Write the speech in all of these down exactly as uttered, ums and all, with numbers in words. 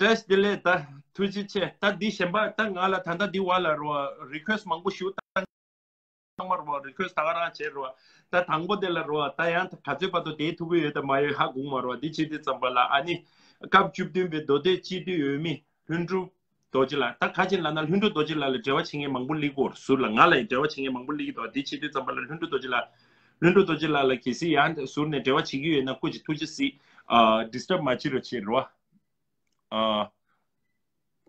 བཀྲ་ཤིས་བདེ་ལེགས། ད་ཐུགས་རྗེ་ཆེ། ད་འདི་གཞན་པ་ད་ང་ལ་ད་ལྟ་འདི་བ་ལ་རོ་རི་ཁུ་ཨེ་སི་ཊི་མང་པོ་ཞུ་ད་ཚང་མ་རོ་རི་ཁུ་ཨེ་སི་ཊི་ད་ག་རང་བྱེད་རོ། ད་དང་པོ་དེ་ལ་རོ་ད་ཡང་ག་ཚོད་བར་དུ་དེའི་ཐུག་གི་ཡོད་ད་མ་ཡོད་ཧ་གོ་མ་རོ། འདི་བྱེད་དུས་ཙམ་པ་ལ་ཨ་ནི་སྐབས་བཅུ་བདུན་པའི་མདོ་སྡེ་སྤྱི་འཐུས་འོས་མི་ལྷུན་གྲུབ་རྡོ་རྗེ་ལགས། ད་ག་ཅིག་ལབ་ན་ལྷུན་གྲུབ་རྡོ་རྗེ་ལགས་ལ་འབྲེལ་བ་བྱེད་མཁན་མང་པོ་སླེབས་ཀྱི་ཡོད་རེད། ཟུར་ལ་ང་ལ་ཡང་འབྲེལ་བ་བྱེད་མཁན་མང་པོ་སླེབས་ཀྱི་འདུག་འདི་བྱེད་དུས་ཙམ་པ་ལ་ལྷུན་གྲུབ་རྡོ་རྗེ་ལགས་ལྷུན་གྲུབ་རྡོ་རྗེ་ལགས་ལ་གལ་སྲིད་ཡང་ཟུར་ནས་འབྲེལ་བ་བྱེད་ཀྱི་ཡོད་ན་སྐུ་མཁྱེན་ཐུགས་རྗེ་གཟིགས། ཨ། ཌི་སི་ཊརབ་མ་བྱེད་རོགས་བྱེད་རོགས། ཨ།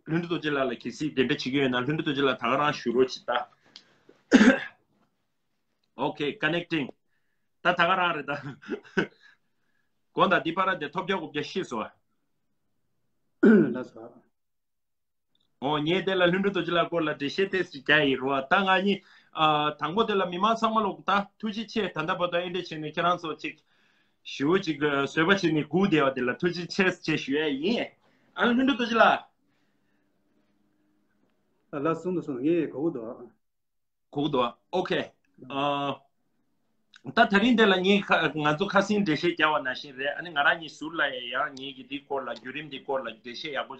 ལྷུན་གྲུབ་རྡོ་རྗེ་ལགས་ལ་གལ་སྲིད་དེ་འདྲ་བྱེད་ཀྱི་ཡོད་ན་ལྷུན་གྲུབ་རྡོ་རྗེ་ལགས་ད་ག་རང་ཞུ་རོགས་བྱེད་ད། Okay, connecting. ད་ད་ག་རང་རེད་ད། དགོངས་དག་འདི་པར་དེ་ཐོབ་རྒྱག་དགོས་རྒྱ་ཤེས་སོ། ལགས་སོ། ཨོ་ངས་དེ་ལ་ལྷུན་གྲུབ་རྡོ་རྗེ་ལགས་སྐོར་ལ་འགྲེལ་བཤད་ཏོག་ཙམ་རྒྱག་ཡིན་རོ། ད་ང་གཉིས་ཨ་དང་པོ་དེ་ལ་མི་མང་ཚང་མ་ལོག་ད་ཐུགས་རྗེ་ཆེ། ད་ལྟ་བར་དུ་ཨེ་འདྲ་བྱས་ནས་ཁྱེད་རང་ཚོ་ཅིག་ཞུ་ཅིག་བཟོད་པ་བྱས་ནས་སྒུག་བསྡད་པ་དེ་ལ་ཐུགས་རྗེ་ཆེ་ཆེ་ཞུ་ཡ་ཡིན། ཨ་ལྷུན་གྲུབ་རྡོ་རྗེ་ལགས། ལགས་སོ། གསུངས་དང་གསུངས། ངས་གོ་གི་འདུག་གོ་གི་འདུག Okay. ཨ། ད་དེ་རིང་འདི་ལ་ངས་ཁ་ང་ཚོ་ཁ་སང་འགྲེལ་བཤད་རྒྱག་པ་ནང་བཞིན་རེད། ཨ་ནི་ང་རང་གཉིས་ཟུར་ལ་ཡང་ངེད་ཀྱི་འདི་སྐོར་ལ་བརྒྱུད་རིམ་འདི་སྐོར་ལ་འགྲེལ་བཤད་ཡག་པོ་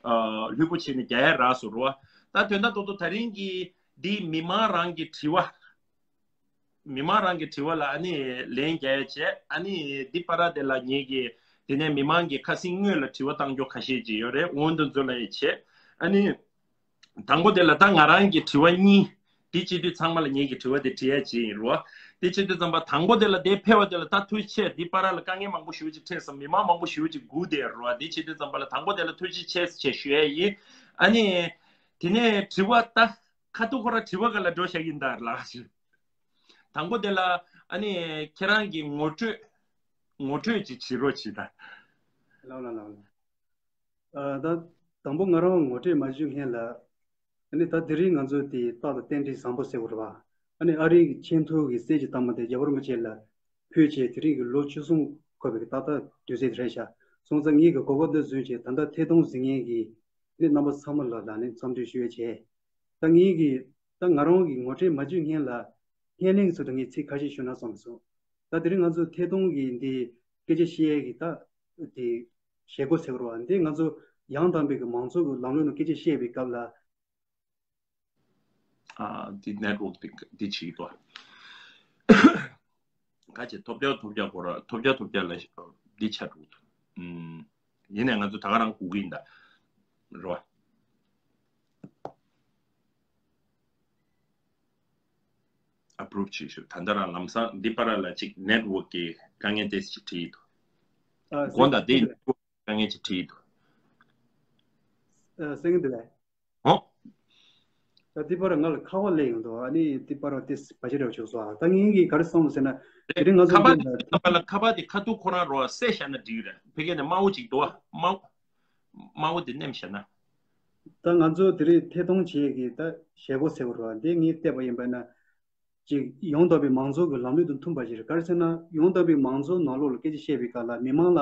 ཨ་ལྷུག་པོ་བྱས་ནས་རྒྱག་ཡ་རག་སོང་རོ། ད་དོན་དག་ཏོག་ཏོག་དེ་རིང་གི་འདི་མི་མང་རང་གི་དྲི་བ། མི་མང་རང་གི་དྲི་བ་ལ་ཨ་ནི་ལན་རྒྱག་ཡ་བྱས། ཨ་ནི་འདི་པར་དེ་ལ་ངེད་ཀྱི་དེ་ནས་མི་མང་གི་ཁ་སང་སྔོན་ལ་དྲི་བ་བཏང་རྒྱུ་ཁ་ཤས་ཅིག་ཡོད་རེད། འོན་ཏེ་ཚོ་ལ་ཡ་བྱས། ཨ་ནི། དང་པོ་དེ་ལ་ད་ང་རང་གི་དྲི་བ་གཉིས། དེ་བྱེད་དུས་ཚང་མ་ལ་ངེད་ཀྱི་དྲི་བ་དེ་དྲི་ཡ་ཅིག་ཡིན་རོ། དེ་བྱེད་དུས་ཙམ་པ་དང་པོ་དེ་ལ་དེ་ཕེབས་པ་དེ་ལ་ད་ཐུགས་རྗེ་ཆེ། འདི་པར་ལ་དཀའ་ངལ་མང་པོ་ཞེ་པོ་ཅིག་འཕྲད་སོང་། མི་མང་མང་པོ་ཞེ་པོ་ཅིག་སྒུག་བསྡད་རོ། དེ་བྱེད་དུས་ཙམ་པ་ལ་དང་པོ་དེ་ལ་ཐུགས་རྗེ་ཆེ་ཞེས་ཞུ་ཡ་ཡིན། ཨ་ནི། དེ་ནས་དྲི་བ་ད་ཁ་ཐུག་ཁོ་རང་དྲི་བ་ག་ལ་འགྲོ་བཞག་གིན་ད་ལགས། དང་པོ་དེ་ལ་ཨ་ནི་ཁྱེད་རང་གི་ངོ་སྤྲོད་ངོ་སྤྲོད་ཅིག་བྱེད་རོགས་བྱེད་ད། ལགས་ལགས་ལགས་ལགས། ཨ། ད་དང་པོ་ང་རང་ངོ་སྤྲོད་མ་ཞུ་སྔོན་ལ། ཨ་ནི་ད་དེ་རིང་ང་ཚོ་དེ་རྟག་ཏུ་རྟེན་འབྲེལ་བཟང་པོ་ཟེར་བ་རེད་བ། ཨ་ནི་ཨ་རིའི་ཆེས་མཐོའི་གི་གསེར་གྱི་རྟགས་མ་དེ་རྒྱལ་བ་རིན་པོ་ཆེ་ལ་ཕུལ་བྱས་དེ་རིང་གི་ལོ་བཅུ་གསུམ་འཁོར་བའི་གི་ཏག་ཏག་དུས་ཚོད་དེ་རེད་ཤག་སོང་ཙང་ངེད་ཀྱི་གོ་སྐབས་འདི་བཟུང་བྱས་ད་ལྟ་ཐད་གཏོང་གཟིགས་མཁན་གྱི་ནི་རྣམ་པ་ཚང་མ་ལ་ལ་ནི་འཚམས་འདྲི་ཞུ་ཡ་བྱས། ད་ངེད་ཀྱི་ད་ང་རང་གི་ངོ་སྤྲོད་མ་བརྗོད་སྔོན་ལ་སྔོན་གླེང་ཚོ་དང་ངས་ཚིག་ཁ་ཤས་ཞུ་ན་བསམ་སོང་། ད་དེ་རིང་ང་ཚོ་ཐད་གཏོང་གི་འདི་སྐད་ཆ་བཤད་ཡས་ཀྱི་ད་དེ་བྱེད་སྒོ་ཟེར་བ་འདི་ང་ཚོ་ཡང་དག་པའི་གི་མང་གཙོ་གི་ལམ་ལུགས་ནང་སྐད་ཆ་བཤད་པའི་སྐབས་ལ། ཨ། འདི་ནེཊ་ཝོག་འདི་འདི་བྱེད་ཀྱི་འདུག་ཁ་ཆེ་ཐོབ་རྒྱག་ཐོབ་རྒྱག་སྐོར་ཐོབ་རྒྱག་ཐོབ་རྒྱག་ལ་འདི་ཆ་འགྲོ་གི་འདུག་ཨུམ། ཡིན་ནའི་ང་ཚོ་ད་ག་རང་སྒུག་གི་ཡིན་ད། རེད་བ། ཨ་པུ་རུབ་བྱེད་ཤོག་ད་ལྟ་རང་ལམ་སང་འདི་པར་ལ་ཅིག་ནེཊ་ཝོག་གི་དཀའ་ངལ་ཏོག་ཙམ་ཅིག་འཕྲད་ཀྱི་འདུག་ཨ། དགོངས་དག་འདི་ནེཊ་ཝོག་དཀའ་ངལ་ཅིག་འཕྲད་ཀྱི་འདུག་ཨ། གསན་གྱི་འདུག་གས། ཨོ། ད་འདི་པར་ང་ལ་ཁ་པར་སླེབས་ཡོང་འདུག་ཨ་ནི་འདི་པར་ཏོག་ཙམ་བར་ཆད་འདྲ་བྱུང་སོང་། ཨ། ད་ངེད་ཀྱིས་ག་རེ་བསམ་ཟེར་ན་དེ་རིང་ང་ཚོ་ཁ་པར་འདི་ལ་ཁ་པར་ལ་ཁ་པར་འདི་ཁ་ཐུག་ཁོ་རང་རོ་བསད་བཞག་ན་འགྲིག་གི་རེད། ཕ་གི་ནས་དམར་པོ་ཅིག་འདུག་ཨ། དམར་པོ། དམར་པོ་འདི་མནན་བཞག་ན། ད་ང་ཚོ་དེ་རིང་ཐད་གཏོང་བྱེད་ཀྱི་ད་བྱེད་སྒོ་ཟེར་བ་རེད་བ། འདི་ངས་བལྟས་པ་ཡིན་པ་ན། ཅིག་ཡང་དག་པའི་མང་གཙོ་གི་ལམ་ལུགས་དང་མཐུན་པ་ཞིག་རེད། ག་རེ་ཟེར་ན་ཡང་དག་པའི་མང་གཙོ་ནང་ལོགས་ལ་སྐད་ཆ་བཤད་པའི་སྐབས་ལ་མི་མང་ལ་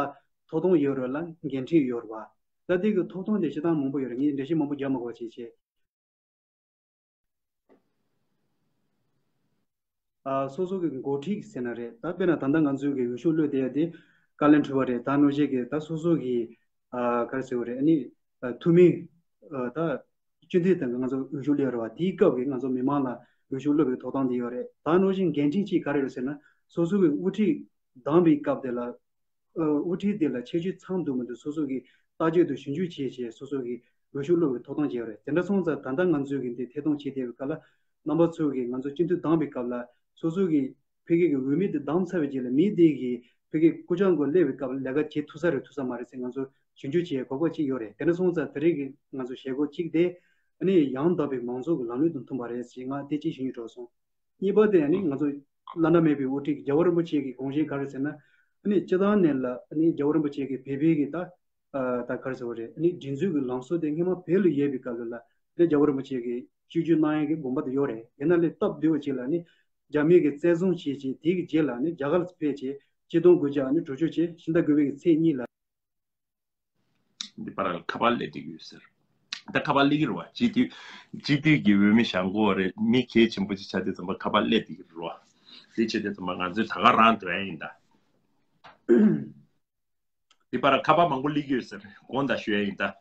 ཐོབ་ཐང་ཡོད་རེད་ལ་འགན་འཁྲི་ཡོད་རེད་བ། ད་དེ་གི་ཐོབ་ཐང་དེ་བྱེད་སྟངས་མང་པོ་ཡོད་རེད། ངས་འགྲེལ་བཤད་མང་པོ་རྒྱག་མ་དགོས་པ་བྱས་བྱས། ཨ། སོ་སོ་གི་འགོ་ཁྲིད་ཟེར་ན་རེད། ད་དཔེར་ན་ད་ལྟ་ང་ཚོའི་གི་འོས་ཤོག་བླུགས་བསྡད་ཡ་དེ་བཀའ་བློན་ཁྲི་པ་རེད། ད་ནོར་བཞི་གི་ད་སོ་སོ་གི་ཨ། ག་རེ་ཟེར་དགོས་རེད། ཨ་ནི་ཨ། འཐུས་མི་ཨ། ད་སྤྱི་འཐུས་དང་ང་ཚོ་འོས་ཤོག་བླུགས་ཡ་རེད་བ། དེའི་སྐབས་ཀྱི་ང་ཚོ་མི་མང་ལ་འོས་ཤོག་བླུགས་པའི་ཐོབ་ཐང་དེ་ཡོད་རེད། ད་ནོར་བཞི་འགན་འཁྲི་གཅིག་ག་རེ་རེད་ཟེར་ན་སོ་སོ་གི་དབུ་ཁྲིད་བདམས་པའི་སྐབས་དེ་ལ། ཨ། དབུ་ཁྲིད་དེ་ལ་ཁྱད་ཆོས་ཚང་འདུག་མི་འདུག་སོ་སོ་གིས་བརྟག་དཔྱད་དང་ཞིབ་འཇུག་བྱས་བྱས་སོ་སོ་གིས་འོས་ཤོག་བླུགས་པའི་ཐོབ་ཐང་ཅིག་ཡོད་རེད། དེ་འདྲ་སོང་ཙང་ད་ལྟ་ང་ཚོས་ཀྱི་འདི་ཐད་གཏོང་བྱེད་བསྡད་པའི་སྐབས་ལ་རྣམ་པ་ཚོ་གིས་ང་ཚོ་སྤྱི་འཐུས་བདམས་པའི་སྐབས་ལ་སོ་སོ་གིས་ཕ་གི་གི་འོས་མི་དེ་བདམས་ཚར་བའི་རྗེས་ལ་མི་དེ་གིས་ཕ་གི་སྐུ་ཕྱྭ་མགོ་སླེབས་པའི་སྐབས་ལ་ལས་ཀ་བྱེད་ཐུབ་ས་རེད་ཐུབ་ས་མ་རེད་ཟེར་ང་ཚོ་ཞིབ་འཇུག་བྱེད་དགོས་པ་ཅིག་ཡོད་རེད། དེ་འདྲ་སོང་ཙང་དེ་རིང་གི་ང་ཚོ་བྱེད་སྒོ་གཅིག་དེ་ཨ་ནི་ཡང་དག་པའི་མང་གཙོ་གི་ལམ་ལུགས་དང་མཐུན་པ་རེད་ཟེར་ང་དེ་གཅིག་ཞུ་སྙིང་འདོད་སོང་། གཉིས་པ་དེ་ཨ་ནི་ང་ཚོ་བླ་ན་མེད་པའི་དབུ་ཁྲིད་རྒྱལ་བ་རིན་པོ་ཆེ་གི་དགོངས་གཞི་ག་རེ་ཟེར་ན། ཨ་ནི་སྤྱི་བཏང་ནས་ལ་ཨ་ནི་རྒྱལ་བ་རིན་པོ་ཆེ་གི་བོད་པའི་གི་ད་ཨ་ད་ག་རེ་ཟེར་བ་རེད། ཨ་ནི་སྒྲིག་འཛུགས་ཀྱི་ལམ་སྲོལ་དེ་སྔོན་མ་བོད་ལ་ཡོད་པའི་སྐབས་ལ་ལ་ཨ་ནི་རྒྱལ་བ་རིན་པོ་ཆེ་གི་སྤྱི་རྒྱུ་གནང་ཡས་ཀྱི་དགོངས་པ་དེ་ཡོད་རེད། ཡིན་ན་ལས་སྟབས་བདེ་བ་ཅིག་ལ་ཨ་ནི་རྒྱ་མི་གི་བཙན་བཟུང་བྱས་རྗེས་དེ་གི་རྗེས་ལ་ཨ་ནི་རྒྱ་གར་ལ་ཕེབས་རྗེས་ཆིག་སྟོང་དགུ་བརྒྱ་ཨ་ནི་དྲུག་ཅུ་བྱས་ཕྱི་ཟླ་དགུ་པའི་གི་ཚེས་གཉིས་ལ། འདི་པར་ཁ་པར་སླེབས་བསྡད་ཀྱི་ཡོད་ཟེར། ད་ཁ་པར་སླེབས་ཀྱི་རེད་བ། སྤྱི་འཐུས་སྤྱི་འཐུས་ཀྱི་འོས་མི་བཞེངས་དགོས་རེད། མི་གལ་ཆེན་པོ་ཅིག་ཆགས་དུས་ཙམ་པ་ཁ་པར་སླེབས་བསྡད་ཀྱི་རེད་བ། དེ་བྱས་དུས་ཙམ་པ་ང་ཚོས་ད་ག་རང་འགྲོ་ཡ་ཡིན་ད། འདི་པར་ཁ་པར་མང་པོ་སླེབས་ཀྱི་ཡོད་ཟེར་དགོངས་དག་ཞུ་ཡ་ཡིན་ད།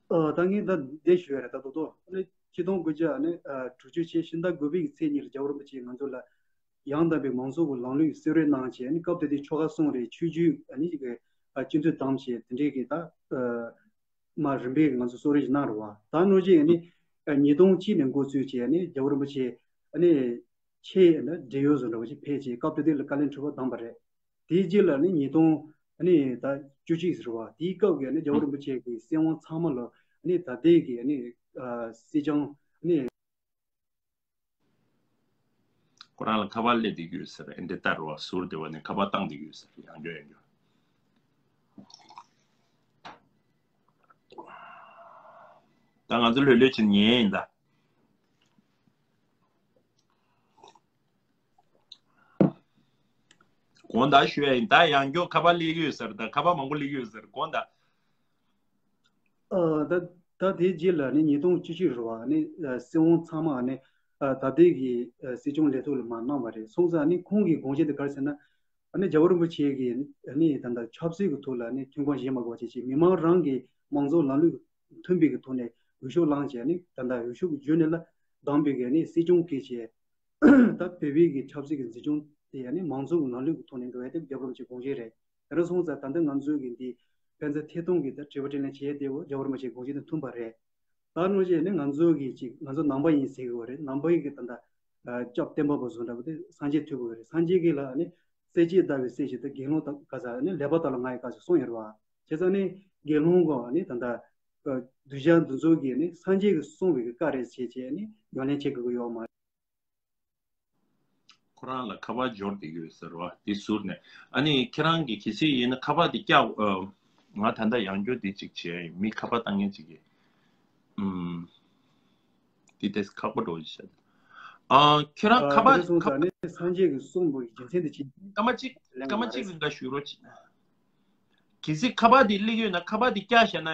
ཨ། ད་ངས་ད་འདི་ཞུ་ཡ་རེད། ད་དོ་དོ་ཨ་ནི་ཆིག་སྟོང་དགུ་བརྒྱ་ཨ་ནི་ཨ་དྲུག་ཅུ་ཆེ་ཕྱི་ཟླ་དགུ་པའི་ཚེས་གཉིས་ལ་རྒྱལ་བ་རིན་པོ་ཆེས་ང་ཚོ་ལ་ཡང་དག་པའི་མང་གཙོ་གི་ལམ་ལུགས་གསོལ་རས་གནང་བྱས། ཨ་ནི་སྐབས་དེ་དུས་ཆོལ་ཁ་གསུམ་རེད། ཆོས་བརྒྱུད་ཨ་ནི་ཅིག་གི་ཨ་སྤྱི་འཐུས་བདམས་བྱས། དེ་འདྲའི་གི་ད་ཨ་མ་རིམ་པས་ང་ཚོ་གསོལ་རས་ཞིག་གནང་རེད་བ། ད་ནོར་གྱི་ཨ་ནི་ཨ་ཉིས་སྟོང་གཅིག་ནས་འགོ་བཙུགས་བྱས། ཨ་ནི་རྒྱལ་བ་རིན་པོ་ཆེ་ཨ་ནི་ཆེས་ཨ་ནི་བགྲེས་ཡོལ་བཟོ་འདྲ་བ་ཞིག་ཕེབས་བྱས། སྐབས་དེ་དུས་ལ་བཀའ་བློན་ཁྲི་པ་བདམས་པ་རེད། དེའི་རྗེས་ལ་ནི་ཉིས་སྟོང་ཨ་ནི་ད་བཅུ་གཅིག་ཟེར་བ། དེའི་སྐབས་ཀྱི་ཨ་ནི་རྒྱལ་བ་རིན་པོ་ཆེ་གི་སྲིད་དབང་ཚང་མ་ལ་ཨ་ནི་ད་ལྟའི་གི་ཨ་ནི་ཨ་སྲིད་སྐྱོང་ཨ་ནི། ཁོ་རང་ལ་ཁ་པར་སླེབས་བསྡད་ཀྱི་ཡོད་ཟེར། ཨེ་འདྲ་ལྟར་བ་ཟུར་བདེ་བ་ནས་ཁ་པར་བཏང་བསྡད་ཀྱི་ཡོད་ཟེར། ཡང་བསྐྱར་ཡང་བསྐྱར། ད་ང་ཚོ་ལྷོད་ལྷོད་བྱས་ཉན་ཡིན་ད། དགོངས་དག་ཞུ་ཡ་ཡིན། ད་ཡང་བསྐྱར་ཁ་པར་སླེབས་ཀྱི་ཡོད་ཟེར། ད་ཁ་པར་མང་པོ་སླེབས་ཀྱི་ཡོད་ཟེར། དགོངས་དག། ཨ། ད་ད་དེའི་རྗེས་ལ་ནི་ཉིས་སྟོང་བཅུ་གཅིག་རེད་བ། ནི་ཨ་སྲིད་དབང་ཚང་མ་ནི་ཨ་ད་ལྟའི་གི་ཨ་སྲིད་སྐྱོང་ལས་ཐོག་ལ་མར་གནང་བ་རེད། སོང་ཙང་ནི་ཁོང་གི་དགོངས་གཞི་དེ་ག་རེ་ཟེར་ན། ཨ་ནི་རྒྱལ་བ་རིན་པོ་ཆེ་གིས་ཨ་ནི་ད་ལྟ་ཆབ་སྲིད་ཀྱི་ཐོག་ལ་ནི་ཐོན་ཁུངས་བཞེས་མ་དགོས་པ་བྱས་བྱས། མི་མང་རང་གི་མང་གཙོ་ལམ་ལུགས་མཐུན་པའི་གི་ཐོག་ནས་འོས་ཤོག་བླངས་བྱས། ཨ་ནི་ད་ལྟ་འོས་ཤོག་བརྒྱུད་ནས་ལ་བདམས་པའི་གི་ཨ་ནི་སྲིད་སྐྱོང་གིས་བྱས། ད་བོད་པའི་གི་ཆབ་སྲིད་ཀྱི་འཛིན་སྐྱོང་དེ་ཨ་ནི་མང་གཙོ་གི་ལམ་ལུགས་ཀྱི་ཐོག་ནས་འགྲོ་ཡ་དེ་རྒྱལ་བ་རིན་པོ་ཆེའི་དགོངས་གཞི་རེད། དེ་འདྲ་སོང་ཙང་ད་ལྟ་ང་ཚོའི་གི་འདི་ཕན་ཚུན་ཐད་གཏོང་གི་ད་དྲི་བ་དྲིས་ལན་བྱེད་ཡ་དེ་འོ་རྒྱལ་བ་རིན་པོ་ཆེའི་དགོངས་གཞི་དང་མཐུན་པ་རེད། ད་ནོར་གྱི་ནི་ང་ཚོ་གི་ཅིག་ང་ཚོ་ནང་པ་ཡིན་ཟེར་གི་ཡོད་རེད། ནང་པ་ཡི་གི་ད་ལྟ་ཨ་སྐྱབས་བསྟན་པ་པ་བཟོ་འདྲ་པོ་དེ་སངས་རྒྱས་ཐུབ་གི་ཡོད་རེད། སངས་རྒྱས་གི་ལ་ནི་སྲས་བཅས་ཟླ་བའི་སྲས་བཅས་ད་དགེ་སློང་ད་ག་ས་ནི་ལེགས་པ་དག་ལ་ང་ཡི་ག་ས་གསུངས་ཡོད་རེད་བ། བྱས་ཙང་ནི་དགེ་སློང་གི་ནི་ད་ལྟ་ཨ་གདུལ་བྱ་འདི་ཚོ་གི་ནི་སངས་རྒྱས་ཀྱིས་གསུངས་པའི་གི་བཀའ་རེད་བྱས་བྱས་ནི་ཉམས་ལེན་བྱེད་དགོས་ཀྱི་ཡོད་མ་རེད། ཁོ་རང་ལ་ཁ་པར་འབྱོར་བསྡད་ཡོད་ཟེར་བ་དེ་ཟུར་ནས། ཨ་ནི་ཁྱེད་རང་གིས་གལ་སྲིད་ཡིན་ན་ཁ་པར་དེ་བཀྱག་ཨ། ང་ད་ལྟ་ཡང་བསྐྱར་དེ་གཅིག་བྱས་ཡིན། མི་ཁ་པར་བཏང་མཁན་ཅིག་གིས། ཨུམ། དེ་དེ་ཁག་པོ་འགྲོ་ཡི་ཤག་ཨ། ཁྱེད་རང་ཨ། ཁ་པར་ཁ་པར་སངས་རྒྱས་ཀྱི་གསུང་པོ་ཡི་རྒྱུ་མཚན་དེ་ཅི། སྐར་མ་གཅིག་སྐར་མ་གཅིག་རིང་ག་ཞུ་རོགས་གྱིས། གལ་སྲིད་ཁ་པར་དེ་སླེབས་ཡོད་ན་ཁ་པར་དེ་བཀྱག་བཞག་ན་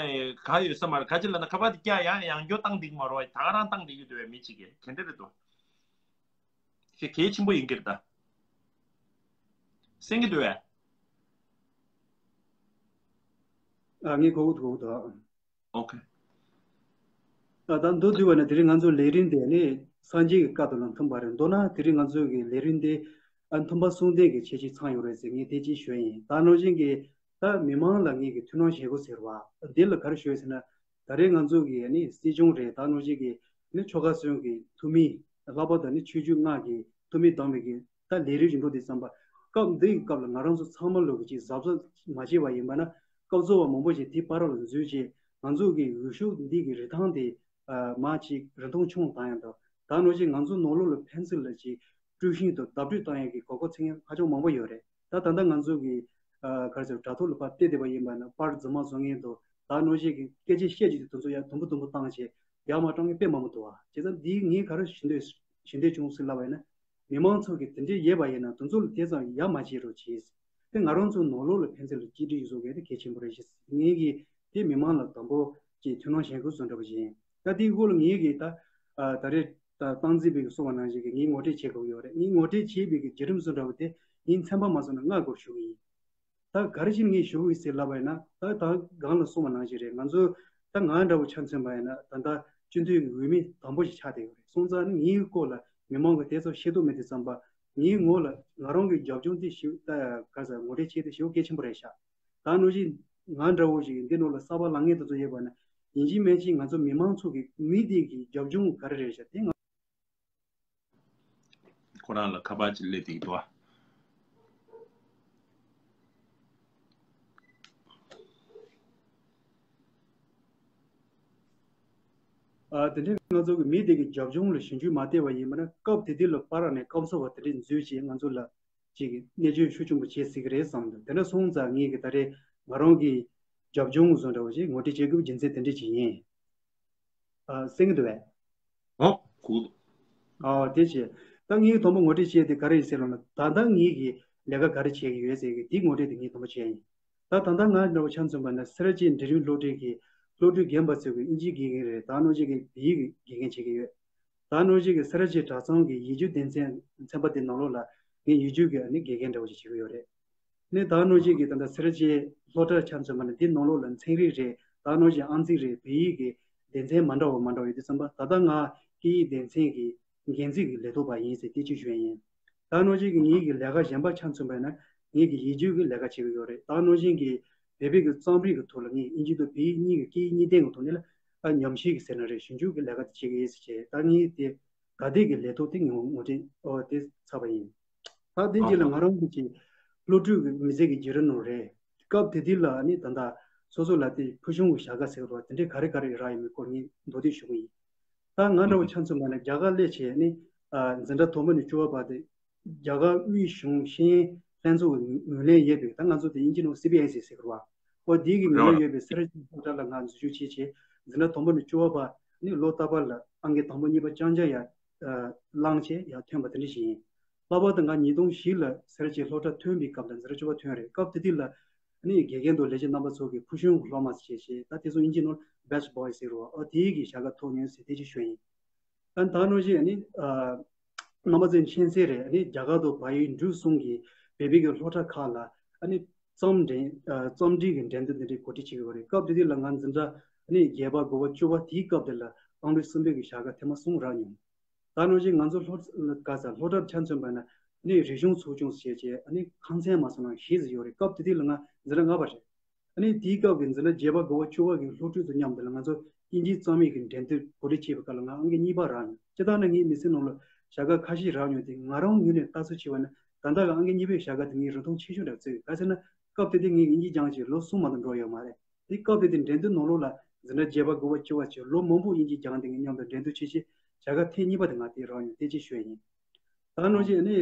ག་ཡོད་ས་མ་རེད། ག་ཅི་ལབ་ན་ཁ་པར་དེ་བཀྱག་ཡང་ཡང་བསྐྱར་བཏང་བསྡད་ཀྱི་མ་རེད་བ། ད་ག་རང་བཏང་བསྡད་ཀྱི་འདུག་བས། མི་གཅིག་གིས་དེ་འདྲ་རེད་འདུག་ཞེ་གལ་ཆེན་པོ་ཡིན་གྱི་རེད་ད། གསན་གྱི་འདུག་བས། ཨ། ངས་གོ་གི་འདུག་གོ་གི་འདུག་ཨོ་ཁེ། ཨ། ད་མདོར་བསྡུས་པ་ན་དེ་རིང་ང་ཚོ་ལས་རིམ་དེ་ནི་སངས་རྒྱས་ཀྱི་བཀའ་དང་ལ་མཐུན་པ་རེད། མདོར་ན་དེ་རིང་ང་ཚོ་གི་ལས་རིམ་དེ་ཨ་མཐུན་པ་གསུམ་ལྡན་གྱི་ཁྱད་ཆོས་ཚང་ཡོད་རེད་ཟེར་ངས་དེ་ཅིག་ཞུ་ཡ་ཡིན། ད་ནོར་གཅིག་གིས་ད་མི་མང་ལ་ངེད་ཀྱིས་ཐུགས་སྣང་བྱེད་དགོས་ཟེར་བ་འདི་ལ་ག་རེ་ཞུ་ཡ་ཟེར་ན། ད་རེས་ང་ཚོ་གི་ནི་སྲིད་སྐྱོང་རེད། ད་ནོར་གཅིག་གིས་ནི་ཆོལ་ཁ་གསུམ་གྱི་འཐུས་མི་ལྷག་པར་དུ་ནི་ཆོས་བརྒྱུད་ལྔ་གི་འཐུས་མི་བདམས་པའི་གི་ད་ལས་རིམ་ཞིག་འགྲོ་དུས་ཙམ་པ། སྐབས་འདིའི་སྐབས་ལ་ང་རང་ཚོ་ཚང་མ་ལོག་གི་ཅིག་གཟབ་གཟབ་མ་བྱས་པ་ཡིན་པ་ན། སྐབས་གཙོ་བ་མང་པོ་ཞིག་དེའི་བར་ལ་འཛུལ་རྗེས་ང་ཚོ་གི་འོས་ཤོག་འདི་གི་རིན་ཐང་དེ་ཨ་མར་ཅིག་རིན་ཐང་ཆུང་བཏང་ཡ་དང་། ད་ནོར་གཅིག་ང་ཚོ་ནང་ལོགས་ལ་ཕན་ཚུན་ལ་ཅིག་དཀྲུག་ཤིང་དང་བརྡབ་དཀྲུག་བཏང་ཡ་གི་གོ་སྐབས་འཚོལ་མཁན་ཧ་ཅང་མང་པོ་ཡོད་རེད། ད་ད་ལྟ་ང་ཚོ་གི་ཨ་ག་རེ་ཟེར། དྲ་ཐོག་ལ་ཕར་བལྟས་བསྡད་པ་ཡིན་པ་ན། པར་རྫུན་མ་བཟོ་མཁན་དང་། ད་ནོར་གཅིག་གི་སྐད་ཆ་བཤད་རྒྱུ་དེ་དེ་ཚོ་ཡར་དུམ་བུ་དུམ་བུ་བཏང་བྱས་ཡར་མར་བཏང་མཁན་དཔེ་མང་པོ་འདུག་བ། བྱས་ཙང་འདི་ངས་ག་རེ་ཞུ་འདོད་ཞུ་འདོད་བྱུང་ཟེར་ལབ་པ་ཡིན་ན། མི་མང་ཚོ་གི་དེ་འདྲའི་ཡོད་པ་ཡིན་ན་དེ་ཚོ་ལ་དེ་ཙམ་ཡ་མ་བྱེད་རོགས་གྱིས། དེ་ང་རང་ཚོ་ནང་ལོགས་ལ་ཕན་ཚུན་ལ་གཅིག་སྒྲིལ་བཟོ་མཁན་དེ་གལ་ཆེན་པོ་རེད་ཞེས་ངེད་ཀྱིས་དེ་མི་མང་ལ་དང་པོ་ཅིག་ཐུགས་སྣང་བཞེས་དགོས་བཟོ་འདྲ་པོ་ཅིག་ཡིན། ད་དེའི་སྐོར་ལ་ངེད་ཀྱིས་ད་ཨ་ད་རེས་ད་སྟངས་འཛིན་པས་གསུངས་པ་ནང་བཞིན་གྱི་ངས་ངོ་སྤྲོད་བྱེད་དགོས་ཡོད་རེད། ངས་ངོ་སྤྲོད་བྱེད་པའི་གི་བརྒྱུད་རིམ་བཟོ་འདྲ་པོ་དེ་ངས་མཚན་པ་མ་བཟོ་ན་ལྔ་སྐོར་ཞུ་གི་ཡིན། ད་ག་རེ་བྱས་ནས་ངས་ཞུ་གི་ཡིན་ཟེར་ལབ་པ་ཡིན་ན། ད་ད་སྒང་ལ་གསུངས་པ་ནང་བཞིན་རེད། ང་ཚོ་ད་ང་འདྲ་བོ་ཆ་མཚོན་པ་ཡིན་ན་ད་ལྟ་སྤྱི་འཐུས་ཀྱི་འོས་མི་དང་པོ་ཞིག་ཆགས་བསྡད་ཡོད་རེད། སོང་ཙང་ནི་ངའི་སྐོར་ལ་མི་མང་གི་དེ་ཚོ་ཤེས་རྟོགས་མེད་དུས་ཙམ་པ། ངའི་ངོ་ལ་ང་རང་གི་རྒྱབ་ལྗོངས་དེ་ཞིབ་ད་ག་ས་ངོ་སྤྲོད་བྱེད་དེ་ཞེ་པོ་གལ་ཆེན་པོ་རེད་ཤག་ད་ནོར་གཅིག་ང་འདྲ་བོ་ཞིག་འདི་ནང་ལ་གསར་པ་ལངས་མཁན་དེ་ཚོ་ཡོད་པ་ན། ཡིན་གཅིག་མིན་གཅིག་ང་ཚོ་མི་མང་ཚོ་གི་མི་དེ་གི་རྒྱབ་ལྗོངས་ག་རེ་རེད་ཤག་དེ་ང་། ཁོ་རང་ལ་ཁ་པར་ཅིག་སླེབས་བསྡད་ཀྱི་འདུག་ཨ། ཨ། དེ་འདྲའི་ང་ཚོ་གི་མི་དེ་གི་རྒྱབ་ལྗོངས་ལ་ཞིབ་འཇུག་མ་བལྟས་པ་ཡིན་པ་ན། སྐབས་དེ་དུས་ལ་པར་ནས་སྐབས་སུ་བ་དེ་འདྲའི་འཛུལ་བྱས་ང་ཚོ་ལ་ཅིག་གནས་ཚུལ་ཤུགས་ཆེན་པོ་བྱེད་སྲིད་ཀྱི་རེད་བསམ་འདུག་དེ་འདྲ་སོང་ཙང་ངེད་ཀྱི་ད་རེས་ང་རང་གི་རྒྱབ་ལྗོངས་བཟོ་འདྲ་བོ་ཞིག་ངོ་སྤྲོད་བྱེད་དགོས་རྒྱུ་མཚན་དེ་འདྲ་ཅིག་ཡིན། ཨ། གསན་གྱི་འདུག་བས། ཨོ། གོ་གི་འདུག་ཨ། དེ་བྱས། ད་ངས་དང་པོ་ངོ་སྤྲོད་བྱས་ཏེ་ག་རེ་ཡིན་ཟེར་ལབ་ན། ད་ལྟ་ངེད་ཀྱིས་ལས་ཀ་ག་རེ་བྱེད་ཀྱི་ཡོད་ཟེར་གི་དེའི་ངོ་སྤྲོད་དེ་ངས་དང་པོ་བྱས་ཡིན། ད་ད་ལྟ་ང་འདྲ་བོ་ཆ་མཚོན་པ་ན། སེ་ར་བྱེས་འབྲིང་རིམ་སློབ་གྲྭའི་གི་སློབ་ཕྲུག་རྒན་པ་ཚོའི་གི་ཨིན་ཇིའི་དགེ་རྒན་རེད། ད་ནོར་གཅིག་གིས་བལ་ཡུལ་གྱི་དགེ་རྒན་བྱེད་ཀྱི་ཡོད། ད་ནོར་གཅིག་གིས་སེ་ར་བྱེས་གྲྭ་ཚང་གི་ཡིག་རྒྱུགས་སྡེ་ཚན་ཚན་པ་དེ་ནང་ལོགས་ལ་ངས་ཡིག་རྒྱུགས་ཀྱི་ཨ་ནི་དགེ་རྒན་འདྲ་བོ་ཞིག་བྱེད་ཀྱི་ཡོད་རེད། ནས་ད་ནོར་གཅིག་གིས་ད་ལྟ་སེ་ར་བྱེས་སློབ་གྲྭ་ཆ་མཚོན་པ་ན་དེ་ནང་ལོགས་ལ་ཚན་རིག་རེད། ད་ནོར་གྱི་ཨང་རྩིས་རེད། བོད་ཡིག་གི་སྡེ་ཚན་མ་འདྲ་བ་མ་འདྲ་བ་ཡོད་དུས་ཙམ་པ། ད་ལྟ་ང་སྐད་ཡིག་སྡེ་ཚན་གྱི་འགན་འཛིན་གྱི་ལས་ཐོག་པ་ཡིན་ཟེར་དེ་གཅིག་ཞུ་ཡ་ཡིན། ད་ནོར་གྱི་ངེད་ཀྱི་ལས་ཀ་གཞན་པ་ཆ་མཚོན་པ་ཡིན་ན། ངེད་ཀྱི་ཡིག་སྒྱུར་གྱི་ལས་ཀ་བྱེད་ཀྱི་ཡོད་རེད། ད་ནོར་གྱི་བོད་པའི་གི་རྩོམ་རིག་གི་ཐོག་ལ་ངས་དབྱིན་ཇི་དང་བོད་ཡིག་གཉིས་ཀྱི་སྐད་ཡིག་གཉིས་ལྡན་གྱི་ཐོག་ནས་ལ་ཨ་ཉམས་ཞིབ་ཀྱི་ཟེར་ན་རེད། ཞིབ་འཇུག་གི་ལས་ཀ་དེ་བྱེད་ཀྱི་ཡིན་ཟེར་བྱས། ད་ངས་དེ་ད་ལྟའི་གི་ལས་ཐོག་དེ་ངོ་ངོ་སྤྲོད་ཨོ་དེ་ཚར་བ་ཡིན། ད་དེ་རྗེས་ལ་ང་རང་གི་ཅིག་སློབ་ཕྲུག་གི་མི་ཚེ་གི་བརྒྱུད་རིམ་ནང་རེད། སྐབས་དེ་དུས་ལ་ནི་ད་ལྟ་སོ་སོ་ལ་དེ་ཕུལ་བྱུང་གི་བྱ་དགའ་ཟེར་བ་དེ་འདྲའི་ག་རེ་ག་རེ་རག་ཡོད་མེད་སྐོར་ངས་མདོར་བསྡུས་ཞུ་གི་ཡིན། ད་ང་འདྲ་བོ་ཆ་མཚོན་པ་ན་རྒྱ་གར་སླེབས་བྱས་ནི་ཨ་འཛིན་གྲྭ་དང་པོ་ནས་བཅུ་པ་བར་དུ་རྒྱ་གར་དབུས་གཞུང་ཤེས་ཡོན་ལྷན་ཚོགས་ཀྱི་ངོས་ལེན་ཡོད་པའི། ད་ང་ཚོ་དེ་དབྱིན་ཇི་ནང་སི་བི་ཨེས་ཨི་ཟེར་གི་རེད་བ། ཨོ་དེའི་གི་ངོས་ལེན་ཡོད་པའི་སེ་ར་བྱེས་སློབ་གྲྭ་ལ་ང་འཛུལ་ཞུགས་བྱས་བྱས། འཛིན་གྲྭ་དང་པོ་ནས་བཅུ་པ་བར་ནི་ལོ་རྟག་པར་ལ་ཨང་ཀི་དང་པོ་གཉིས་པ་རྐྱང་རྐྱང་ཡར་ཨ་བླངས་བྱས་ཡར་ཐོན་པ་དེ་འདྲ་ཞིག་ཡིན། ལྷག་པར་དུ་ང་ཉིས་སྟོང་བཞི་ལ་སེ་ར་བྱེས་སློབ་གྲྭ་ཐོན་པའི་སྐབས་དང་འཛིན་གྲྭ་བཅུ་པ་ཐོན་རེད། སྐབས་དེ་དུས་ལ་ནི་དགེ་རྒན་དང་ལས་བྱེད་རྣམ་པ་ཚོ་གིས་ཕུལ་བྱུང་གི་སློབ་མ་ཟེར་བྱས། ད་དེ་ཚོ་དབྱིན་ཇི་ནང་Best Boy ཟེར་རོ། ཨ་དེའི་གི་བྱ་དགའ་ཐོབ་མྱོང་ཟེར་དེ་ཅིག་ཞུ་ཡིན། ཨ་ད་ནོར་གྱི་ནི་ཨ་རྣམ་པ་ཚོས་མཁྱེན་གསལ་རེད། ནི་རྒྱ་གར་དང་བལ་ཡུལ་འབྲུག་གསུམ་གྱི་བོད་པའི་གི་སློབ་གྲྭ་ཁག་ལ་ཨ་ནི་རྩོམ་འགྲན་ཨ་རྩོམ་འབྲི་གི་འགྲན་བསྡུར་འདི་འདྲའི་གོ་སྒྲིག་བྱེད་ཀྱི་ཡོད་རེད། སྐབས་དེ་དུས་ལ་ང་འཛིན་གྲྭ་ནི་བརྒྱད་པ་དགུ་པ་བཅུ་པ་དེའི་སྐབས་དེ་ལ་ཨང་རིམ་གསུམ་པའི་གི་བྱ་དགའ་ཐེངས་མ་གསུམ་རག་མྱོང་། ད་ནང་བཞིན་ང་ཚོ་སློབ་ག་ས་སློབ་གྲྭར་ཆ་མཚོན་པ་ན་ནི་རིག་གཞུང་ཚོགས་ཆུང་ཟེར་བྱས་ཨ་ནི་ཁང་ཚན་མ་སོང་ན་བཞི་ཙམ་ཡོད་རེད། སྐབས་དེ་དུས་ལ་ང་འཛིན་གྲྭ་ལྔ་པ་རེད། ཨ་ནི་དེའི་སྐབས་ཀྱི་འཛིན་གྲྭ་བརྒྱད་པ་དགུ་པ་བཅུ་པ་གི་སློབ་ཕྲུག་ཚོ་མཉམ་དུ་ལ་ང་ཚོ་དབྱིན་ཇིའི་རྩོམ་ཡིག་གི་འགྲན་བསྡུར་གོ་སྒྲིག་བྱས་པའི་སྐབས་ལ་ང་ཨང་ཀི་གཉིས་པ་རག་མྱོང་། སྤྱིར་བཏང་ནས་ངའི་མི་ཚེ་ནང་ལ་བྱ་དགའ་ཁ་ཤས་རག་མྱོང་དེ་ང་རང་ངོས་ནས་ལྟ་ཚུལ་བྱས་པ་ན་ད་ལྟ་གི་ཨང་ཀི་གཉིས་པའི་བྱ་དགའ་དེ་ངས་རིན་ཐང་ཆེ་ཤོས་འདྲ་བརྩི་གི། ག་ཟེར་ན་སྐབས་དེ་དུས་ངས་དབྱིན་ཇི་སྦྱངས་བྱས་ལོ་གསུམ་མ་གཏོགས་འགྲོ་ཡོད་མ་རེད། དེ་སྐབས་དེ་དུས་འགྲན་བསྡུར་ནང་ལོགས་ལ་འཛིན་གྲྭ་བརྒྱད་པ་དགུ་པ་བཅུ་པ་བཅས་ལོ་མང་པོ་དབྱིན་ཇི་སྦྱངས་དེ་ངའི་མཉམ་དུ་འགྲན་བསྡུར་བྱས་བྱས་བྱ་དགའ་ཐེངས་གཉིས་པ་དེ་ང་དེ་རག་མྱོང་དེ་ཅིག་ཞུ་ཡ་ཡིན། ད་ནང་བཞིན་ནི་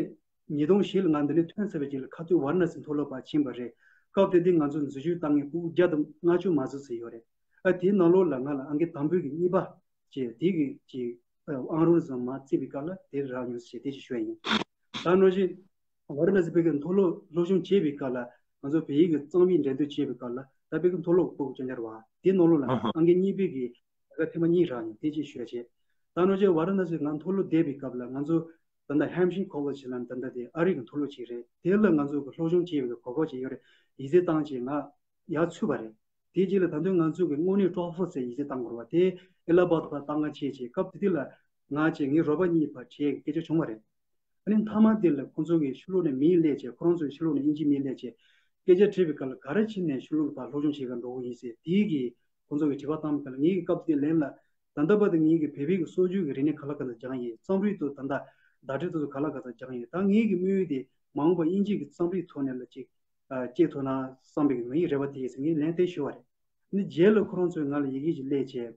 ཉིས་སྟོང་བཞི་ལ་ང་འདི་ནས་ཐོན་ཚར་བའི་རྗེས་ལ་ཁ་ཐུག་ཝཱ་ར་ཎ་སི་མཐོ་སློབ་བར་ཕྱིན་པ་རེད། སྐབས་དེ་དུས་ང་ཚོ་འཛུལ་ཞུགས་བཏང་མཁན་ཕྲུ་གུ་བརྒྱ་དང་ལྔ་བཅུ་མ་ཟིན་ཙམ་ཡོད་རེད། ཨ་དེའི་ནང་ལོགས་ལ་ང་ལ་ཨང་ཀི་དང་པོའི་གི་གཉིས་པ་བཅས་དེ་གི་ཅིག་ཨང་རིམ་ཙམ་མར་བརྩིས་པའི་སྐབས་ལ་དེ་རག་མྱོང་ཞེས་དེ་ཅིག་ཞུ་ཡ་ཡིན། ད་ནང་བཞིན་ཝཱ་ར་ཎ་སི་བོད་ཀྱི་མཐོ་སློབ་སློབ་སྦྱོང་བྱེད་པའི་སྐབས་ལ་ང་ཚོ་བོད་ཡིག་གི་རྩོམ་ཡིག་འགྲན་བསྡུར་བྱེད་པའི་སྐབས་ལ་ད་བོད་ཀྱི་མཐོ་སློབ་ཕྲུ་གུ་ཅན་ཅར་བ་དེའི་ནང་ལོགས་ལ་ཨང་ཀི་གཉིས་པའི་གི་ད་ལྟ་ཐེངས་མ་གཉིས་རག་ཡིན་དེ་ཅིག་ཞུ་ཡ་བྱས། ད་ནང་བཞིན་ཝཱ་ར་ཎ་སི་ང་མཐོ་སློབ་བསྡད་པའི་སྐབས་ལ་ང་ཚོ་ད་ལྟ་Hampshire College ལ་ད་ལྟ་དེ་ཨ་རི་གི་མཐོ་སློབ་ཅིག་རེད། དེ་ལ་ང་ཚོ་གི་སློབ་སྦྱོང་བྱེད་པའི་གོ་སྐབས་ཅིག་ཡོད་རེད། ཡིག་ཚད་བཏང་བྱས་ང་ཡར་ཚུད་པ་རེད། དེའི་རྗེས་ལ་ད་དུང་ང་ཚོ་གི་དངོས་གནས་ཊོ་ཧྥལ་ཟེར་ཡིག་ཚད་བཏང་དགོས་རེད་བ། དེ་ཨེ་ལ་ཧ་བཱད་ཕར་བཏང་ག་བྱས་བྱས་སྐབས་དེ་དུས་ལ་ང་བྱས་ངའི་རོགས་པ་གཉིས་ཕར་བྲོས་སྐད་ཆ་བྱུང་བ་རེད། ཨ་ནི་མཐའ་མ་དེ་ལ་ཁོང་ཚོ་གི་ཕྱི་ལོགས་ནས་མི་སླེབས་བྱས་ཁོ་རང་ཚོའི་ཕྱི་ལོགས་ནས་དབྱིན་ཇི་མི་སླེབས་བྱས་སྐད་ཆ་དྲིས་པའི་སྐབས་ལ་ག་རེ་བྱས་ནས་ཕྱི་ལོགས་ལ་ཕར་སློབ་སྦྱོང་བྱེད་ག་འགྲོ་གི་ཡིན་ཟེར་དེའི་གི་ཁོང་ཚོ་གི་དྲི་བ་བཏང་བའི་སྐབས་ལ་ངེད་ཀྱི་སྐབས་དེ་ལན་ལ་ད་ལྟ་བར་དུ་ངེད་ཀྱི་བོད་པའི་གི་སྲོལ་རྒྱུན་གི་རིག་གནས་ག་ལ་ག་ཚོད་སྦྱངས་ཡིན། རྩོམ་རིག་ཏུ་ད་ལྟ་བརྡ་སྤྲོད་དེ་ཚོ་ག་ལ་ག་ཚོད་སྦྱངས་ཡིན། ད་ངེད་ཀྱི་དམིགས་ཡུལ་དེ་མ་འོངས་པ་དབྱིན་ཇི་གི་རྩོམ་རིག་ཐོག་ནས་ལ་ཅིག་ཨ་སྐྱེལ་ཐུབ་ན་བསམ་པའི་གི་ངེད་ཀྱི་རེ་བ་དེ་ཡིན་ཟེར་ངས་ལན་དེ་ཞུ་བ་རེད། ནི་རྗེས་ལ་ཁོ་རང་ཚོས་ང་ལ་ཡི་གེ་ཅིག་སླེབས་བྱས།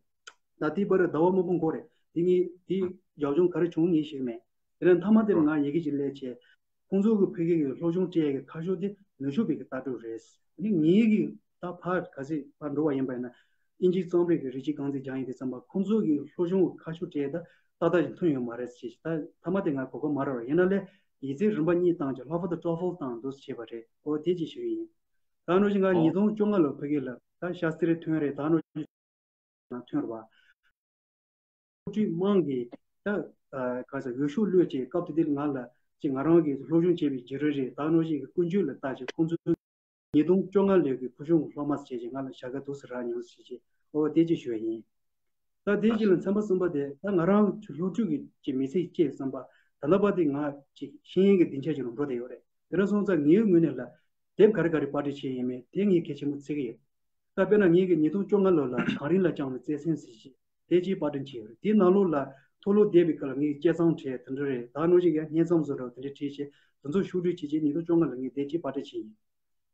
ད་ལྟའི་བར་ཟླ་བ་མང་པོ་འགོར་རེད། དེ་ངས་དེའི་རྒྱབ་ལྗོངས་ག་རེ་བྱུང་ངས་ཤེས་ཀྱི་མེད། དེ་ནས་མཐའ་མ་དེར་ང་ཡི་གེ་ཅིག་སླེབས་བྱས། ཁོང་ཚོ་གི་ཕ་གི་གི་སློབ་སྦྱོང་སྤྲད་ཡས་ཀྱི་ཁ་ཕྱོགས་དེ་ནུབ་ཕྱོགས་པའི་གི་ལྟ་གྲུབ་རེད། ནི་ངེད་ཀྱི་ད་ཕར་ག་ཚོད་ཕར་འགྲོ་བ་ཡིན་པ་ཡིན་ན་དབྱིན་ཇིའི་རྩོམ་རིག་གི་རིགས་གཅིག་རྐང་འཛིན་སྦྱངས་ཡིན་དུས་ཙམ་པ་ཁོང་ཚོ་གི་སློབ་སྦྱོང་གི་ཁ་ཕྱོགས་སྤྲད་ཡས་ད་ཏག་ཏག་ཅིག་མཐུན་ཡོད་མ་རེད་ཟེར་བྱས། ད་མཐའ་མ་དེ་ང་གོ་སྐབས་མ་རག་རེད། ཡིན་ན་ལས་ཡིག་ཚད་རིམ་པ་གཉིས་བཏང་ཅིག་ལྷག་པར་དུ་ཊོ་ཧྥལ་བཏང་འདུག་བྱས་པ་རེད། ཨོ་དེ་ཅིག་ཞུ་ཡིན། ད་ནང་བཞིན་ང་ཨོ། ཉིས་སྟོང་བཅོ་ལྔ་ལོ་ཕ་གི་ལ་ད་ཤ་སྟེ་རེ་ཐོན་རེད། ད་ནང་བཞིན་ཐོན་རེད་བ། སློབ་ཕྲུག་དམངས་ཀྱིས་ད་ག་ས་འོས་ཤོག་བླུགས་བྱས་སྐབས་དེ་དུས་ང་ལ་ཅིག་ང་རང་གི་སློབ་སྦྱོང་བྱས་པའི་བརྒྱུད་རིམ་རེད། ད་ནང་བཞིན་གྱི་ཀུན་སྤྱོད་ལ་བལྟ་བྱས་ཁོང་ཚོས་ཉིས་སྟོང་བཅོ་ལྔ་ལོའི་གི་ཕུལ་བྱུང་གི་སློབ་མ་བྱས་བྱས་ང་ལ་བྱ་དགའ་འདུག་སེ་རག་མྱོང་ཟེར་བྱས་ཨོ་དེ་ཅིག་ཞུ་བ་ཡིན། ད་དེ་རྗེས་ལ་ཚན་པ་གསུམ་པ་དེ་ད་ང་རང་ཚོ་སློབ་ཕྲུག་གི་ཅིག་མི་ཚེ་སྐྱེལ་བསམ་པ་ད་ལྟ་བར་དེ་ང་ཅིག་ཤེས་ཡོན་གྱི་སྡིངས་ཆ་ཅིག་ལ་འགྲོ་བསྡད་ཡོད་རེད། དེ་འདྲ་སོང་ཙང་ངའི་ངོས་ནས་ལ་དེབ་ག་རེ་ག་རེ་པར་སྐྲུན་བྱས་ཡིན་མིན་དེ་ངས་གལ་ཆེན་པོ་བརྩི་གི་ཡོད། ད་དཔེར་ན་ངེད་ཀྱི་ཉིས་སྟོང་བཅོ་ལྔ་ལོ་ལ་གངས་རི་ལ་བཅངས་པའི་བརྩེ་སེམས་ཟེར་ཞིག་དེ་ཅིག་པར་སྐྲུན་བྱས་ཡོད་རེད། དེའི་ནང་ལོགས་ལ་མཐོ་སློབ་བསྡད་པའི་སྐབས་ལ་ངས་དཔྱད་རྩོམ་བྲིས་དེ་འདྲ་རེད། ད་ནང་བཞིན་ཡང་སྙན་རྩོམ་བཟོ་འདྲ་དེ་འདྲ་བྲིས་བྱས་དེ་ཚོ་ཕྱོགས་བསྒྲིགས་བྱས་བྱས་ཉིས་སྟོང་བཅོ་ལྔ་ལ་ངས་དེ་ཅིག་པར་སྐྲུན་བྱས་ཡིན།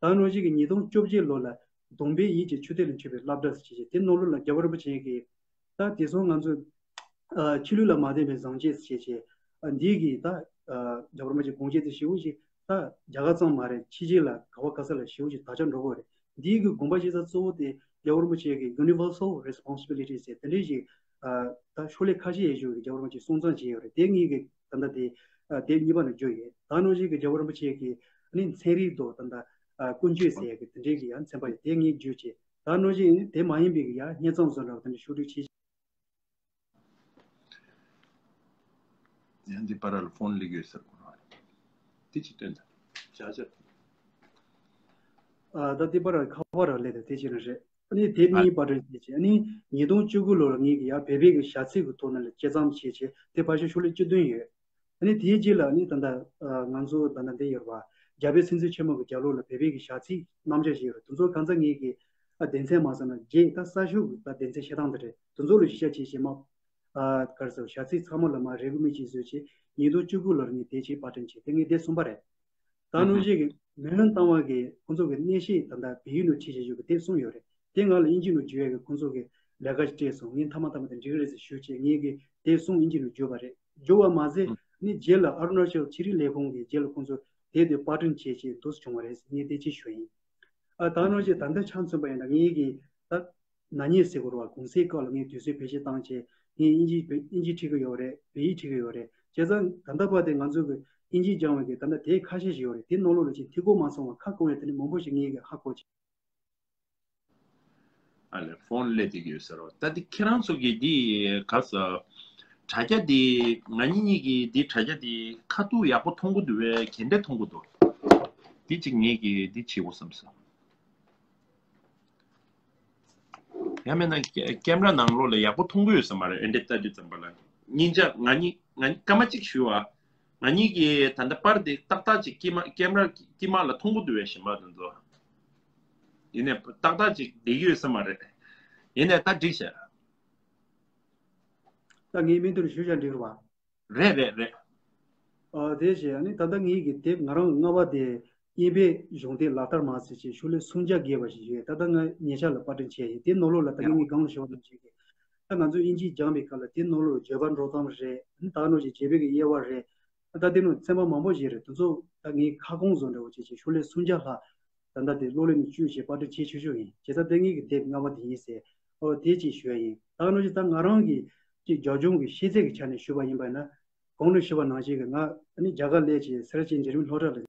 ད་ནང་བཞིན་གྱི་ཉིས་སྟོང་བཅོ་བརྒྱད་ལོ་ལ་སྡོམ་པའི་ཡིད་ཀྱི་ཆུ་གཏེར་ལ་འཁྱུད་པའི་སློབ་གྲྭ་ཟེར་བྱས་བྱས་དེ་ནང་ལོགས་ལ་རྒྱལ་བ་རིན་པོ་ཆེ་གིས་ད་དེང་སང་ང་ཚོས་ཨ་ཆོས་ལུགས་ལ་མ་བརྟེན་པའི་བཟང་སྤྱོད་ཟེར་བྱས་བྱས་ཨ་འདིའི་གི་ད་ཨ་རྒྱལ་བ་རིན་པོ་ཆེ་དགོངས་བཞེད་དེ་ཞེ་པོ་ཅིག་ད་རྒྱ་གར་ཙམ་མ་རེད། ཕྱི་རྒྱལ་ལ་ག་བ་ག་ས་ལ་ཞེ་པོ་ཅིག་དར་ཁྱབ་འགྲོ་གི་ཡོད་རེད། འདིའི་གི་དགོངས་པ་བཞེས་ས་གཙོ་བོ་དེ་རྒྱལ་བ་རིན་པོ་ཆེ་གི་Universal Responsibility ཟེར་དེ་འདྲའི་ཞིག་ཨ་ད་ཤོ་ལོ་ཀ་ཁ་ཤས་ཡོད་ཅིག་རྒྱལ་བ་རིན་པོ་ཆེས་གསུང་རྩོམ་བྱས་ཡོད་རེད། དེ་ངེད་ཀྱི་ད་ལྟ་དེ་ཨ་དེབ་གཉིས་པ་ནང་བསྒྱུར་ཡོད། ད་ནང་བཞིན་གྱི་རྒྱལ་བ་རིན་པོ་ཆེ་གི་ཨ་ནི་ཚན་རིག་དང་ད་ལྟ་ཨ་ཀུན་སྤྱོད་ཟེར་ཡ་གི་དེ་འདྲའི་གི་ཡང་ཚན་པ་ཡོད། དེ་ངས་བསྒྱུར་བྱས། ད་ནང་བཞིན་དེ་མ་ཡིན་པའི་གི་ཡང་སྙན་རྩོམ་བཟོ་འདྲ་བ་དེ་འདྲ་ཕྱོགས་བསྒྲིགས་བྱས། ཡང་འདི་པར་ལ་ཕོན་སླེབས་ཡོད་ཟེར་གོ་ར། དེ་ཅི་སྟོན་ད། བྱ་བྱ། ཨ་ད་འདི་པར་ཁ་པར་སླེབས་ད་དེ་ཅི་ན་རེད། ཨ་ནི་དེབ་གཉིས་པར་སྐྲུན་བྱས་བྱས། ཨ་ནི་ཉིས་སྟོང་བཅུ་དགུ་ལོར་ངེད་ཀྱི་ཡ་བོད་པའི་གི་བྱ་ཚིག་གི་ཐོག་ནས་ལ་དཔྱད་རྩོམ་བྱས་བྱས། དེ་ཕལ་ཆེར་ཤོག་ལྷེ་བཅུ་བདུན་ཡོད། ཨ་ནི་དེའི་རྗེས་ལ་ཨ་ནི་ད་ལྟ་ཨ་ང་ཚོ་ད་ལྟ་འདི་ཡོད་རེད་པ། རྒྱལ་པོའི་སྲིད་འཛིན་ཆེན་མོ་གི་རྒྱབ་ལོགས་ལ་བོད་པའི་གི་བྱ་ཚིག་རྣམ་གཞག་ཞིག་ཡོད་རེད། དེ་ཚོ་གང་ཚ་ངེད་ཀྱི་ཨ་སྡེ་ཚན་མ་སོང་ན་རྗེས་ད་གསར་ཤོག་གི་ད་སྡེ་ཚན་བཤད་སྟངས་དེ་རེད། དེ་ཚོ་ལ་གཞི་བཞག་བྱས་བྱས་མ། ཨ་ག་རེ་ཟེར། བྱ་ཚིག་ཚང་མ་ལ་མ་རེ་སྒུག་མི་གཅིག་བཟོས་བྱས། ཉིས་སྟོང་བཅུ་དགུ་ལོར་ངས་དེབ་གཅིག་པར་སྐྲུན་བྱས། དེ་ངས་དེབ་གསུམ་པ་རེད། ད་ནང་བཞིན་གྱི་མེ་ལོན་བཏང་བ་གི་ཁོང་ཚོ་གི་གནས་བཤད་ད་ལྟ་བལ་ཡུལ་ནང་ཁྲིད་བྱེད་རྒྱུ་གི་དེབ་གསུམ་ཡོད་རེད། དེ་ང་ལ་དབྱིན་ཇི་ནང་བསྒྱུར་ཡས་གི་ཁོང་ཚོ་གི་ལས་ཀ་ཞིག་སྤྲད་སོང་། ངས་མཐའ་མ་མཐའ་མ་དེ་འགྲིག་གི་རེད་ཟེར་ཞུས་བྱས། ངས་གི་དེབ་གསུམ་དབྱིན་ཇི་ནང་བསྒྱུར་བ་རེད། བསྒྱུར་བ་མ་ཟད་ནི་རྗེས་ལ་ཨ་རུ་ན་ཅལ་ཕྱི་དྲིལ་ལས་ཁུངས་ཀྱི་རྗེས་ལ་ཁོང་ཚོ་དེབ་དེ་པར་སྐྲུན་བྱས་བྱས་འདུག་སེ་བྱུང་བ་རེད་ཟེར། ངས་དེ་ཅིག་ཞུ་ཡིན། ཨ་ད་ནང་བཞིན་ད་ལྟ་ཆ་མཚོན་པ་ཡིན་ན་ངས་གི་ད་ན་ནིང་ཟེར་དགོས་རེད་པ། གུང་སེང་སྐབས་ལ་ངས་དུས་ཚོད་བེད་སྤྱོད་བཏང་བྱས། ངས་དབྱིན་ཇི་བེད་དབྱིན་ཇི་ཁྲིད་ཀྱི་ཡོད་རེད། བོད་ཡིག་ཁྲིད་ཀྱི་ཡོད་རེད། བྱས་ཙང་ད་ལྟ་བར་དེ་ང་ཚོ་གི་དབྱིན་ཇི་སྦྱང་བའི་གི་ད་ལྟ་དེབ་ཁ་ཤས་ཤིག་ཡོད་རེད། དེ་ནང་ལོགས་ལ་ཅིག་འཐུས་སྒོ་མ་ཚང་བ་ཁ་སྐོང་ཡ་དེ་ནི་མང་པོ་ཞིག་ངས་གི་ཧ་གོ་བྱས། ཨ་ལས་ཕོན་སླེབས་བསྡད་ཀྱི་ཡོད་ཟེར་རོ། ད་དེ་ཁྱེད་རང་ཚོ་གི་དེ་ག་ས་དྲ་རྒྱ་དེ་ང་གཉིས་གཉིས་ཀྱི་དེ་དྲ་རྒྱ་དེ་ཁ་ཐུག་ཡག་པོ་མཐོང་གི་འདུག་བས། ག་འདྲ་མཐོང་གི་འདུག་དེ་གཅིག་ངས་གི་དེ་བྱེད་དགོས་བསམ་སོང་། ཡང་མིན་ན་ཀེ་ཀེམ་ར་ནང་ལོགས་ལ་ཡག་པོ་མཐོང་གི་ཡོད་ས་མ་རེད། ཨེ་འདྲ་ལྟ་དུས་ཙམ་པ་ལ་སྙིང་རྗེ། ང་གཉིས་ང་གཉིས་སྐར་མ་གཅིག་ཞུ་བ། ང་གཉིས་ཀྱིས་ད་ལྟ་པར་དེ་ཏག་ཏག་ཅིག་དཀྱིལ་མ་ཀེམ་ར་དཀྱིལ་མ་ལ་མཐོང་གི་འདུག་བས། གཞན་པ་དེ་ཚོ་ཡིན་ནས་ཏག་ཏག་ཅིག་བསྡད་ཀྱི་ཡོད་ས་མ་རེད། ཡིན་ནས་ད་འགྲིག་ཤག་ད་ངའི་མིང་དེར་ཞུ་བྱ་འགྲིག་རེད་པ། རེད་རེད་རེད། ཨ་དེ་བྱས་ཨ་ནི་ད་ལྟ་ངེད་ཀྱི་དེབ་ང་རང་ལྔ་པ་དེ་དབྱིན་པའི་གཞུང་དེབ་ལག་བསྟར་མ་ཟེར་བྱས་ཤོག་ལྷེ་སུམ་བརྒྱ་བརྒལ་བ་ཞིག་ཡོད། ད་ལྟ་ང་ཉེ་ཆར་ལ་པར་སྐྲུན་བྱས་ཡིན། དེ་ནང་ལོགས་ལ་ད་ཡ། ངས་སྒང་ལ་ཞུ་བ་ནང་བཞིན་གྱི་ད་ང་ཚོ་དབྱིན་ཇི་སྦྱངས་པའི་སྐབས་ལ་དེ་ནང་ལོགས་བརྗོད་པ་འགྲོ་སྟངས་རེད། ད་ནང་བཞིན་བྱེད་པའི་གི་དབྱེ་བ་རེད། ད་དེ་ནང་ཚན་པ་མང་པོ་ཞིག་རེད། དེ་ཚོ་ད་ངས་ཁ་སྐོང་བཟོ་འདྲ་བོ་བྱས་བྱས་ཤོག་ལྷེ་སུམ་བརྒྱ་ལྷག་ད་ལྟ་དེ་གློག་ཀླད་ནང་བཅུག་བྱས་པར་སྐྲུན་བྱས་ཆོག་ཆོག་ཡིན། བྱས་ཙང་དེ་ངེད་ཀྱི་དེབ་ལྔ་པ་དེ་ཡིན་ཟེར། ཨོ་དེ་ཅིག་ཞུ་ཡ་ཡིན། ད་ནང་བཞིན་ད་ང་རང་གི་ཅིག་རྒྱབ་ལྗོངས་ཀྱི་ཤེས་ཚད་ཀྱི་ཆ་ནས་ཞུས་པ་ཡིན་པ་ན། གོང་ནས་ཞུས་པ་ནང་བཞིན་གྱི་ང་ཨ་ནི་རྒྱ་གར་སླེབས་བྱས་སེར་བྱེས་འཇར་མི་སློབ་གྲྭ་ལ།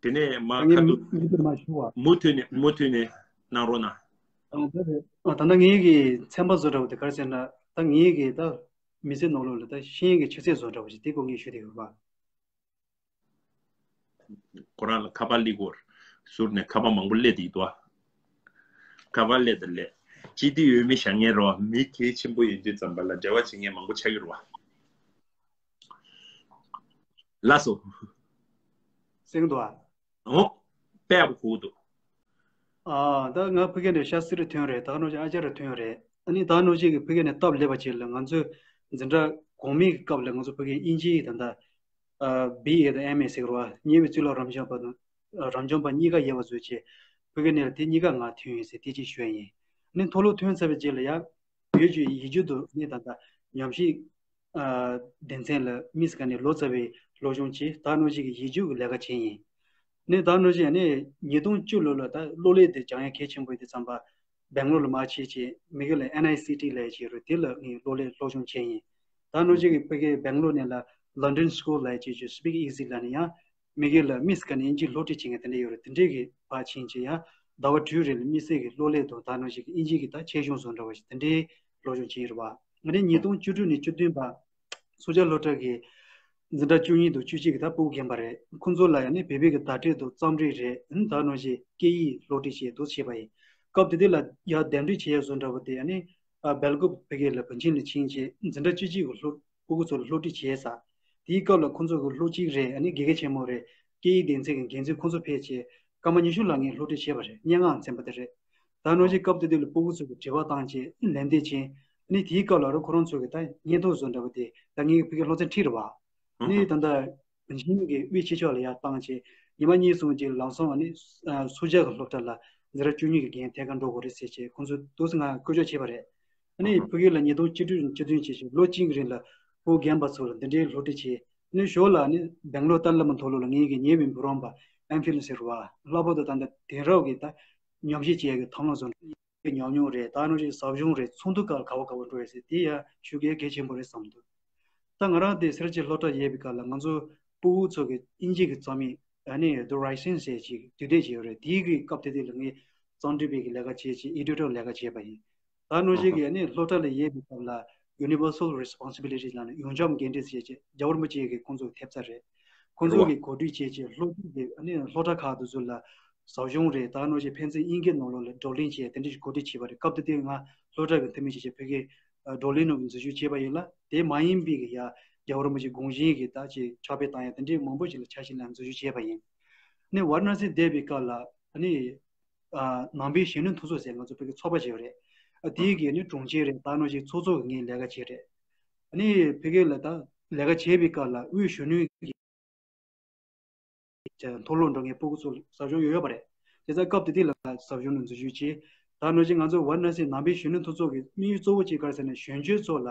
དེ་ནས་མ་ད་ངས་ཁ་ཐུག་མི་མི་དེར་མ་ཞུ་བ། མུ་མཐུད་ནས་མུ་མཐུད་ནས་གནང་རོགས་གནང་། ཨ་ད་ད་ད་ངེད་ཀྱི་ཚན་པ་བཟོ་འདྲ་བོ་དེ་ག་རེ་ཟེར་ན། ད་ངེད་ཀྱི་ད་མི་ཚེ་ནང་ལོགས་ལ་ད་ཤེས་ཡོན་གྱི་ཆུ་ཚད་བཟོ་འདྲ་བོ་ཞིག་དེ་སྐོར་ངས་ཞུ་བསྡད་ཡོད་པ། ཁོ་རང་ལ་ཁ་པར་སླེབས་ཀྱི་ཡོད། ཟུར་ནས་ཁ་པར་མང་པོ་སླེབས་བསྡད་ཀྱི་འདུག་ཨ། ཁ་པར་སླེབས་དང་སླེབས། སྤྱི་འཐུས་འོས་མི་བཞེངས་མཁན་རེད་པ། མི་གལ་ཆེན་པོ་ཡིན་དུས་ཙམ་པ་ལ་འབྲེལ་བ་བྱེད་མཁན་མང་པོ་ཆགས་ཀྱི་རེད་པ། ལགས་སོ། གསན་གྱི་འདུག་ཨ། འོ། དཔེ་ཡག་པོ་གོ་གི་འདུག་ཨ་ད་ང་ཕ་གི་ནས་ཤ་སི་རུ་ཐོན་རེད། ད་ནོ་ཅིག་ཨ་ཅག་རུ་ཐོན་རེད། ཨ་ནི་ད་ནོ་ཅིག་གི་ཕ་གི་ནས་སྟབས་ལེགས་པ་ཅིག་ལ་ང་ཚོའི་འཛིན་གྲྭ་གོང་མའི་སྐབས་ལ་ང་ཚོ་ཕ་གི་དབྱིན་ཇིའི་ད་ལྟ་ཨ་བི་ཨེ་དང་ཨེམ་ཨེ་ཟེར་གི་རེད་པ། ཉེ་བའི་གཙུག་ལག་རབ་འབྱམས་པ་དང་རབ་འབྱམས་པ་གཉིས་ཀ་ཡོད་པ་བཟོས་བྱས། ཕ་གི་ནས་ལ་དེ་གཉིས་ཀ་ང་ཐོན་ཡོད་ཟེར་དེ་ཅིག་ཞུ་ཡ་ཡིན། ཨ་ནི་མཐོ་སློབ་ཐོན་ཚར་བའི་རྗེས་ལ་ཡ་བོད་ཀྱི་ཡིག་རྒྱུགས་དང་ནི་ད་ལྟ་ཉམས་ཞིབ་ཨ་སྡེ་ཚན་ལ་དམིགས་སུ་བཀར་ནས་ལོ་ཙཱ་བའི་སློབ་སྦྱོང་བྱས། ད་ནང་བཞིན་གྱི་ཡིག་རྒྱུགས་ཀྱི་ལས་ཀ་བྱས་ཡིན། ནི་ད་ནང་བཞིན་ནི་ཉིས་སྟོང་བཅུ་ལོ་ལ་ད་གློག་ཀླད་དེ་སྦྱང་ཡ་གལ་ཆེན་པོ་ཡིན་དུས་ཙམ་པ་སྦེང་ལོར་ལ་མར་ཕྱིན་བྱས་མི་གི་ལ་ཨེན་ཨའི་སི་ཊི་ལབ་ཡ་ཅིག་ཡོད་རེད། དེ་ལ་ངས་གློག་ཀླད་སློབ་སྦྱོང་བྱས་ཡིན། ད་ནང་བཞིན་གྱི་ཕ་གི་སྦེང་ལོར་ནས་ལ་London School ལབ་ཡ་ཅིག་ཡོད། Speak Easy ལབ་ནས་ཡང་མི་གི་ལ་དམིགས་སུ་བཀར་ནས་དབྱིན་ཇི་སློབ་ཁྲིད་བྱེད་མཁན་དེ་འདྲ་ཡོད་རེད། དེ་འདྲའི་གི་ཕར་ཕྱིན་བྱས་ཡང་ཟླ་བ་དྲུག་རིང་ལ་དམིགས་བསལ་གྱི་གློག་ཀླད་དང་ད་ནང་བཞིན་གྱི་དབྱིན་ཇི་གི་ད་ཆེད་སྦྱོང་བཟོ་འདྲ་བ་ཞིག་དེ་འདྲའི་སློབ་སྦྱོང་བྱས་ཡོད་རེད་པ། ང་ནི་ཉིས་སྟོང་བཅུ་དྲུག་ནས་བཅུ་བདུན་བར་སུ་ཇཱ་སློབ་གྲྭ་གི་འཛིན་གྲྭ་བཅུ་གཉིས་དང་བཅུ་གཅིག་གི་ད་སྤུ་གུ་རྒན་པ་རེད། ཁོང་ཚོ་ལ་ཡང་ནི་བོད་པའི་གི་བརྡ་སྤྲོད་དང་རྩོམ་རིག་རེད། ད་ནང་བཞིན་སྐད་ཡིག་སློབ་ཁྲིད་བྱས་འདུག་བྱས་པ་ཡིན། སྐབས་དེ་དུས་ལ་ཡར་གདན་འདྲེན་བྱས་ཡ་བཟོ་འདྲ་བ་དེ་ཡང་ནི་སྦེལ་ཀོབ་ཕ་གི་ལ་བུན་ཆེན་ལ་ཕྱིན་བྱས་འཛིན་གྲྭ་བཅུ་གཅིག་གི་སློབ་སྤུ་གུ་ཚོ་ལ་སློབ་ཁྲིད་བྱས་ས། དེའི་སྐབས་ལ་ཁོང་ཚོ་གི་སློབ་སྤྱི་རེད། ཨ་ནི་དགེ་རྒན་ཆེན་མོ་རེད། སྐད་ཡིག་སྡེ་ཚན་གྱི་འགན་འཛིན་ཁོང་ཚོ་ཕེབས་བྱས་སྐར་མ་ཉི་ཤུ་ལྷག་ངས་སློབ་ཁྲིད་བྱས་པ་རེད། སྙན་ངག་ཚན་པ་དེ་རེད། ད་ནང་བཞིན་སྐབས་དེ་དུས་ལ་སྤུ་གུ་ཚོ་གི་དྲི་བ་བཏང་བྱས་ལན་འདེབས་བྱས། ཨ་ནི་དེའི་སྐབས་ལ་རུ་ཁོ་རང་ཚོ་གི་ད་སྙན་ཐོ་བཟོ་འདྲ་བ་དེ་ད་ངའི་ཕ་གི་སློབ་ཚན་ཁྲིད་རེད་བ། ཨ་ནི་ད་ལྟ་བུན་ཆེན་གྱི་དབུས་ཕྱི་ཕྱོགས་ལ་ཡར་བཏང་བྱས་ཉི་མ་གཉིས་གསུམ་རྗེས་ལམ་སང་ཨ་ནི་སུ་ཇཱ་གི་སློབ་གྲྭ་ལ་འཛིན་གྲྭ་བཅུ་གཉིས་ཀྱི་འགན་ཐད་ཀར་འགྲོ་དགོས་རེད་ཟེར་བྱས་ཁོང་ཚོས་འདུག་སེ་ང་བསྐོ་གཞག་བྱས་པ་རེད། ཨ་ནི་ཕ་གི་ལ་ཉིས་སྟོང་བཅུ་དྲུག་བཅུ་བདུན་བྱས་བྱས་ལོ་གཅིག་གི་རིང་ལ་སྤུ་གུ་རྒན་པ་ཚོ་ལ་འདི་འདྲའི་སློབ་ཁྲིད་བྱས། ཨ་ནི་ཞོར་ལ་ཨ་ནི་སྦེང་ལོར་ཏཱ་ལ་མ་མཐོ་སློབ་ལ་ངེད་ཀྱི་ཉེ་བའི་བུ་རམ་པ་ཨེམ་ཕིལ་ཟེར་བ་ལྷག་པར་དུ་ད་ལྟ་དེང་རབས་ཀྱི་ད་ཉམས་ཞིབ་བྱེད་ཡག་གི་ཐབས་ལམ་བཟོ་འདྲ་ཉམས་མྱོང་རེད། ད་ནང་བཞིན་ཟབ་སྦྱོང་རེད། ཚོགས་འདུ་ཁག་ག་བ་ག་བ་འགྲོ་ཡོད་ཟེར་དེ་ཡང་ཞུ་གལ་གལ་ཆེན་པོ་རེད་བསམ་འདུག་ད་ང་རང་དེ་སེར་བྱེས་སློབ་གྲྭ་ཡོད་པའི་སྐབས་ལ་ང་ཚོ་སྤུ་གུ་ཚོ་གི་དབྱིན་ཇི་གི་རྩོམ་ཡིག་ཨ་ནི་The Rising ཟེར་ཅིག་དུས་དེབ་ཅིག་ཡོད་རེད། དེའི་གི་སྐབས་དེ་དུས་ལ་ངས་རྩོམ་སྒྲིག་པའི་གི་ལས་ཀ་བྱས་ཅིག་ཨེ་ཌི་ཊར་ལས་ཀ་བྱས་པ་ཡིན། ད་ནང་བཞིན་གི་ཨ་ནི་སློབ་གྲྭ་ལ་ཡོད་པའི་སྐབས་ལ་Universal Responsibility ལབ་ནས་ཡོངས་ཁྱབ་འགན་འཁྲི་ཟེར་ཅིག་རྒྱལ་བ་རིན་པོ་ཆེ་གི་ཁོང་ཚོ་ཐེབས་རྩ་རེད། ཁོང་ཚོ་གི་གོ་སྒྲིག་བྱས་ཅིག་སློབ་ཕྲུག་གི་ཨ་ནི་སློབ་གྲྭ་ཁག་དེ་ཚོ་ལ་ ཟབ་སྦྱོང་རེད། ད་ནོ་ཅིག་ཕན་ཚུན་དབྱིན་སྐད་ནང་ལོགས་ལ་བགྲོ་གླེང་བྱས་དེ་འདྲ་ཞིག་གོ་སྒྲིག་བྱས་པ་རེད། སྐབས་དེ་དུས་ང་སློབ་གྲྭ་གི་འཐུས་མི་ཞིག་བྱས་བོད་སྐད་བགྲོ་གླེང་ནང་གི་འཛུལ་ཞུགས་བྱས་པ་ཡིན་ལ། དེ་མ་ཡིན་པའི་གི་ཡ་རྒྱལ་བ་རིན་པོ་ཆེ་དགོངས་བཞིན་གྱི་ད་ཅིག་ཕྱག་དཔེ་བཏང་ཡ་དེ་འདྲའི་མང་པོ་ཞིག་ལ་ཆ་ཤས་ལ་འཛུལ་ཞུགས་བྱས་པ་ཡིན། ནས་ཝཱ་ར་ཎ་སི་བསྡད་པའི་སྐབས་ལ་ཨ་ནི་ཨ་ནང་པའི་གཞོན་ནུ་མཐུན་ཚོགས་ཟེར་ང་ཚོ་བོད་ཀྱི་ཚོགས་པ་ཅིག་ཡོད་རེད། ཨ་དེའི་གི་ནི་དྲུང་ཆེ་རེད། ད་ནོ་ཅིག་ཚོགས་གཙོ་གི་ངའི་ལས་ཀ་བྱས་རེད། ཨ་ནི་བོད་སྐད་ལ་ད་ལས་ཀ་བྱས་པའི་སྐབས་ལ་དབུས་གཞོན་ནུའི་གི་མཐོ་སློབ་འགྲོ་མཁན་སྤུ་གུ་ཚོ་ཟབ་སྦྱོང་ཡོད་ཡོད་པ་རེད། དེ་ཚ་སྐབས་དེ་དུས་ལ་ཟབ་སྦྱོང་ནང་འཛུལ་ཞུགས་བྱས། ད་ནོ་ཅིག་ང་ཚོ་ཝཱ་ར་ཎ་སི་ནང་པའི་གཞོན་ནུ་མཐུན་ཚོགས་ཀྱི་དམིགས་ཡུལ་གཙོ་བོ་ཅིག་ག་རེ་ཟེར་ན་གཞོན་སྐྱེས་ཚོ་ལ་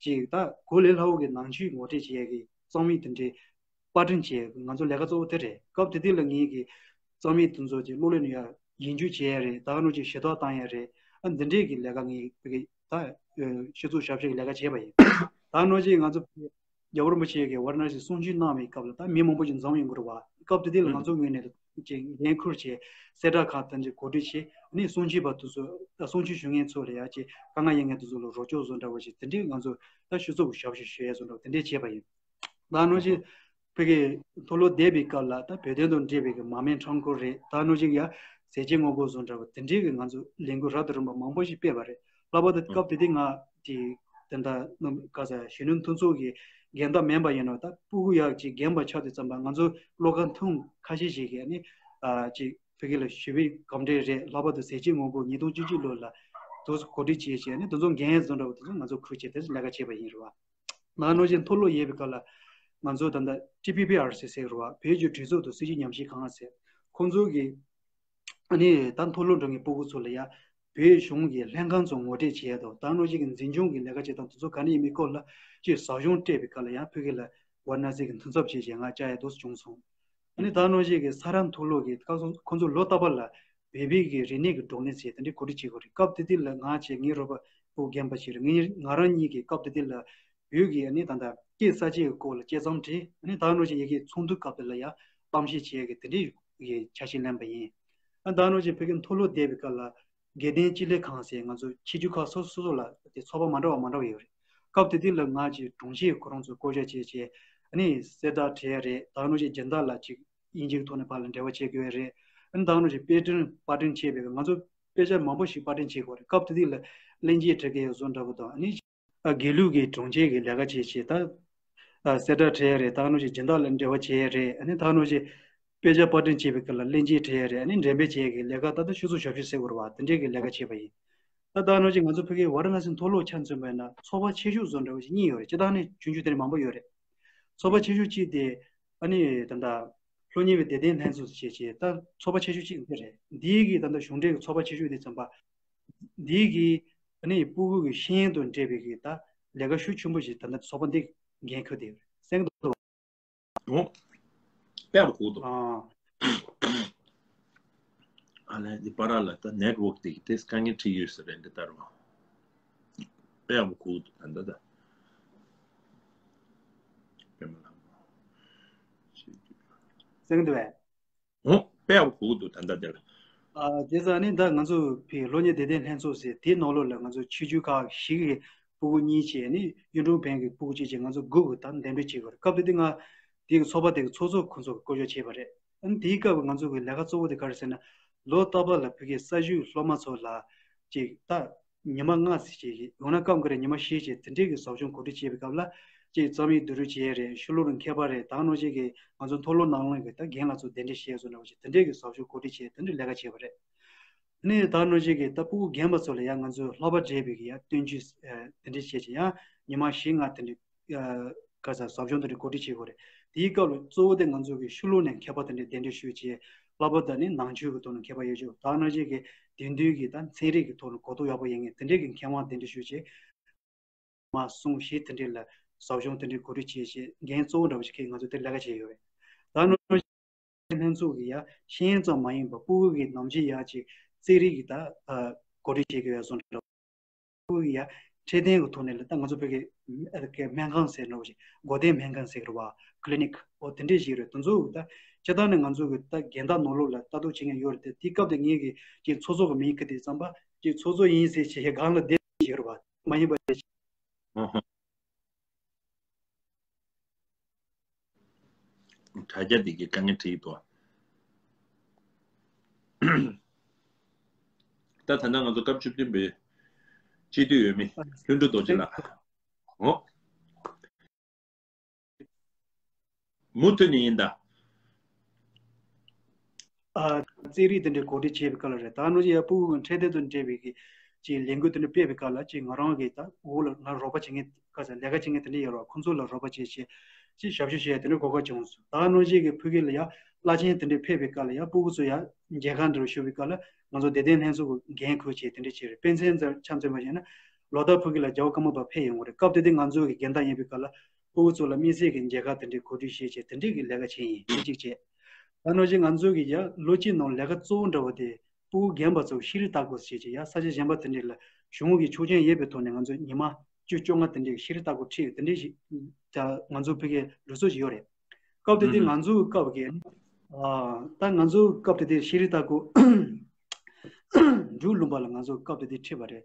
ཅིག་ད་གོ་ལས་སླ་བོ་གི་ནང་ཆོས་ངོ་སྤྲོད་བྱེད་ཡས་ཀྱི་རྩོམ་ཡིག་དེ་འདྲའི་པར་སྐྲུན་བྱེད་ང་ཚོ་ལས་ཀ་གཙོ་བོ་དེ་རེད། སྐབས་དེ་དུས་ལ་ངེད་ཀྱི་རྩོམ་ཡིག་དེ་ཚོ་ཅིག་གློག་ཀླད་ནས་ཡར་ཡིག་འཇུག་བྱེད་ཡ་རེད། ད་ནོ་ཅིག་ཞུ་དག་བཏང་ཡ་རེད། ཨ་འདི་འདྲས་ཀྱི་ལས་ཀ་ངེད་ཀྱི་ད་སྤྱི་ཚོགས་ཞབས་ཞུ་གི་ལས་ཀ་བྱས་པ་ཡིན། ད་ནོ་ཅིག་ང་ཚོ་རྒྱལ་བ་རིན་པོ་ཆེ་གིས་ཝཱ་ར་ཎ་སི་གསུང་ཆོས་གནང་བའི་སྐབས་ལ་ད་མི་མང་པོ་ཅིག་འཛོམས་ཡོང་གི་རེད་བ། སྐབས་དེ་དུས་ལ་ང་ཚོ་ངོས་ནས་ཅིག་འགན་ཁུར་བྱས་གསལ་བསྒྲགས་ཁང་དང་ཅིག་གོ་སྒྲིག་བྱས། ཨ་ནི་གསུང་ཆོས་པ་དེ་ཚོ་ད་གསུང་ཆོས་ཞུ་མཁན་ཚོ་ལ་ཡ་ཅིག་དཀའ་ངལ་ཡོད་མཁན་དེ་ཚོ་ལ་རོགས་སྐྱོར་བཟོ་འདྲ་བོ་ཞིག་དེ་འདྲས་ང་ཚོ་ད་སྤྱི་ཚོགས་ཀྱི་ཞབས་ཞུ་ཞུ་ཡ་བཟོ་འདྲ་བོ་དེ་འདྲས་བྱས་པ་ཡིན། ད་ནོ་ཅིག་བོད་ཀྱི་མཐོ་སློབ་བསྡད་པའི་སྐབས་ལ་ད་བོད་དོན་དང་འབྲེལ་བའི་གི་མར་མེ་ཁྲོམ་སྐོར་རེད། ད་ནོ་ཅིག་ཡ་ཟས་བཅད་སྔོན་འགོག་བཟོ་འདྲ་བོ་དེ་འདྲའི་གི་ང་ཚོ་ལས་འགུལ་རབ་དང་རིམ་པ་མང་པོ་ཞིག་སྤེལ་བ་རེད། ལྷག་པར་དུ་སྐབས་དེ་དུས་ང་དེ་དེ་འདྲ་ནམ་ག་ས་གཞོན་ནུ་མཐུན་ཚོགས་ཀྱི་འགན་བདག་མིན་པ་ཡིན་ནོ། ད་སྤུ་གུ་ཡག་ཅིག་རྒན་པ་ཆགས་དུས་ཙམ་པ་ང་ཚོ་བློ་དཀར་ཐུང་ཁ་ཤས་ཤིག་གིས་ནི་ཨ་ཅིག་བོད་སྐད་ལ་ཞུ་བའི་སྒོམ་འགྲེལ་རེད། ལྷག་པར་དུ་ཟས་བཅད་སྔོན་འགོག་ཉིས་སྟོང་བཅུ་གཅིག་ལོ་ལ་དུ་གོ་སྒྲིག་བྱས་བྱས་ནི་དེ་ཚོ་འགན་བཟུང་འདྲ་བོ་དེ་ཚོ་ང་ཚོ་ཁུར་བྱས་དེ་ལས་ཀ་བྱས་པ་ཡིན་རེད་བ། ནང་ལོ་ཆེན་མཐོ་སློབ་ཡོད་པའི་སྐབས་ལ་ང་ཚོ་ད་ལྟ་ཊི་པི་པི་ཨར་སི་ཟེར་བ་བོད་ཀྱི་གྲོས་ཚོགས་དང་སྲིད་བྱུས་ཉམས་ཞིབ་ཁང་ཟེར་ཁོང་ཚོ་གི་ཨ་ནི་ད་མཐོ་སློབ་འགྲོ་མཁན་སྤུ་གུ་ཚོ་ལ་ཡ་བོད་གཞུང་གི་ལྷན་ཁང་ཚོ་ངོ་སྤྲོད་བྱས་དང་ད་ནོ་ཞིག་གི་འཛིན་སྐྱོང་གི་ལས་ཀ་བྱེད་སྟངས་དེ་ཚོ་ག་ནས་ཡིན་མིན་སྐོར་ལ་ཅིག་ཟབ་སྦྱོང་སྤྲད་པའི་སྐབས་ལ་ཡང་བོད་སྐད་ལ་ཝཱ་ར་ཎ་སི་གི་མཐུན་ཚོགས་བྱས་བྱས་ང་བཅར་ཡ་དུ་བྱུང་སོང་། ཨ་ནི་ད་ནོ་ཞིག་གི་ས་རཱ་མཐོ་སློབ་ཀྱི་ཁ་སང་ཁོང་ཚོ་ལོ་རྟག་པར་ལ་བོད་པའི་གི་རིག་གནས་ཀྱི་བགྲོ་གླེང་ཟེར་དེ་འདྲའི་གོ་སྒྲིག་བྱེད་དགོས་རེད། སྐབས་དེ་དུས་ལ་ང་བྱས་ངའི་རོགས་པ་སྤུ་རྒན་པ་ཞིག་རེད། ངས་ང་རང་གཉིས་ཀྱིས་སྐབས་དེ་དུས་ལ་བོད་ཀྱི་ཨ་ནི་ད་ལྟ་སྐད་གསར་བརྗེའི་སྐོར་ལ་དཔྱད་རྩོམ་བྲིས། ཨ་ནི་ད་ནོ་ཞིག་ཡི་གེ་ཚོགས་འདུ་སྐབས་དེ་ལ་ཡང་གཏམ་བཤད་བྱེད་ཡ་གི་དེ་འདྲའི་གི་ཆ་ཤས་ལེན་པ་ཡིན། ཨ་ད་ནོ་ཞིག་བོད་ཀྱི་མཐོ་སློབ་བསྡད་པའི་སྐབས་ལ་དགེ་ལྡན་སྤྱི་ལེ་ཁང་ཟེར་ང་ཚོ་ཆེད་སྤྱོད་ཁག་སོ་སོ་སོ་ལ་དེ་ཚོགས་པ་མ་འདྲ་བ་མ་འདྲ་བ་ཡོད་རེད། སྐབས་དེ་དུས་ལ་ང་ཅིག་དྲུང་ཆེ་ཁོ་རང་ཚོ་བསྐོ་བཞག་བྱས་བྱས་ཨ་ནི་གསལ་བསྒྲགས་བྲིས་ཡ་རེད། ད་ནོ་ཞིག་སྦྱིན་བདག་ལ་ཅིག་དབྱིན་ཇིའི་ཐོག་ནས་ཕར་ལ་འབྲེལ་བ་བྱེད་དགོས་ཡ་རེད། ཨ་ནི་ད་ནོ་ཞིག་དཔེ་སྐྲུན་པར་སྐྲུན་བྱས་པའི་ང་ཚོ་དཔེ་ཆ་མང་པོ་ཞིག་པར་སྐྲུན་བྱེད་དགོས་རེད། སྐབས་དེ་དུས་ལ་གླེང་བྱེད་འབྲི་མཁན་ཡོད་བཟོ་འདྲ་པོ་དང་ཨ་ནི། ཨ་དགེ་ལུགས་ཀྱི་དྲུང་ཆེ་གི་ལས་ཀ་བྱེད་བྱེད་ད། ཨ་གསལ་བསྒྲགས་བྲིས་ཡ་རེད། ད་ནོ་ཞིག་སྦྱིན་བདག་ལ་འབྲེལ་བ་བྱེད་ཡ་རེད། ཨ་ནི་ད་ནོ་ཞིག་དཔེ་ཆ་པར་སྐྲུན་བྱེད་པའི་སྐབས་ལ་གླེང་བྱེད་བྲིས་ཡ་རེད། ཨ་ནི་འགྲེམས་སྤེལ་བྱེད་ཡ་གི་ལས་ཀ་ད་ལྟ་ཤོག་ཚོགས་ཞབས་ཞུ་ཟེར་དགོས་རེད་བ། དེ་འདྲས་ཀྱི་ལས་ཀ་བྱས་པ་ཡིན། ད་ད་ནོ་ཞིག་ང་ཚོ་བོད་ཀྱི་ཝཱ་ར་ཎ་སི་མཐོ་སློབ་ཆ་མཚོན་པ་ཡིན་ན་ཚོགས་པ་ཆེ་ཤོས་བཟོ་འདྲ་བ་ཞིག་གཉིས་ཡོད་རེད། སྤྱིར་བཏང་ནས་ཆུང་ཆུང་དེ་འདྲ་མང་པོ་ཡོད་རེད། ཚོགས་པ་ཆེ་ཤོས་གཅིག་དེ་ཨ་ནི་ད་ལྟ་སློབ་གཉེར་བའི་དད་ལྡན་ལྷན་ཚོགས་ཞེས་བྱས་ད་ཚོགས་པ་ཆེ་ཤོས་གཅིག་འདི་རེད། འདིའི་གི་ད་ལྟ་གཞུང་འབྲེལ་གྱི་ཚོགས་པ་ཆེ་ཤོས་དེ་ཙམ་པ། འདིའི་གི་ཨ་ནི་སྤུ་གུ་གི་ཤེས་ཡོན་དང་འབྲེལ་བའི་གི་ད་ལས་ཀ་ཤུགས་ཆེན་པོ་ཞིག་ད་ལྟ་ཚོགས་པ་འདི་འགན་ཁུར་ཏེ་ཡོད་རེད། གསན་གི་འདུག་བ། འོ། དཔེ་ཡག་པོ་གོ་འདུག་ཨ། ཨ་ལས་འདི་པ་ར་ལ་ད་ནེཊ་ཝོག་དེ་གི་དེ་དཀའ་ངལ་འཕྲད་ཡོད་ས་རེད་འདི་ལྟར་བ། དཔེ་ཡག་པོ་གོ་འདུག་ད་ལྟ་ད། དཔེ་མ་ལ། གསན་གི་འདུག་བས། འོ། དཔེ་ཡག་པོ་གོ་གི་འདུག་ད་ལྟ་དེ་ལ། ཨ་དེ་ཙང་ནི་ད་ང་ཚོ་ཕའི་སློབ་གཉེར་དད་ལྡན་ལྷན་ཚོགས་ཟེར་དེའི་ནང་ལོགས་ལ་ང་ཚོ་ཆོས་བརྒྱུད་ཁག་བཞི་གི་སྤུ་གུ་གཉིས་བྱས་ནི་གཡུང་དྲུང་བོན་གྱི་སྤུ་གུ་གཅིག་བྱས་ང་ཚོ་དགུ་གི་ད་འདེམས་སྒྲུག་བྱེད་དགོས་རེད། སྐབས་དེ་དུས་ང་དེ་གི་ཚོགས་པ་དེ་གི་ཚོགས་གཙོ་ཁོང་ཚོ་གི་བསྐོ་གཞག་བྱས་པ་རེད། ཨ་ནི་དེའི་སྐབས་ང་ཚོ་གི་ལས་ཀ་གཙོ་བོ་དེ་ག་རེ་ཟེར་ན་ལོ་རྟག་པར་ལ་བོད་ཀྱི་ས་ཞིང་སློབ་མ་ཚོ་ལ་ཅིག་ད། ཉི་མ་ལྔ་ཙམ་ཞིག་ཡོང་ན་སྐབས་འགའ་རེ་ཉི་མ་བཞི་ཞིག་དེ་འདྲས་ཀྱི་ཟབ་སྦྱོང་གོ་སྒྲིག་བྱེད་པའི་སྐབས་ལ་ཅིག་རྩོམ་ཡིག་བསྡུ་རུབ་བྱེད་ཡས་རེད། ཤོ་ལོ་ཀའི་མཁས་པ་རེད། ད་ནང་བཞིན་གྱི་ང་ཚོ་མཐོ་སློབ་ནང་ལོགས་ཀྱི་ད་རྒན་ལགས་ཚོ་གདན་འདྲེན་བྱེད་ཡས་བཟོ་འདྲ་བ་ཞིག་དེ་འདྲས་ཀྱི་ཟབ་སྦྱོང་གོ་སྒྲིག་བྱེད་དེ་འདྲས་ལས་ཀ་བྱས་པ་རེད། ནས་ད་ནང་བཞིན་གྱི་ད་སྤུ་གུ་རྒན་པ་ཚོ་ལ་ཡང་ང་ཚོས་ལྷག་པར་འབྲེལ་བའི་གི་ཡང་སྟོན་བཅོས་དེ་འདྲས་བྱས་ཀྱི་ཡང་ཉི་མ་བཞི་ལྔ་དེ་འདྲས། ཨ་ག་ས་ཟབ་སྦྱོང་དེ་འདྲ་གོ་སྒྲིག་བྱེད་དགོས་རེད། དེའི་སྐབས་ལ་གཙོ་བོ་དེ་ང་ཚོ་གི་ཤོ་ལོ་ཀའི་མཁས་པ་དེ་འདྲ་གདན་འདྲེན་ཞུས་བྱས། ལྷག་པར་དུ་ནི་ནང་ཆོས་ཀྱི་ཐོག་ནས་མཁས་པ་ཡོད་ཆོག་ད་ནང་བཞིན་གྱི་དེང་དུས་ཀྱི་ད་ཚན་རིག་གི་ཐོག་ནས་གོ་རྟོགས་ཡག་པོ་ཡོད་མཁན་དེ་འདྲ་གི་མཁས་དབང་གདན་འདྲེན་ཞུས་བྱས། མ་གསུང་བཞི་དེ་འདྲ་ལ་ཟབ་སྦྱོང་དེ་འདྲ་གོ་སྒྲིག་བྱས་བྱས་འགན་གཙོ་བོ་འདྲ་བོ་ཞིག་གིས་ང་ཚོ་དེ་ལས་ཀ་བྱས་ཡོད་རེད། ད་ནང་བཞིན་ལྷན་ཚོགས་ཀྱི་ཡ་ཤེས་ཡོན་ཙམ་མ་ཡིན་པ་སྤུ་གུ་གི་ནམ་འཆི་ཡག་ཅིག་རྩེད་རིགས་ཀྱི་ད་གོ་སྒྲིག་བྱེད་དགོས་ཡ་བཟོ་འདྲ། ཁོ་ཡ་འཕྲོད་བསྟེན་གྱི་ཐོག་ནས་ལ་ད་ང་ཚོ་བོད་ཀྱི་སྨན་ཁང་ཟེར་འདྲ་བོ་ཞིག་སྒོ་བསྟེན་སྨན་ཁང་ཟེར་གི་རེད་བ། ཀི་ལི་ནིག་འོ་དེ་འདྲས་ཞིག་རེད། དེ་ཚོ་ད་སྤྱིར་བཏང་ནས་ང་ཚོ་གི་ད་རྒན་བདག་ནང་ལོགས་ལ་ལྟ་རྟོག་བྱེད་མཁན་ཡོད་རེད་དེ། དེའི་སྐབས་དེ་ངེད་ཀྱི་ཅིག་ཚོགས་གཙོ་གི་མིང་ཁ་དེ་བརྩམས་པ་ཅིག་ཚོགས་གཙོ་ཡིན་ཟེར་བྱས་སྒང་ལ་བསྡད་ཞིག་རེད་བ། མ་ཡིན་པ་རེད། ཨ་ཧ། དྲ་རྒྱ་འདི་གི་དཀའ་ངལ་འཕྲད་ཀྱི་འདུག་ཨ། ད་ད་ལྟ་ང་ཚོ་སྐབས་བཅུ་བདུན་པའི་སྤྱི་འཐུས་འོས་མི་ལྷུན་གྲུབ་རྡོ་རྗེ་ལགས། འོ། མུ་མཐུད་ནས་ཡིན་ད། ཨ། རྩེད་རིགས་དེ་འདྲའི་གོ་སྒྲིག་བྱས་པའི་སྐབས་ལ་རེད། ད་ནོ་ཅི་ཡ་ཕྲུ་གུ་གི་འཕྲོད་བསྟེན་དང་འབྲེལ་བའི་གི་ཅིག་ལས་འགུལ་དེ་འདྲ་སྤེལ་བའི་སྐབས་ལ་ཅིག་ང་རང་གི་ད་འོག་ལ་ང་རོགས་པ་བྱེད་མཁན་ག་ས་ལས་ཀ་བྱེད་མཁན་དེ་འདྲ་ཡོད་རེད་བ། ཁོང་ཚོ་ལ་རོགས་པ་བྱེད་བྱེད་ཅིག་ཞབས་ཞུ་བྱེད་དེ་འདྲ་གོ་སྐབས་བྱུང་སོང་། ད་ནོ་ཅི་གི་ཕ་གི་ལ་ཡ་བླ་ཆེན་དེ་འདྲ་ཕེབས་པའི་སྐབས་ལ་ཡ་ཕྲུ་གུ་ཚོ་ཡ་མཇལ་ཁ་འདྲ་བ་ཞུ་བའི་སྐབས་ལ་ང་ཚོ་དད་ལྡན་ལྷན་ཚོགས་ཀྱི་འགན་ཁུར་བྱེད་དེ་འདྲ་བྱེད་རེད། དཔེ་མཚོན་ཆ་མཚོན་པ་བྱས་ན་ལོ་ལྟར་ཕ་གི་ལ་རྒྱལ་བ་ཀརྨ་པ་ཕེབས་ཡོང་གི་རེད། སྐབས་དེ་དུས་ང་ཚོ་གི་འགན་བདག་ཡིན་པའི་སྐབས་ལ། ཕྲུ་གུ་ཚོ་ལ་དམིགས་བསལ་གྱི་མཇལ་ཁ་དེ་འདྲའི་གོ་སྒྲིག་བྱེད་བྱེད་དེ་འདྲའི་གི་ལས་ཀ་བྱས་ཡིན། དེ་གཅིག་བྱས། ད་ནོ་ཅི་ང་ཚོ་གི་ཡ་ལོ་གཅིག་ནང་ལས་ཀ་གཙོ་བོ་འདྲ་བོ་དེ་ཕྲུ་གུ་རྒན་པ་ཚོ་ཤེས་རིག་ལྟ་སྐོར་བྱེད་བྱེད་ཡ་ས་ཆ་གཞན་པ་དེ་འདྲའི་ལ་གཞུང་གི་ཆོག་མཆན་ཡོད་པའི་ཐོག་ནས་ང་ཚོ་ཉི་མ་བཅུ་བཅོ་ལྔ་དེ་འདྲའི་ཤེས་རིག་ལྟ་སྐོར་ཁྲིད་ཡོད། དེ་འདྲའི་ཞིག་ད་ང་ཚོ་ཕ་གིའི་ལུགས་སྲོལ་ཞིག་ཡོད་རེད། སྐབས་དེ་དུས་ང་ཚོའི་སྐབས་ཀྱི་ཨ། ད་ང་ཚོའི་སྐབས་དེ་དུས་ཤེས་རིག་ལྟ་སྐོར་འབྲུག་ལུང་པ་ལ་ང་ཚོ་སྐབས་དེ་དུས་ཁྲིད་པ་རེད།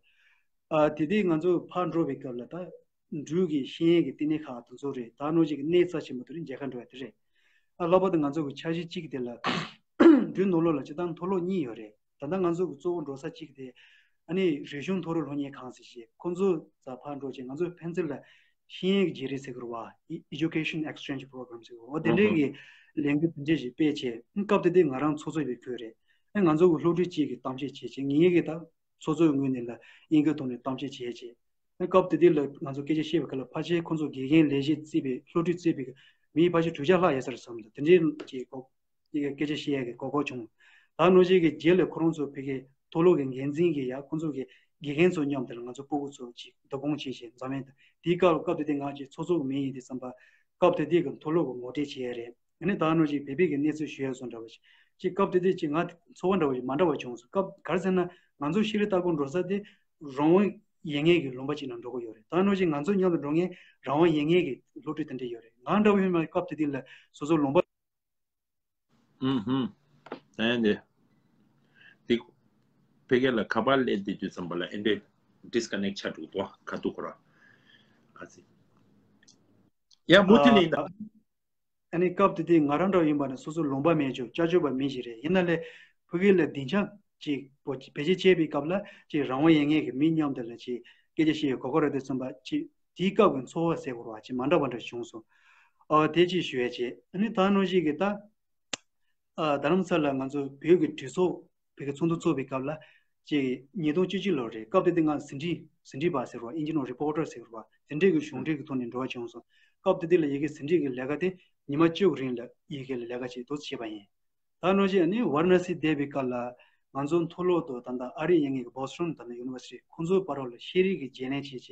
ཨ། དེ་དུས་ང་ཚོ་ཕར་འགྲོ་བའི་སྐབས་ལ་ད་འབྲུག་གི་ཤེས་ཡོན་གྱི་བསྟི་གནས་ཁག་དེ་ཚོ་རེད། ད་ནོ་ཅི་གི་གནས་རྩ་ཆེན་པོ་དེ་རིང་མཇལ་ཁ་འགྲོ་ཡ་དེ་རེད། ཨ། ལྷག་པར་དུ་ང་ཚོ་གི་འཆར་གཞི་གཅིག་དེ་ལ་འབྲུག་ནང་ལོགས་ལ་སྤྱིར་བཏང་མཐོ་སློབ་གཉིས་ཡོད་རེད། ད་ལྟ་ང་ཚོ་གི་གཙོ་བོ་འགྲོ་ས་གཅིག་དེ་ཨ་ནི་རིག་གཞུང་མཐོ་རིམ་སློབ་གཉེར་ཁང་ཟེར་བྱས་ཁོང་ཚོ་ཚ་ཕར་འགྲོ་བྱས་ང་ཚོ་ཕན་ཚུན་ལ་ཤེས་ཡོན་གྱི་བརྗེ་རེས་ཟེར་གི་རེད་བ། Education Exchange Program ཟེར་གི་རེད་བ། དེ་འདྲའི་གི་ལས་འགུལ་དེ་འདྲའི་ཞིག་སྤེལ་བྱས་སྐབས་དེ་དུས་ང་རང་ཚོགས་གཙོ་ཡིན་པའི་ཁུལ་རེད། ཨ། ང་ཚོ་གི་སློབ་ཕྲུག་གཅིག་གིས་གཏམ་བཤད་བྱས་བྱས་ངེད་ཀྱིས་ད་ཚོགས་གཙོའི་ངོས་ནས་ལ་དབྱིན་སྐད་ཐོག་ནས་གཏམ་བཤད་བྱས་བྱས། སྐབས་དེ་དུས་ལ་ང་ཚོ་སྐད་ཆ་བཤད་པའི་སྐབས་ལ་ཕལ་ཆེར་ཁོང་ཚོ་དགེ་རྒན་ལས་བྱེད་བརྩིས་པའི་སློབ་ཕྲུག་བརྩིས་པའི་མི་ཕལ་ཆེར་དྲུག་བརྒྱ་ལྷག་ཡོད་ས་རེད་བསམ་འདུག་དེ་འདྲའི་ཅིག་གོ་སྐད་ཆ་བཤད་ཡག་གི་གོ་སྐབས་བྱུང་། ད་ནོ་ཅི་གི་རྗེས་ལ་ཁོ་རང་ཚོ་ཕ་གིའི་མཐོ་སློབ་ཀྱི་འགན་འཛིན་གྱི་ཡ་ཁོང་ཚོ་གི་དགེ་རྒན་ཚོ་མཉམ་དུ་ལ་ང་ཚོ་ཕྲུ་གུ་ཚོ་ཅིག་བསྡུ་སྐོང་བྱས་བྱས་འཛམ་གླིང་དང་དེའི་སྐབས་སྐབས་དེ་དུས་ང་ཅིག་ཚོགས་གཙོ་གི་མི་ཡིན་དུས་ཙམ་པ་སྐབས་དེ་དུས་ཀྱི་མཐོ་སློབ་ཀྱི་ངོ་སྤྲོད་བྱས་ཡ་རེད། ཨ་ནི་ད་ནོ་ཅིག་བོད་པའི་གི་གནས་ཚུལ་ཞུ་ཡ་བཟོ་འདྲ་བ་ཅིག་ཅིག་སྐབས་དེ་དུས་ཅིག་ང་ཚོར་བ་འདྲ་བ་ཅིག་མ་འདྲ་བ་བྱུང་སོང་། སྐབས་ག་རེ་ཟེར་ན་ང་ཚོ་ཤེས་རིག་ལྟ་སྐོར་འགྲོ་ས་དེ་རང་དབང་ཡོད་མཁན་གྱི་ལུང་པ་ཅིག་ནང་འགྲོ་གི་ཡོད་རེད། ད་ནོ་ཅིག་ང་ཚོ་མཉམ་དུ་འགྲོ་མཁན་རང་དབང་ཡོད་མཁན་གྱི་སློབ་ཕྲུག་དེ་འདྲ་ཡོད་རེད། ང་འདྲ་བོ་ཡིན་ན་སྐབས་དེ་དུས་ལ་སོ་སོ་ལུང་པ། ཨུམ་ཧུམ། ད་ཡང་འདི། འདི། ཕ་གི་ལ་ཁ་པར་སླེབས་དུས་དུས་ཙམ་པ་ལ་ཨེ་འདྲས་ཌིས་ཀ་ནེག་ཆགས་འགྲོ་འདུག་ག་ཁ་ཐུག་ཁོ་ར། ཨ་ཙི། ཡ་མུ་མཐུད་ནས་ཡིན་ད། ཨ་ནི་སྐབས་དེ་དུས་ང་རང་འདྲ་བོ་ཡིན་པ་ན་སོ་སོ་ལུང་པ་མེད་ཅོག་སྐྱབས་བཅོལ་བ་མི་ཞིག་རེད། ཡིན་ན་ལས་ཕ་གི་ལ་སྡིངས་ཆ་ཅིག་བེད་སྤྱོད་བྱས་པའི་སྐབས་ལ་ཅིག་རང་དབང་ཡོད་མཁན་གྱི་མི་མཉམ་དུ་ལ་ཅིག་སྐད་ཆ་བཤད་ཡོད་གོ་སྐབས་རག་དུས་ཙམ་པ་ཅིག་དེའི་སྐབས་ཀྱི་ཚོར་བ་ཟེར་དགོས་རེད་བ། ཅིག་མ་འདྲ་བ་འདྲ་བྱུང་སོང་། ཨ། དེ་ཅིག་ཞུ་ཡ་བྱས། ཨ་ནི་ད་ནང་བཞིན་གྱི་ད། ཨ། རྡ་རམ་ས་ལ་ང་ཚོ་བོད་ཀྱི་གྲོས་ཚོགས་བོད་ཀྱི་ཚོགས་འདུ་ཚོགས་པའི་སྐབས་ལ་ཅིག་ཉིས་སྟོང་བཅུ་གཅིག་ལོ་རེད། སྐབས་དེ་དུས་ང་ཟིན་བྲིས་ཟིན་བྲིས་པ་ཟེར་བ་ཨིན་ཇི་ནང་རི་པོ་ཊར་ཟེར་བ་དེ་འདྲའི་གི་གཞུང་འབྲེལ་གྱི་ཐོག་ནས་འབྲེལ་བ་བྱུང་སོང་། སྐབས་དེ་དུས་ལ་ཡ་གི་ཟིན་བྲིས་ཀྱི་ལས་ཀ་དེ་ཉི་མ་བཅུ་གི་རིང་ལ་ཡ་གི་ལས་ཀ་ཅིག་འདུག་སེ་བྱས་པ་ཡིན། ད་ནང་བཞིན་ཨ་ནི་ཝཱ་ར་ཎ་སི་བསྡད་པའི་སྐབས་ལ་ང་ཚོ་མཐོ་སློབ་དང་ད་ལྟ་ཨ་རིའི་ཡ་གི་བྷོ་སི་ཊོན་ད་ལྟ་ཡུ་ནི་ཝར་སི་ཊི་ཁོང་ཚོའི་བར་ལ་ཤེས་རིག་གི་བརྗེ་ལེན་བྱས་བྱས་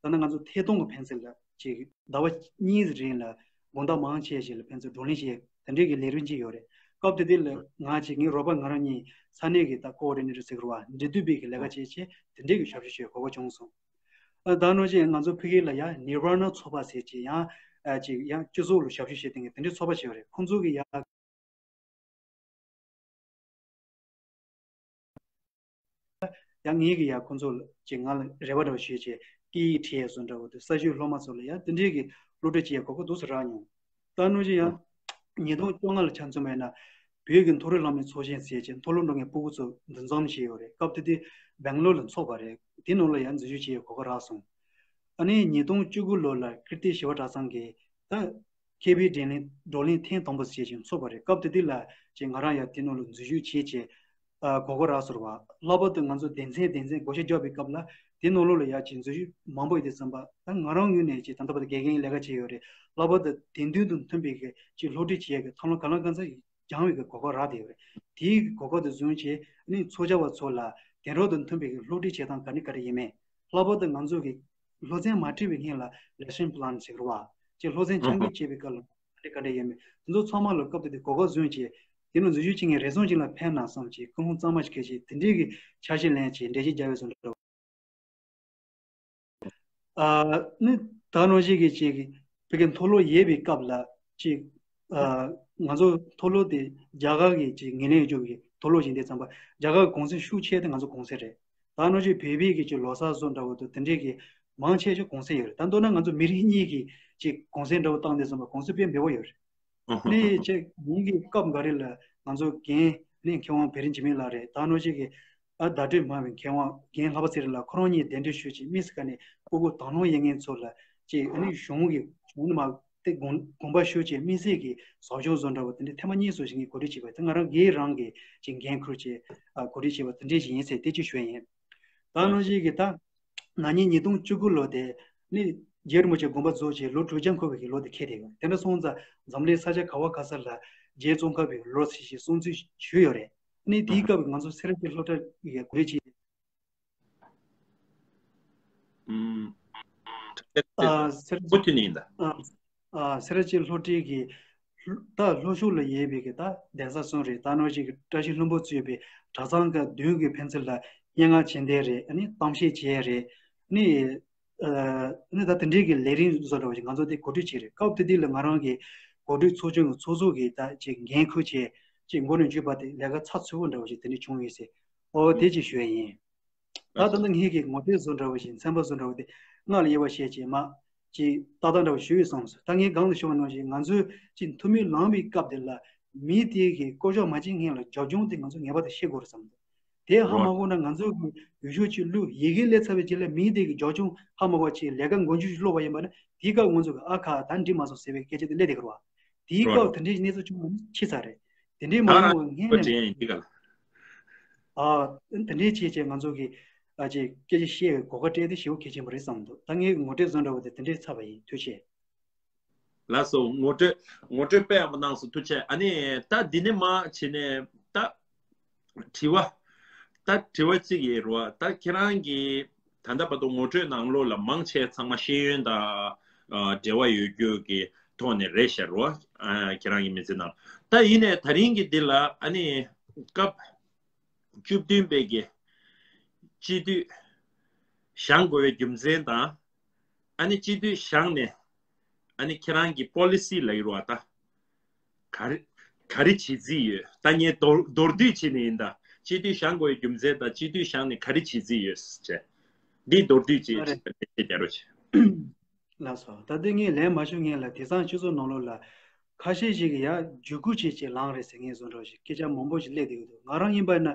ད་ལྟ་ང་ཚོ་ཐད་གཏོང་གི་ཕན་ཚུན་ལ་ཅིག་ཟླ་བ་གཉིས་རིང་ལ་དགོང་དག་མང་ཆེ་ཞིག་ལ་ཕན་ཚུན་བགྲོ་གླེང་བྱས་དེ་འདྲའི་གི་ལས་རིམ་ཅིག་ཡོད་རེད། སྐབས་དེ་དུས་ལ་ང་ཅིག་ངའི་རོགས་པ་ང་རང་གཉིས་ས་གནས་ཀྱི་ད་ཀོ་ཨོ་ཌི་ནེ་ཊར་ཟེར་གི་རེད་བ། འབྲེལ་མཐུད་པའི་གི་ལས་ཀ་བྱས་བྱས་དེ་འདྲའི་གི་ཞབས་ཞུ་བྱེད་དགོས་པ་བྱུང་སོང་། ཨ། ད་ནང་བཞིན་ང་ཚོ་ཕ་གི་ལ་ཡ་ནིར་ཝ་ཎ་ཚོགས་པ་ཟེར་ཅིག་ཡང་ཨ་ཅིག་ཡང་སྤྱི་ཚོགས་ལ་ཞབས་ཞུ་བྱེད་མཁན་གྱི་དེ་འདྲའི་ཚོགས་པ་ཞིག་ཡོད་རེད། ཁོང་ཚོ་གི་ཡ། ཡང་ངེད་ཀྱིས་ཡང་ཁོང་ཚོ་ལ་ཅིག་ང་ལ་རེ་བ་འདྲ་བོ་ཞུས་བྱས་སྐད་ཡིག་ཁྲིད་ཡས་བཟོ་འདྲ་བོ་དང་གསར་ཞུགས་སློབ་མ་ཚོ་ལ་ཡང་དེ་འདྲའི་གི་སློབ་ཁྲིད་བྱེད་ཡས་གོ་སྐབས་འདུག་སེ་རག་མྱོང་། ད་ནང་བཞིན་ཡང་ཉིས་སྟོང་བཅོ་ལྔ་ལ་ཆ་མཚོན་པ་ཡིན་ན་བོད་ཀྱི་མཐོ་རིམ་སློབ་མའི་ཚོགས་ཆེན་ཟེར་བྱས་མཐོ་སློབ་འགྲོ་མཁན་སྤུ་གུ་ཚོ་འདུ་འཛོམས་བྱས་ཡོད་རེད། སྐབས་དེ་དུས་སྦེང་ལོར་ལ་འཚོགས་པ་རེད། དེ་ནང་ལ་ཡང་འཛུལ་ཞུགས་བྱེད་ཡས་གོ་སྐབས་རག་སོང་། ཨ་ནི་ཉིས་སྟོང་བཅུ་དགུ་ལོ་ལ་ཀིརྟི་བྱེས་པ་གྲྭ་ཚང་གིས་ད་མཁས་པའི་བགྲོ་གླེང་བགྲོ་གླེང་ཐེངས་དང་པོ་ཞེས་ཀྱང་ཚོགས་པ་རེད། སྐབས་དེ་དུས་ལ་ཅིག་ང་རང་ཡང་དེ་ནང་ལ་འཛུལ་ཞུགས་བྱས་བྱས་ཨ་གོ་སྐབས་རག་སོང་བ། ལྷག་པར་དུ་ང་ཚོ་སྡེ་ཚན་སྡེ་ཚན་བགོ་བཤའ་རྒྱག་པའི་སྐབས་ལ་དེ་ནང་ལོགས་ལ་ཡང་ཅིག་འཛུལ་ཞུགས་མང་པོ་ཡོད་དུས་ཙམ་པ་ད་ང་རང་ངོས་ནས་ཅིག་ད་ལྟ་བར་དུ་དགེ་རྒན་ལས་ཀ་བྱས་ཡོད་རེད། ལྷག་པར་དུ་དེང་དུས་དང་མཐུན་པའི་གི་ཅིག་སློབ་ཁྲིད་བྱེད་ཡས་གི་ཐབས་ལམ་གང་ལ་གང་འཚམ་སྦྱང་བའི་གི་གོ་སྐབས་རག་བསྡད་ཡོད་རེད། དེའི་གི་གོ་སྐབས་དེ་བཟུང་བྱས་ཨ་ནི་ཚོགས་བཅར་བ་ཚོ་ལ་དེང་རབས་དང་མཐུན་པའི་གི་སློབ་ཁྲིད་བྱེད་སྟངས་ག་ནས་ག་རེ་ཡིན་མིན། ལྷག་པར་དུ་ང་ཚོ་གི་སློབ་ཚན་མ་ཁྲིད་པའི་སྔོན་ལ་ལེ་སན་པི་ལན་ཟེར་གི་རེད་བ། ཅིག་སློབ་ཚན་ཆ་འཇོག་བྱེད་པའི་སྐབས་ལ་ག་འདྲ་ག་འདྲ་ཡིན་མིན་དེ་ཚོ་ཚང་མ་ལ་སྐབས་དེ་དུས་གོ་སྐབས་བཟུང་བྱས་དེ་ནང་འཛུལ་ཞུགས་བྱེད་མཁན་རེ་ཟུང་ཅིག་ལ་ཕན་ན་བསམ་བྱས་ཀུན་སློང་གཙང་མ་ཞིག་གིས་བྱས་དེ་འདྲའི་གི་འཆར་གཞི་ལེན་བྱས་འགྲེལ་བཤད་རྒྱབ་ཡོད་བཟོ་འདྲ། ཨ་ནི་ད་ནང་བཞིན་གྱི་ཅིག་བོད་ཀྱི་མཐོ་སློབ་ཡོད་པའི་སྐབས་ལ་ཅིག་ཨ་ང་ཚོ་མཐོ་སློབ་དེ་རྒྱ་གར་གྱི་ཅིག་ངོས་ལེན་ཡོད་རྒྱུ་གི་མཐོ་སློབ་ཞིག་ཡིན་དུས་ཙམ་པ་རྒྱ་གར་གི་གུང་སེང་ཤུགས་ཆེ་དེ་ང་ཚོ་གུང་སེང་རེད། ད་ནང་བཞིན་བོད་པའི་གི་ཅིག་ལོ་གསར་བཟོ་འདྲ་བོ་དང་དེ་འདྲའི་གི་མང་ཆེ་ཤོས་གུང་སེང་ཡོད་རེད། ད་མདོར་ན་ང་ཚོ་མི་རིགས་གཉིས་ཀྱི་ཅིག་གུང་སེང་འདྲ་བོ་བཏང་དུས་ཙམ་པ་གུང་སེང་དཔེ་འབེལ་པོ་ཡོད་རེད། ཨ་ནི་ཅིག་ཉིན་གྱི་སྐབས་འགའ་རེ་ལ་ང་ཚོ་རྒན་ ནི་མཁས་དབང་བེ་རི་འཇིགས་མེད་ལགས་རེད། ད་ནོ་ཅིག་གི་ཨ་བརྡ་སྤྲོད་སྨྲ་བའི་མཁས་དབང་རྒན་ལྷག་པ་ཚེ་རིང་ལགས་ཁོ་རང་གཉིས་གདན་འདྲེན་ཞུས་ཅིག་དམིགས་སུ་བཀར་ནས་སྤུ་གུ་དང་བླངས་ཡོད་མཁན་ཚོ་ལ་ཅིག་ཨ་ནི་གཞུང་གི་གཞུང་ནས་མ་དེ་དགོངས་དགོངས་པ་ཞུ་ཅིག་དམིགས་བསལ་གྱི་ཟབ་སྦྱོང་བཟོ་འདྲ་བོ་དེ་འདྲ་ཐེངས་མ་གཉིས་སུ་ཞིག་ངས་གོ་སྒྲིག་བྱས་པ་དེ་ང་རང་སྒེར་རང་གི་ཅིག་འགན་ཁུར་ཅིག་ཨ་གོ་སྒྲིག་བྱས་པ་དེ་འདྲ་ཞིག་ཡིན་ཟེར་དེ་ཅིག་ཞུ་ཡ་ཡིན། ད་ནོ་ཅིག་གི་ད། ན་ནིང་ཉིས་སྟོང་བཅུ་དགུ་ལོ་དེ་ནི་རྗེ་རིན་པོ་ཆེ་དགོངས་པ་རྫོགས་རྗེས་ལོ་དྲུག་ཅུ་འཁོར་བའི་ལོ་དེ་འཁེལ་བསྡད་ཡོད། དེ་འདྲ་སོང་ཙང་འཛམ་གླིང་ས་ཆ་ག་བ་ག་ས་ལ་རྗེ་ཙོང་ཁ་པའི་ལོ་ཟེར་ཞིག་སྲུང་བརྩི་ཞུས་ཡོད་རེད། ནི་དེའི་སྐབས་ང་ཚོ་སེ་ར་བྱེས་སློབ་གྲྭ་ཡི་གོ་སྒྲིག་བྱས། ཨུམ། ཨ་སེ་ར་བྱེས་ཨོ་ཐུ་ནི་ཡིན་ད། ཨ་ཨ་སེ་ར་བྱེས་སློབ་གྲྭའི་གི་ད་ལྷོ་ཕྱོགས་ལ་ཡོད་པའི་གི་ད་གདན་ས་གསུམ་རེད། ད་ནོར་གཅིག་གི་བཀྲ་ཤིས་ལྷུན་པོ་གཙོས་པའི་གྲྭ་ཚང་གི་མདུན་གྱི་ཕན་ཚུན་ལ་སྙན་ངག་བྱེད་གཏན་རེད། ཨ་ནི་གཏམ་བཤད་བྱེད་རེད། ནི་ཨ་ནི་ད་དེ་འདྲའི་གི་ལས་རིམ་བཟོ་འདྲ་བ་ཞིག་ང་ཚོ་དེ་གོ་སྒྲིག་བྱས་རེད། སྐབས་དེ་དུས་ལ་ང་རང་གི་གོ་སྒྲིག་ཚོགས་ཆུང་གི་ཚོགས་གཙོ་གི་ད་ཅིག་འགན་ཁུར་བྱས་ཅིག་འགོ་ནས་མཇུག་བར་དེ་ལས་ཀ་ཚགས་ཚུད་པོ་འདྲ་བ་ཞིག་དེ་འདྲ་བྱུང་ཡོད་ཟེར། ཨོ་དེ་ཅིག་ཞུ་ཡ་ཡིན། ད་ད་ལྟ་ངེད་ཀྱི་ངོ་སྤྲོད་བཟོ་འདྲ་བ་ཞིག་ཚན་པ་བཟོ་འདྲ་བ་དེ་སྔགས་ལ་དབྱེ་བ་བཤད་ཅེས་མ་ཅིག་ཏག་ཏག་འདྲ་བ་ཞུ་ཡོད་བསམ་སོང་། ད་ངས་གང་ལ་ཞུ་བ་ནང་བཞིན་ང་ཚོས་ཅིག་ཐུགས་སྨོན་ལངས་པའི་སྐབས་དེ་ལ་མི་དེ་གི་བསྐོ་གཞག་མ་བྱེད་སྔོན་ལ་རྒྱབ་ལྗོངས་དེ་ང་ཚོ་ངེས་པར་དུ་ཤེས་དགོས་རེད་བསམ་འདུག་དེ་ཧ་མ་རོ། གོ་ན་ང་ཚོ་གི་འོས་ཤོག་ཅིག་བླུགས་ཡི་གེ་སླེབས་ཚར་བའི་རྗེས་ལ་མི་དེ་གི་རྒྱབ་ལྗོངས་ཧ་མ་གོ་ཅིག་ལས་ཀ་མགོ་མཇུག་ཅིག་སློག་པ་ཡིན་པ་ན་དེའི་སྐབས་ང་ཚོ་གི་ཨ་ཁ་ད་འགྲིག་མ་སོང་ཟེར་བའི་སྐད་ཆ་དེ་སླེབས་བསྡད་ཀྱི་རེད་བ། དེའི་རོ་སྐབས་རོ། དེ་འདྲའི་གནས་ཚུལ་བྱུང་བ་ནི་ཕྱི་ཚར་རེད། དེ་འདྲའི་མ་ད་ཡོང་བའི་སྔོན་གོ་ནས་དྲན་ཡིན་འདི་ག་ལ། ཨ། དེ་འདྲའི་བྱས་བྱས་ང་ཚོ་གི་ཨ་ཅེ་སྐད་ཆ་བཤད་པའི་གོ་སྐབས་སྤྲད་དེ་ཞེ་པོ་གལ་ཆེན་པོ་རེད་བསམ་འདུག་ད་ངའི་ངོ་སྤྲོད་བཟོ་འདྲ་བོ་དེ་དེ་འདྲའི་ཚར་བ་ཡིན། ཐུགས་རྗེ་ཆེ། ལགས་སོ། ངོ་སྤྲོད་ངོ་སྤྲོད་དཔེ་ཡག་པོ་གནང་སོང་། ཐུགས་རྗེ་ཆེ། ཨ་ནི་ད་འདི་ནས་མ་བྱས་ནས་ད། དྲི་བ། ད་དྲི་བ་གཅིག་ཡིན་རོ། ད་ཁྱེད་རང་གིས་ད་ལྟ་བར་དུ་ངོ་སྤྲོད་ནང་ལོགས་ལ་མང་ཆེ་ཚང་མ་ཤེས་ཡོན་དང་ཨ་འབྲེལ་བ་ཡོད་རྒྱུ་གི་ཐོག་ནས་རེད་ཤག་རོ། ཨ་ཁྱེད་རང་གི་མི་ཚེ་ནང་། ད་ཡིན་ནའི་ད་རིང་གི་འདི་ལ་ཨ་ནི་སྐབས་བཅུ་བདུན་པའི་གི་སྤྱི་འཐུས་བཞེངས་དགོས་པའི་རྒྱུ་མཚན་དང་། ཨ་ནི་སྤྱི་འཐུས་བཞེངས་ནས་ཨ་ནི་ཁྱེད་རང་གི་པོ་ལི་སི་ལབ་ཀྱི་རེད་བ་ད། ག་རེ་ག་རེ་བྱེད་རྩིས་ཡོད། ད་ངས་མདོར་མདོར་བསྡུས་བྱས་ནས་ཡིན་ད། སྤྱི་འཐུས་བཞེངས་དགོས་པའི་རྒྱུ་མཚན་དང་སྤྱི་འཐུས་བཞེངས་ནས་ག་རེ་བྱེད་རྩིས་ཡོད་ཟེར་བྱས། འདི་མདོར་བསྡུས་ཅིག་ཨ་རེ། ཅིག་རྒྱག་རོགས་བྱེད། ལགས་སོ། ད་ལྟ་ངས་ལན་མ་ཞུ་སྔོན་ལ་དེང་སང་སྤྱི་ཚོགས་ནང་ལོགས་ལ་ཁ་ཤས་ཤིག་གིས་ཡ་བརྒྱུད་སྐུལ་བྱེད་ཅེས་ལངས་རེད་ཟེར་མཁན་བཟོ་འདྲ་ཞིག་སྐད་ཆ་མང་པོ་ཞིག་སླེབས་བསྡད་ཀྱི་འདུག་ང་རང་ཡིན་པ་ན་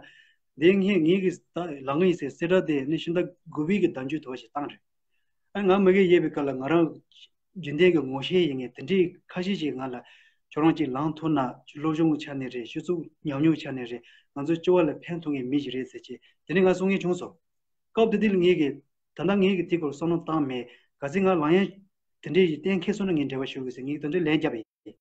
དེ་སྔོན་ངེད་ཀྱིས་ད་ལངས་ཀྱི་ཡིན་ཟེར་གསལ་བསྒྲགས་དེ་ནི་ཤིན་ཏུ་དགོས་པའི་གི་བརྡ་བརྒྱུད་དོ་ཞིག་བཏང་རེད། ཨ་ང་མ་གི་ཡོད་པའི་སྐབས་ལ་ང་རང་རྒྱུན་ལྡན་གྱི་ངོ་ཤེས་ཡིན་ངེས་དེ་འདྲའི་ཁ་ཤས་ཤིག་ང་ལ་ཁྱོད་རང་ཅིག་ལངས་ཐུབ་ན་སློབ་སྦྱོང་གི་ཆ་ནས་རེད། སྤྱི་ཚོགས་ཉམས་མྱོང་གི་ཆ་ནས་རེད། ང་ཚོ་སྤྱི་བ་ལ་ཕན་ཐོགས་མཁན་མི་ཞིག་རེད་ཟེར་གྱི་དེ་ནས་ང་གསུང་མཁན་བྱུང་སོང་། སྐབས་དེ་དུས་ལ་ངེད་ཀྱིས་ད་ལྟ་ངེད་ཀྱིས་དེ་སྐོར་བསམ་བློ་བཏང་མེད། གལ་སྲིད་ང་ལངས་ཡ་དེ་འདྲའི་ཞིག་གཏན་འཁེལ་སོང་ན་ངས་འབྲེལ་བ་ཞུ་དགོས་ཟེར་ངེད་ཀྱིས་དེ་འདྲའི་ལན་བརྒྱབ་པ་ཡིན།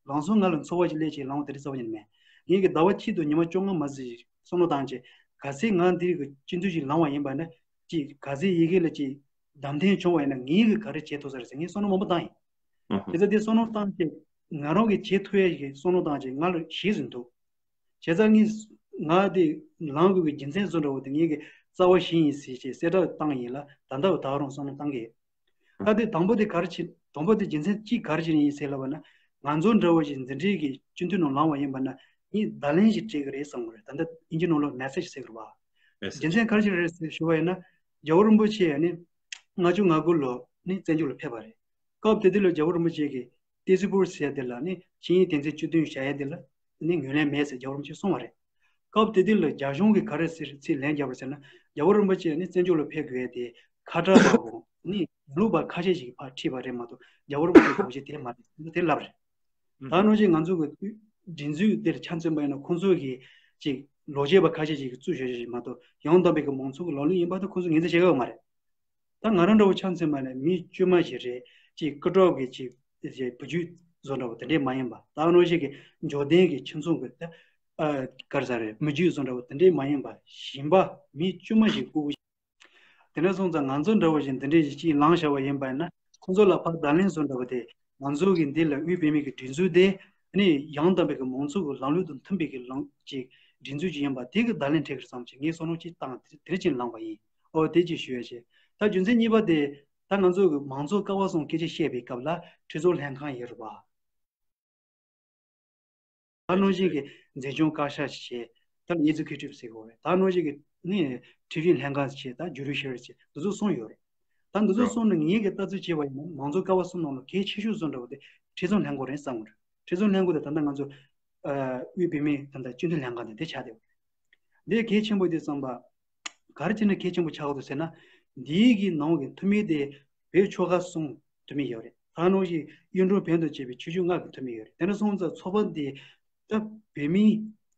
ལངས་སོང་ང་ལ་འཚོ་བ་ཞིག་སླེབས་ཅིག་ལངས་པ་དེ་འདྲ་རྩ་བ་ཉིད་ནས་མེད། ངེད་ཀྱིས་ཟླ་བ་གཅིག་ཏུ་ཉི་མ་བཅོ་ལྔ་མ་ཟིན་ཞིག་བསམ་བློ་བཏང་བྱས་གལ་སྲིད་ང་འདིར་གྱི་སྤྱི་འཐུས་ཞིག་ལངས་པ་ཡིན་པ་ན་ཅིག་གལ་སྲིད་ཡི་གེ་ལ་ཅིག་བདམས་ཐོན་བྱུང་བ་ཡིན་ན་ངེད་ཀྱིས་ག་རེ་བྱེད་ཐུབ་ས་རེད་ཟེར་ངས་བསམ་བློ་མང་པོ་བཏང་ཡིན། ཨ་ཧ། དེ་ཚོ་དེ་བསམ་བློ་བཏང་བྱས་ང་རང་གིས་བྱེད་ཐུབ་ཡ་ཞིག་བསམ་བློ་བཏང་བྱས་ང་ལ་ཞེད་ཟིན་འདུག་བྱས་ཙང་ངས་ང་དེ་ལངས་དགོས་ཀྱི་རྒྱུ་མཚན་བཟོ་འདྲ་བོ་དེ་ངེད་ཀྱི་རྩ་བ་བཞི་ཡིན་ཟེར་བྱས་གསལ་བསྒྲགས་བཏང་ཡིན་ལ་ད་ལྟ་བ་ད་རུང་བསམ་བློ་བཏང་གི་ཡོད། ད་དེ་དང་པོ་དེ་ག་རེ་བྱེད་དང་པོ་དེ་རྒྱུ་མཚན་གཅིག་ག་རེ་བྱས་ཡིན་ཟེར་ལབ་པ་ན་ང་ཚོ་འདྲ་བོ་ཞིག་འཛིན་གྲྭའི་གི་སྤྱི་འཐུས་ནང་ལངས་པ་ཡིན་པ་ན་ངས་བརྡ་ལན་ཞིག་སྤྲད་ཀྱི་རེད་བསམ་གི་རེད། ད་ལྟ་དབྱིན་ཇི་ནང་ལོགས་མེ་སེ་ཇི་ཟེར་གི་རེད་བ། རྒྱུ་མཚན་ག་རེ་ཞིག་རེད་ཟེར་ཞུ་བ་ཡིན་ན་རྒྱལ་བ་རིན་པོ་ཆེ་ནི་ལྔ་བཅུ་ང་དགུ་ལོ་ནི་བཙན་བྱོལ་ལ་ཕེབས་པ་རེད། སྐབས་དེ་དུས་ལ་རྒྱལ་བ་རིན་པོ་ཆེ་གིས་ཏི་སི་པུར་ཟེར་དེ་ལ་ནི་ཆིངས་ཡིག་དོན་ཚན་བཅུ་བདུན་བཞག་ཡ་དེ་ལ་ནི་ངོས་ལེན་མེད་ཟེར་རྒྱལ་བ་རིན་པོ་ཆེས་གསུངས་པ་རེད། སྐབས་དེ་དུས་ལ་རྒྱ་གཞུང་གིས་ག་རེ་ཟེར་ཚིག་ལན་བརྒྱབ་པ་ཟེར་ན་རྒྱལ་བ་རིན་པོ་ཆེ་ནི་བཙན་བྱོལ་ལ་ཕེབས་དགོས་ཡ་དེ་ཁ་གྲག་པ་གོ་ནི་ལུག་པ་ཁ་ཤས་ཤིག་ཕར་ཁྲིད་པ་རེད་མ་གཏོགས་རྒྱལ་བ་རིན་པོ་ཆེའི་དགོངས་གཞི་དེ་མ་རེད་དེ་ལབ་རེད། ད་ནང་བཞིན་ང་ཚོ་གི་སྒྲིག་འཛུགས་དེར་ཆ་མཚོན་པ་ཡིན་ན་ཁོང་ཚོ་གི་ཅིག་ལོ་བརྒྱད་པ་ཁ་ཤས་ཤིག་གིས་བཙུགས་བཞག་བཞག་མ་གཏོགས་ཡང་དག་པའི་གི་མང་ཚོགས་ཀྱི་ལམ་ལུགས་ཡིན་པ་དེ་ཁོང་ཚོས་ངོས་འཛིན་བྱེད་ཀྱི་ཡོད་མ་རེད། ད་ང་རང་འདྲ་བོ་ཆ་མཚོན་པ་ན་མི་དཀྱུས་མ་ཞིག་རེད། ཅིག་སྐུ་དྲག་གི་ཅིག་ཅིག་བུ་རྒྱུད་བཟོ་འདྲ་བོ་དེ་འདྲས་མ་ཡིན་པ། ད་ནང་བཞིན་གྱི་འབྱོར་ལྡན་གྱི་ཁྱིམ་ཚང་གི་ད་ཨ་ག་རེ་ཟ་རེད་མི་རྒྱུད་བཟོ་འདྲ་བོ་དེ་འདྲས་མ་ཡིན་པ་གཞན་པ་མི་དཀྱུས་མ་ཞིག་སྐུ་དེ་འདྲ་སོང་ཙང་ང་ཚོ་འདྲ་བོ་ཞིག་འདི་འདྲས་ཞིག་ཅིག་ལངས་བཞག་པ་ཡིན་པ་ཡིན་ན་ཁོང་ཚོ་ལ་ཕར་བརྡ་ལན་བཟོ་འདྲ་བོ་དེ་ང་ཚོ་གི་འདི་ལ་དབུས་བོད་མི་གི་སྒྲིག་འཛུགས་དེ་ནི་ཡང་དག་པའི་གི་མང་ཚོགས་ཀྱི་ལམ་ལུགས་དང་མཐུན་པའི་གི་ལམ་ཅིག་སྒྲིག་འཛུགས་ཅིག་ཡིན་པ་དེ་གི་བརྡ་ལན་སྤྲད་གི་རེད་བསམ་ཅིག་ངས་བསམ་བློ་ཅིག་བཏང་དེ་རེ་ཅིག་ལངས་པ་ཡིན། ཨོ་དེ་ཅིག་ཞུ་ཡ་བྱས། ད་རྒྱུ་མཚན་གཉིས་པ་དེ་ད་ང་ཚོ་གི་མང་གཙོ་ཀ་བ་གསུམ་སྐད་ཆ་བཤད་པའི་སྐབས་ལ་ཁྲི་ཚོ་ལྷན་ཁང་ཡོད་རེད་བ། ད་ནང་བཞིན་གྱི་འཛིན་སྐྱོང་བཀའ་ཤག་ཅིག་བྱས། ད་executive ཟེར་དགོས་རེད། ད་ནང་བཞིན་གྱི་ནི་ཁྲིམས་ཞིབ་ལྷན་ཁང་ཅིག་བྱས། ད་judiciary ཅིག་འདི་ཚོ་གསུམ་ཡོད་རེད། ད་འདི་ཚོ་གསུམ་ནི་ངེད་ཀྱི་ལྟ་ཚུལ་བྱས་པ་ཡིན་ན་མང་གཙོ་ཀ་བ་གསུམ་ནང་ལ་གལ་ཆེ་ཤོས་བཟོ་འདྲ་བོ་དེ་ཁྲི་ཚང་ལྷན་ཁང་རེད་བསམ་གྱི་རེད། ཁྲི་ཚང་ལྷན་ཁང་དེ་ད་ལྟ་ང་ཚོ་ ཨ་དབུས་བོད་མིའི་ད་ལྟ་སྤྱི་འཐུས་ལྷན་ཁང་དེ་འདི་ཆགས་བསྡད་ཡོད་རེད། འདི་གལ་ཆེན་པོ་དེ་བསམ་པ། ག་རེ་བྱས་ན་གལ་ཆེན་པོ་ཆགས་ཀྱི་འདུག་ཟེར་ན། འདིའི་གི་ནང་གི་འཐུས་མི་དེ་བོད་ཆོལ་ཁ་གསུམ་འཐུས་མི་ཡོད་རེད། ད་ནང་བཞིན་གཡུང་དྲུང་བོན་དང་བཅས་པའི་ཆོས་བརྒྱུད་ལྔ་གི་འཐུས་མི་ཡོད་རེད། དེ་འདྲ་སོང་ཙང་ཚོགས་པ་འདི་ད་བོད་མི་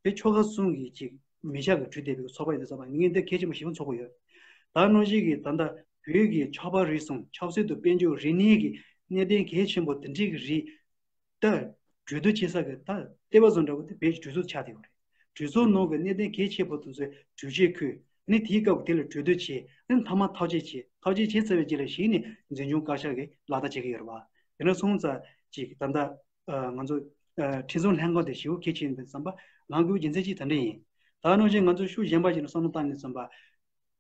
བོད་ཆོལ་ཁ་གསུམ་གི་ཅིག་མི་ཆགས་ཀྱི་གྲུ་བསྡད་པའི་ཚོགས་པ་ཡིན་དུས་ཙམ་པ་ངས་འདི་གལ་ཆེན་པོ་ཞིག་ཚོར་གྱི་ཡོད། ད་ནང་བཞིན་གྱི་ད་ལྟ་བོད་ཀྱི་ཆབ་འབངས་རིགས་གསུམ་ཆབ་སྲིད་དང་དཔལ་འབྱོར་རིག་གནས་ཀྱི་གནད་དོན་གལ་ཆེན་པོ་དེ་འདྲའི་གི་རིགས། ད་གྲོས་བསྡུར་བྱེད་ས་གི་ད་ལྟེ་བ་བཟོ་འདྲ་བོ་དེ་བོད་ཀྱི་གྲོས་ཚོགས་ཆགས་བསྡད་ཡོད་རེད། གྲོས་ཚོགས་ནང་གི་གནད་དོན་གལ་ཆེ་བོ་དེ་ཚོའི་གྲོས་ཆོད་ཁུར། ཨ་ནི་དེའི་སྐབས་དེ་ལ་གྲོས་བསྡུར་བྱས། ཨ་ནི་མཐའ་མ་ཐག་གཅོད་བྱས། ཐག་གཅོད་བྱས་ཚར་བའི་རྗེས་ལ་གཞི་ནས་འཛིན་སྐྱོང་བཀའ་ཤག་གིས་ལག་བསྟར་བྱེད་ཀྱི་ཡོད་རེད་བ། དེ་འདྲ་སོང་ཙང་ཅིག་ད་ལྟ་ཨ་ང་ཚོ་ཨ་ཁྲིམས་སྲུང་ལྷན་ཁང་དེ་ཞེ་པོ་གལ་ཆེ་ཡིན་པའི་བསམ་པ་ལངས་དགོས་པའི་རྒྱུ་མཚན་གཅིག་དེ་འདྲ་ཡིན། ད་ནང་བཞིན་ང་ཚོ་ཤུགས་གཞན་པ་ཞིག་ལ་བསམ་བློ་བཏང་ནས་བསམ་པ།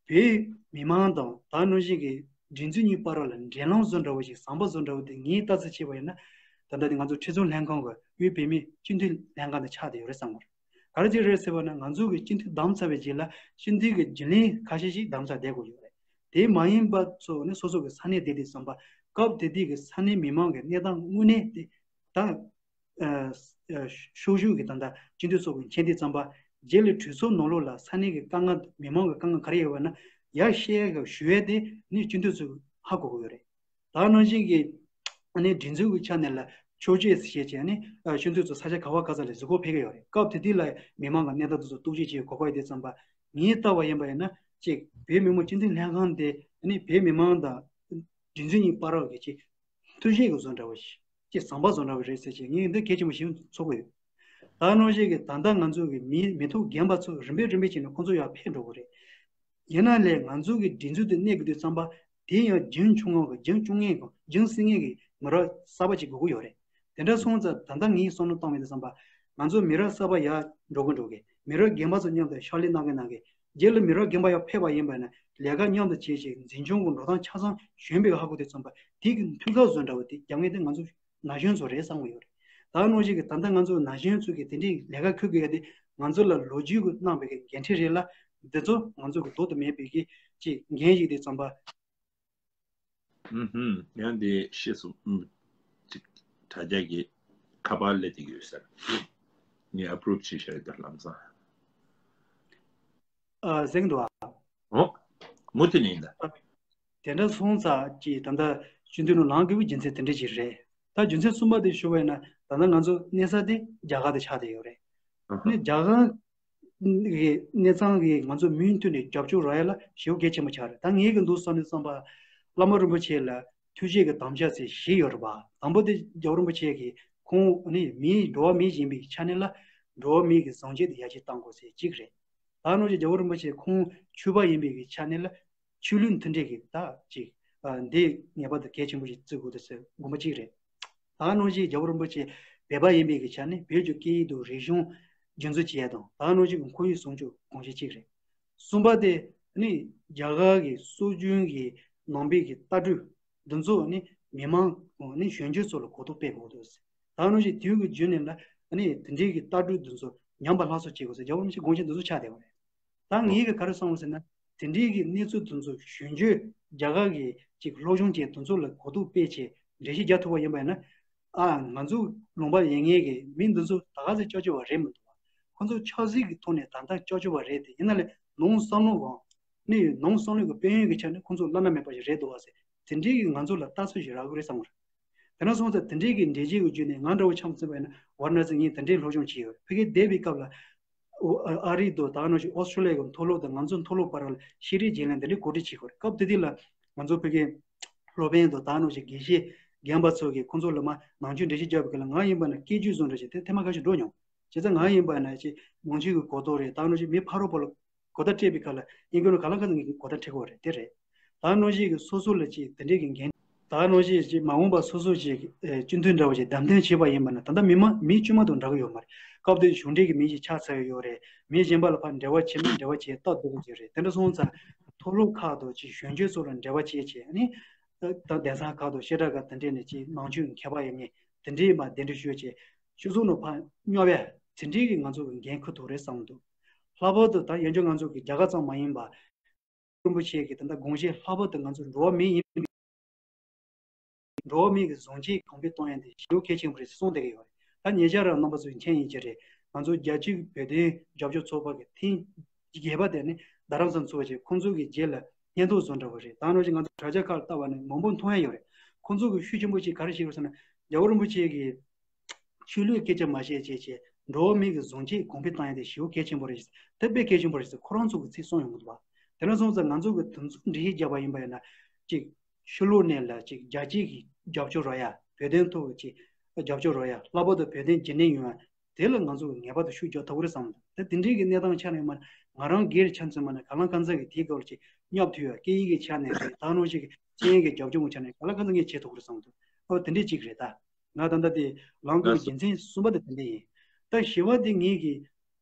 བོད་མི་མང་དང་ད་ནང་བཞིན་གྱི་སྒྲིག་འཛུགས་གཉིས་བར་ལ་འབྲེལ་ལམ་བཟོ་འདྲ་བོ་ཞིག་ཟམ་པ་བཟོ་འདྲ་བོ་དེ་ངས་ལྟ་ཚུལ་བྱས་པ་ཡིན་ན། ད་ལྟ་དེ་ང་ཚོ་ཁྲི་ཚོ་ལྷན་ཁང་གི་དབུས་བོད་མིའི་སྤྱི་འཐུས་ལྷན་ཁང་དེ་ཆགས་བསྡད་ཡོད་རེད་བསམ་གྱི་ཡོད། ག་རེ་ཅིག་རེད་ཟེར་བ་ན་ང་ཚོ་གི་སྤྱི་འཐུས་བདམས་ཚར་བའི་རྗེས་ལ་སྤྱི་འཐུས་ཀྱི་རྒྱུན་ལས་ཁ་ཤས་ཤིག་བདམས་ཚར་བསྡད་དགོས་ཡོད་རེད། དེ་མ་ཡིན་པ་ཚོ་ནི་སོ་སོ་གི་ས་གནས་བསྡད་དེ་བསམ་པ། སྐབས་དེ་དུས་ཀྱི་ས་གནས་མི་མང་གི་གནས་སྟངས་དངོས་གནས་དེ་ད། ཨ་ཨ་ཤོག་གཞུག་གི་ད་ལྟ་སྤྱི་འཐུས་ཚོགས་པའི་མཁྱེན་གཏད་བརྩམས་པ། རྗེས་ལ་གྲོས་ཚོགས་ནང་ལོགས་ལ་ས་གནས་ཀྱི་དཀའ་ངལ་མི་མང་གི་དཀའ་ངལ་ག་རེ་ཡོད་པ་ན་ཡར་བཤད་གི་ཞུ་ཡས་དེ་ནི་སྤྱི་འཐུས་ཚོས་ཧ་གོ་གི་ཡོད་རེད། ད་ནང་བཞིན་གྱི་ཨ་ནི་སྒྲིག་འཛུགས་ཀྱི་ཆ་ནས་ལ་ཕྱོགས་གཅིག་བྱས་བྱས་ནི་ཨ་སྤྱི་འཐུས་ཚོ་ས་ཆ་ག་བ་ག་ས་ལ་གཟིགས་སྐོར་ཕེབས་ཀྱི་ཡོད་རེད། སྐབས་དེ་དུས་ལ་མི་མང་གི་གནས་སྟངས་དེ་ཚོ་རྟོག་ཞིབ་བྱེད་གོ་སྐབས་ཡོད་དེ་བསམ་པ། ངས་ལྟ་བ་ཡིན་པ་ཡིན་ན་ཅིག་བོད་མི་མང་སྤྱི་འཐུས་ལྷན་ཁང་དེ་ཨ་ནི་བོད་མི་མང་དང་སྒྲིག་འཛུགས་གཉིས་བར་གྱི་ཅིག་ཐུགས་བཞེད་ཀྱི་བཟོ་འདྲ་བོ་ཞིག་ཅིག་ཟམ་པ་བཟོ་འདྲ་བོ་རེད་ཟེར་བྱས་ངས་འདི་གལ་ཆེན་པོ་ཞིག་ཚོར་གྱི་ཡོད། ད་ནང་བཞིན་གྱི་ད་ལྟ་ང་ཚོ་གི་མི་མི་ཐོག་རྒན་པ་ཚོ་རིམ་པས་རིམ་པས་བྱས་ནས་ཁོང་ཚོ་ཡར་ཕེབས་འགྲོ་གི་རེད། ཡིན་ན་ལས་ང་ཚོ་གི་སྒྲིག་འཛུགས་དེ་གནས་དགོས་དུས་ཙམ་པ། དེ་ཡང་རྒྱུན་ཆུང་ངུ་གི་རྒྱུན་སྐྱོང་མཁན་གྱི་རྒྱུན་སྲིང་མཁན་གྱི་མི་རབས་གསར་པ་ཅིག་དགོས་ཀྱི་ཡོད་རེད། དེ་འདྲ་སོང་ཙང་ད་ལྟ་ངས་བསམ་བློ་བཏང་བའི་དུས་ཙམ་པ། ང་ཚོ་མི་རབས་གསར་པ་ཡར་འགྲོ་གི་འགྲོ་གི། མི་རབས་རྒན་པ་ཚོ་མཉམ་དུ་ཕྱག་ལས་གནང་གི་གནང་གི། རྗེས་ལ་མི་རབས་རྒན་པ་ཡར་ཕེབས་པ་ཡིན་པ་ན་ལས་ཀ་མཉམ་དུ་བྱེད་ཅིང་འཛིན་སྐྱོང་གི་འགྲོ་སྟངས་ཆ་ཚང་གཞོན་པས་ཧ་གོ་དུས་ཙམ་པ་དེ་གི་མཐུན་ཁ་བཟོ་འདྲ་བ་དེ་རྒྱབ་མཁན་དེ་ང་ཚོ་ན་གཞོན་ཚོ་རེད་བསམ་གྱི་ཡོད་རེད། ད་ནང་བཞིན་གྱི་ད་ལྟ་ང་ཚོ་ན་གཞོན་ཚོ་གི་དེ་འདྲའི་ལས་ཀ་ཁུར་དགོས་ཡ་དེ་ང་ཚོ་ལ་ལོ་རྒྱུས་ཀྱི་གནང་བའི་གི་འགན་འཁྲི་རེད་ལ། འདི་ཚོ་ང་ཚོ་གི་ལྡོག་ཏུ་མེད་པའི་གི་ཅིག་འགན་ཞིག་དེ་བརྩམས་པ། ཨུམ་ཧུམ། ཡང་འདི་ཤེས་སོང་། ཨུམ། ཅིག་དྲ་རྒྱ་གི་ཁ་པར་སླེབས་བསྡད་ཡོད་ཟེར། ངས་ཨ་པུ་རུབ་བྱས་བཞག་ཡོད་ད་ལམ་སང་། ཨ་གཟིགས་འདུག་ཨ། ཨོ། མུ་མཐུད་ནས་ཡིན་ད། དེ་འདྲ་སོང་ཙང་ཅིག་ད་ལྟ་སྤྱི་འཐུས་ནང་ལངས་དགོས་པའི་རྒྱུ་མཚན་དེ་འདྲ་ཅིག་རེད། ད་རྒྱུ་མཚན་གསུམ་པ་དེ་ཞུ་བ་ཡིན་ན་ད་ལྟ་ང་ཚོ་གནས་ས་དེ་རྒྱ་གར་དུ་ཆགས་བསྡད་ཡོད་རེད། ཨ་ཧ། ནི་རྒྱ་གར་གི་གནས་ཚང་གི་ང་ཚོ་མུ་མཐུད་ནས་རྒྱབ་སྐྱོར་རག་ཡ་ལ་ཞེ་པོ་གལ་ཆེན་པོ་ཆགས་རེད། ད་ངས་གི་འདུག་བསམ་ནས་བསམ་པ། བླ་མ་རིན་པོ་ཆེ་ལ་ཐུགས་རྗེ་གི་དམ་བཅའ་ཟེར་བཞི་ཡོད་རེད་པ། དང་པོ་དེ་རྒྱལ་བ་རིན་པོ་ཆེ་གིས་ཁོང་ནི་མིའི་འགྲོ་བ་མི་ཡིན་པའི་ཆ་ནས་ལ་འགྲོ་བ་མི་གི་གཟི་བརྗིད་དེ་ཡར་རྒྱས་གཏང་དགོས་ཟེར་གཅིག་རེད། ད་ནང་བཞིན་རྒྱལ་བ་རིན་པོ་ཆེ་ཁོང་ཆོས་པ་ཡིན་པའི་གི་ཆ་ནས་ལ་ཆོས་ལུགས་མཐུན་སྒྲིལ་གྱི་ད་ཅིག་ཨ་འདི་ངེས་པར་དུ་གལ་ཆེན་པོ་ཞིག་བརྩི་དགོས་འདུག་ཟེར་དགོངས་པ་གཅིག་རེད། ད་ནང་བཞིན་རྒྱལ་བ་རིན་པོ་ཆེ་བོད་པ་ཡིན་པའི་གི་ཆ་ནས་བོད་ཀྱི་སྐད་ཡིག་དང་རིག་གཞུང་རྒྱུན་འཛིན་བྱེད་ཡ་དང་ད་ནང་བཞིན་གྱི་ཁོར་ཡུག་སྲུང་སྐྱོབ་དགོངས་གཞི་གཅིག་རེད། གསུམ་པ་དེ་ནི་རྒྱ་གར་གྱི་སྲོལ་རྒྱུན་གྱི་ནང་པའི་གི་ལྟ་གྲུབ་འདི་ཚོ་ནི་མི་མང་ནི་གཞོན་སྐྱེས་ཚོ་ལ་གོ་རྟོགས་སྤེལ་དགོས་འདུག་ཟེར། ད་ནང་བཞིན་དུས་ཀྱི་རྒྱུན་ནས་ལ་ནི་དེ་འདྲའི་གི་ལྟ་གྲུབ་འདི་ཚོ་ཉམས་པ་སླར་གསོ་བྱེད་དགོས་ཟེར་རྒྱལ་བ་རིན་པོ་ཆེ་དགོངས་གཞི་འདི་ཚོ་ཆགས་བསྡད་པ་རེད། ད་ངེད་ཀྱིས་ག་རེ་གསུངས་ཟེར་ན། དེ་འདྲའི་གི་གནས་ཚུལ་དེ་ཚོ་གཞོན་སྐྱེས་རྒྱ་གར་གི་ཅིག་སློབ་སྦྱོང་བྱས་དེ་ཚོ་ལ་གོ་རྟོགས་སྤེལ་བྱས་འགྲེལ་བཤད་རྒྱག་ཐུབ་པ་ཡིན་པ་ཡིན་ན། ཨ་ང་ཚོ་ལུང་པ་ཡིན་ངེས་ཀྱི་མི་འདི་ཚོ་ད་ག་ཚོད་སྐྱབས་བཅོལ་བ་རེད་མི་འདུག་ཁོ་ཚོ་ཆབ་སྲིད་ཀྱི་ཐོག་ནས་ད་ལྟ་སྐྱབས་བཅོལ་བ་རེད་དེ་ཡིན་ན་ལས་ནང་བསམ་བློ་གང་ནས་ནང་བསམ་བློ་གི་དཔལ་ཡོན་གྱི་ཆ་ནས་ཁོ་ཚོ་བླ་ན་མེད་པ་ཞིག་རེད་འདུག་བ་ཟེར་དེ་འདྲའི་གི་ང་ཚོ་ལ་ལྟ་ཚུལ་ཞིག་རག་གི་རེད་བསམ་གི་རེད། དེ་འདྲ་སོང་ཙང་དེ་འདྲའི་གི་འགྲེལ་བཤད་ཀྱི་བརྒྱུད་ནས་ང་འདྲ་བོ་ཆ་མཚོན་པ་ཡིན་ན་ཝཱ་ར་ཎ་སི་ངས་དེ་འདྲའི་སློབ་སྦྱོང་བྱས་ཡོད། ཕ་གིར་བསྡད་པའི་སྐབས་ལ་ཨ་རི་དང་ད་ག་ནང་བཞིན་ཨོ་སི་ཁྲུ་ལི་ཡ་གི་མཐོ་སློབ་དང་ང་ཚོ་མཐོ་སློབ་བར་ལ་ཤེས་རིག་བརྗེ་ལེན་དེ་འདྲའི་གོ་སྒྲིག་བྱེད་དགོས་རེད། སྐབས་དེ་དུས་ལ་ང་ཚོ་ཕ་གིའི་སློབ་དཔོན་དང་ད་ག་ནང་བཞིན་དགེ་བཤེས་རྒན་པ་ཚོ་གིས་ཁོང་ཚོ་ལ་མ་ནང་ཆོས་འགྲེལ་བཤད་རྒྱབ་པའི་སྐབས་ལ་ང་ཡིན་པ་ན་སྐད་ཆ་བཟོ་འདྲ་ཞིག་དེ་ཐེངས་མ་ཁ་ཤས་འགྲོ་མྱོང་། བྱས་ཙང་ང་ཡིན་པ་ན་ཅིག་ནང་ཆོས་ཀྱི་གོ་རྟོགས་རེད། ད་ག་ནང་བཞིན་མི་ཕ་རོལ་པོ་ལ་གོ་བརྡ་སྤྲད་པའི་སྐབས་ལ་ཨིན་སྐད་ནང་ག་ལ་ག་ལ་ངས་གོ་བརྡ་སྤྲད་དགོས་རེད། དེ་རེད། ད་ག་ནང་བཞིན་གྱི་སོ་སོ་ལ་ཅིག་དེ་འདྲའི་གི་འགན། ད་ག་ནང་བཞིན་ཅིག་མ་འོངས་པ་སོ་སོ་ཅིག་ཨེ་སྤྱི་འཐུས་འདྲ་བོ་ཅིག་བདམས་ཐོན་བྱས་པ་ཡིན་པ་ན་ད་ལྟ་མི་མང་མི་དཀྱུས་མ་དང་འདྲ་གི་ཡོད་མ་རེད། སྐབས་དེར་གཞུང་འབྲེལ་གྱི་མི་ཞིག་ཆགས་ཚར་ཡོད་རེད། མི་གཞན་པ་ལ་ཕར་འབྲེལ་བ་བྱེད་མིན་འབྲེལ་བ་བྱེད་སྟབས་སྡུག་པོ་ཅིག་རེད། དེ་འདྲ་སོང་ཙང་མཐོ་སློབ་ཁག་དང་ཅིག་གཞོན་སྐྱེས་ཚོ་ལ་འབྲེལ་བ་བྱས་བྱས་ནི། ད་གདན་ས་ཁག་དང་བཤད་གྲྭ་ཁག་དེ་འདྲས་ནས་ཅིག་ནང་ཆོས་མཁས་པ་ཡིན་ངེས་དེ་འདྲས་མ་གདན་འདྲེན་ཞུས་བྱས་སྤྱི་ཚོགས་ནང་ཕར་སྙོབ་ཡ་དེ་འདྲས་ཀྱི་ང་ཚོ་གི་འགན་ཁུར་ཐུབ་རེད་བསམ་འདུག་ལྷག་པར་དུ་ད་ཡང་བསྐྱར་ང་ཚོ་གི་རྒྱ་གར་ཙམ་མ་ཡིན་པ། རིན་པོ་ཆེ་གི་ད་ལྟ་དགོངས་གཞི་ལྷག་པར་དུ་ང་ཚོ་འགྲོ་བ་མི་ཡིན་པའི་འགྲོ་བ་མི་གི་གཟི་བརྗིད་གོང་འཕེལ་གཏོང་ཡ་འདི་ཞེ་པོ་གལ་ཆེན་པོ་རེད་ཟེར་གསུངས་བསྡད་ཀྱི་ཡོད་རེད། ད་ཉེ་ཆར་རང་རྣམ་པ་ཚོས་མཁྱེན་ཡིན་གྱི་རེད། ང་ཚོ་རྒྱལ་སྤྱིའི་བོད་དོན་རྒྱབ་སྐྱོར་ཚོགས་པ་གི་ཐེངས་བརྒྱད་པ་དེ་ནི་རྡ་རམ་ས་ལ་ཚོགས་པ་བྱས། ཁོང་ཚོ་གི་རྗེས་ལ་སྙན་ཐོ་བཟོ་འདྲ་བོ་རེད། ད་ནང་བཞིན་ང་ཚོ་དྲ་རྒྱ་ཁག་ལ་བལྟ་བ་ནི་མང་པོ་མཐོང་ཡ་ཡོད་རེད། ཁོང་ཚོ་གི་ཤུགས་ཆེན་པོ་ཅིག་ག་རེ་བྱེད་དགོས་ཟེར་ན། རྒྱལ་བ་རིན་པོ་ཆེ་གི་ཆོས་ལུགས་སྐད་ཆ་མ་བཤད་བྱས་བྱས། འགྲོ་བ་མི་གི་བཟང་སྤྱོད་གོང་འཕེལ་བཏང་ཡ་དེ་ཞེ་པོ་གལ་ཆེན་པོ་རེད། དེ་དཔེ་གལ་ཆེན་པོ་རེད་ཟེར་ཁོ་རང་ཚོ་གི་ཚིག་གསུངས་ཡོང་གི་འདུག་བ། དེ་འདྲ་སོང་ཙང་ང་ཚོ་གི་དེ་ཚོ་འགྲེལ་བཤད་བརྒྱབ་པ་ཡིན་པ་ཡིན་ན། ཅིག་ཕྱི་ལོགས་ནས་ལ་ཅིག་རྒྱལ་སྤྱི་གི་རྒྱབ་སྐྱོར་རག་ཡ། བོད་དོན་ཐོག་གི་ཅིག་རྒྱབ་སྐྱོར་རག་ཡ། ལྷག་པར་དུ་བོད་དོན་རྒྱུན་གནས་ཡོང་ཡ། དེ་ལ་ང་ཚོ་གི་ངེས་པར་དུ་ཤུགས་རྒྱག་ཐུབ་ཀྱི་རེད་བསམ་འདུག་ད་དེ་འདྲའི་གི་གནས་སྟངས་ཆ་ནས་མ། ང་རང་སྒེར་ཆ་མཚོན་པ་ན། གང་ལ་གང་འཚམ་གི་དེའི་སྐོར་ལ་ཅིག་བསྙབ་ཐུབ་ཡ། སྐད་ཡིག་གི་ཆ་ནས་རེད། ད་ནང་བཞིན་གི་སྤྱི་ཡོངས་ཀྱི་རྒྱབ་ལྗོངས་ཀྱི་ཆ་ནས་གང་ལ་གང་འཚམ་ངས་བྱེད་ཐུབ་ཀྱི་རེད་བསམ་འདུག་ཨོ་དེ་འདྲའི་ཅིག་རེད་ད། ང་ད་ལྟ་དེ་ལངས་དགོས་རྒྱུ་མཚན་གསུམ་པ་དེ་དེ་འདྲ་ཡིན། ད་བཞི་པ་དེ་ངེད་ཀྱི་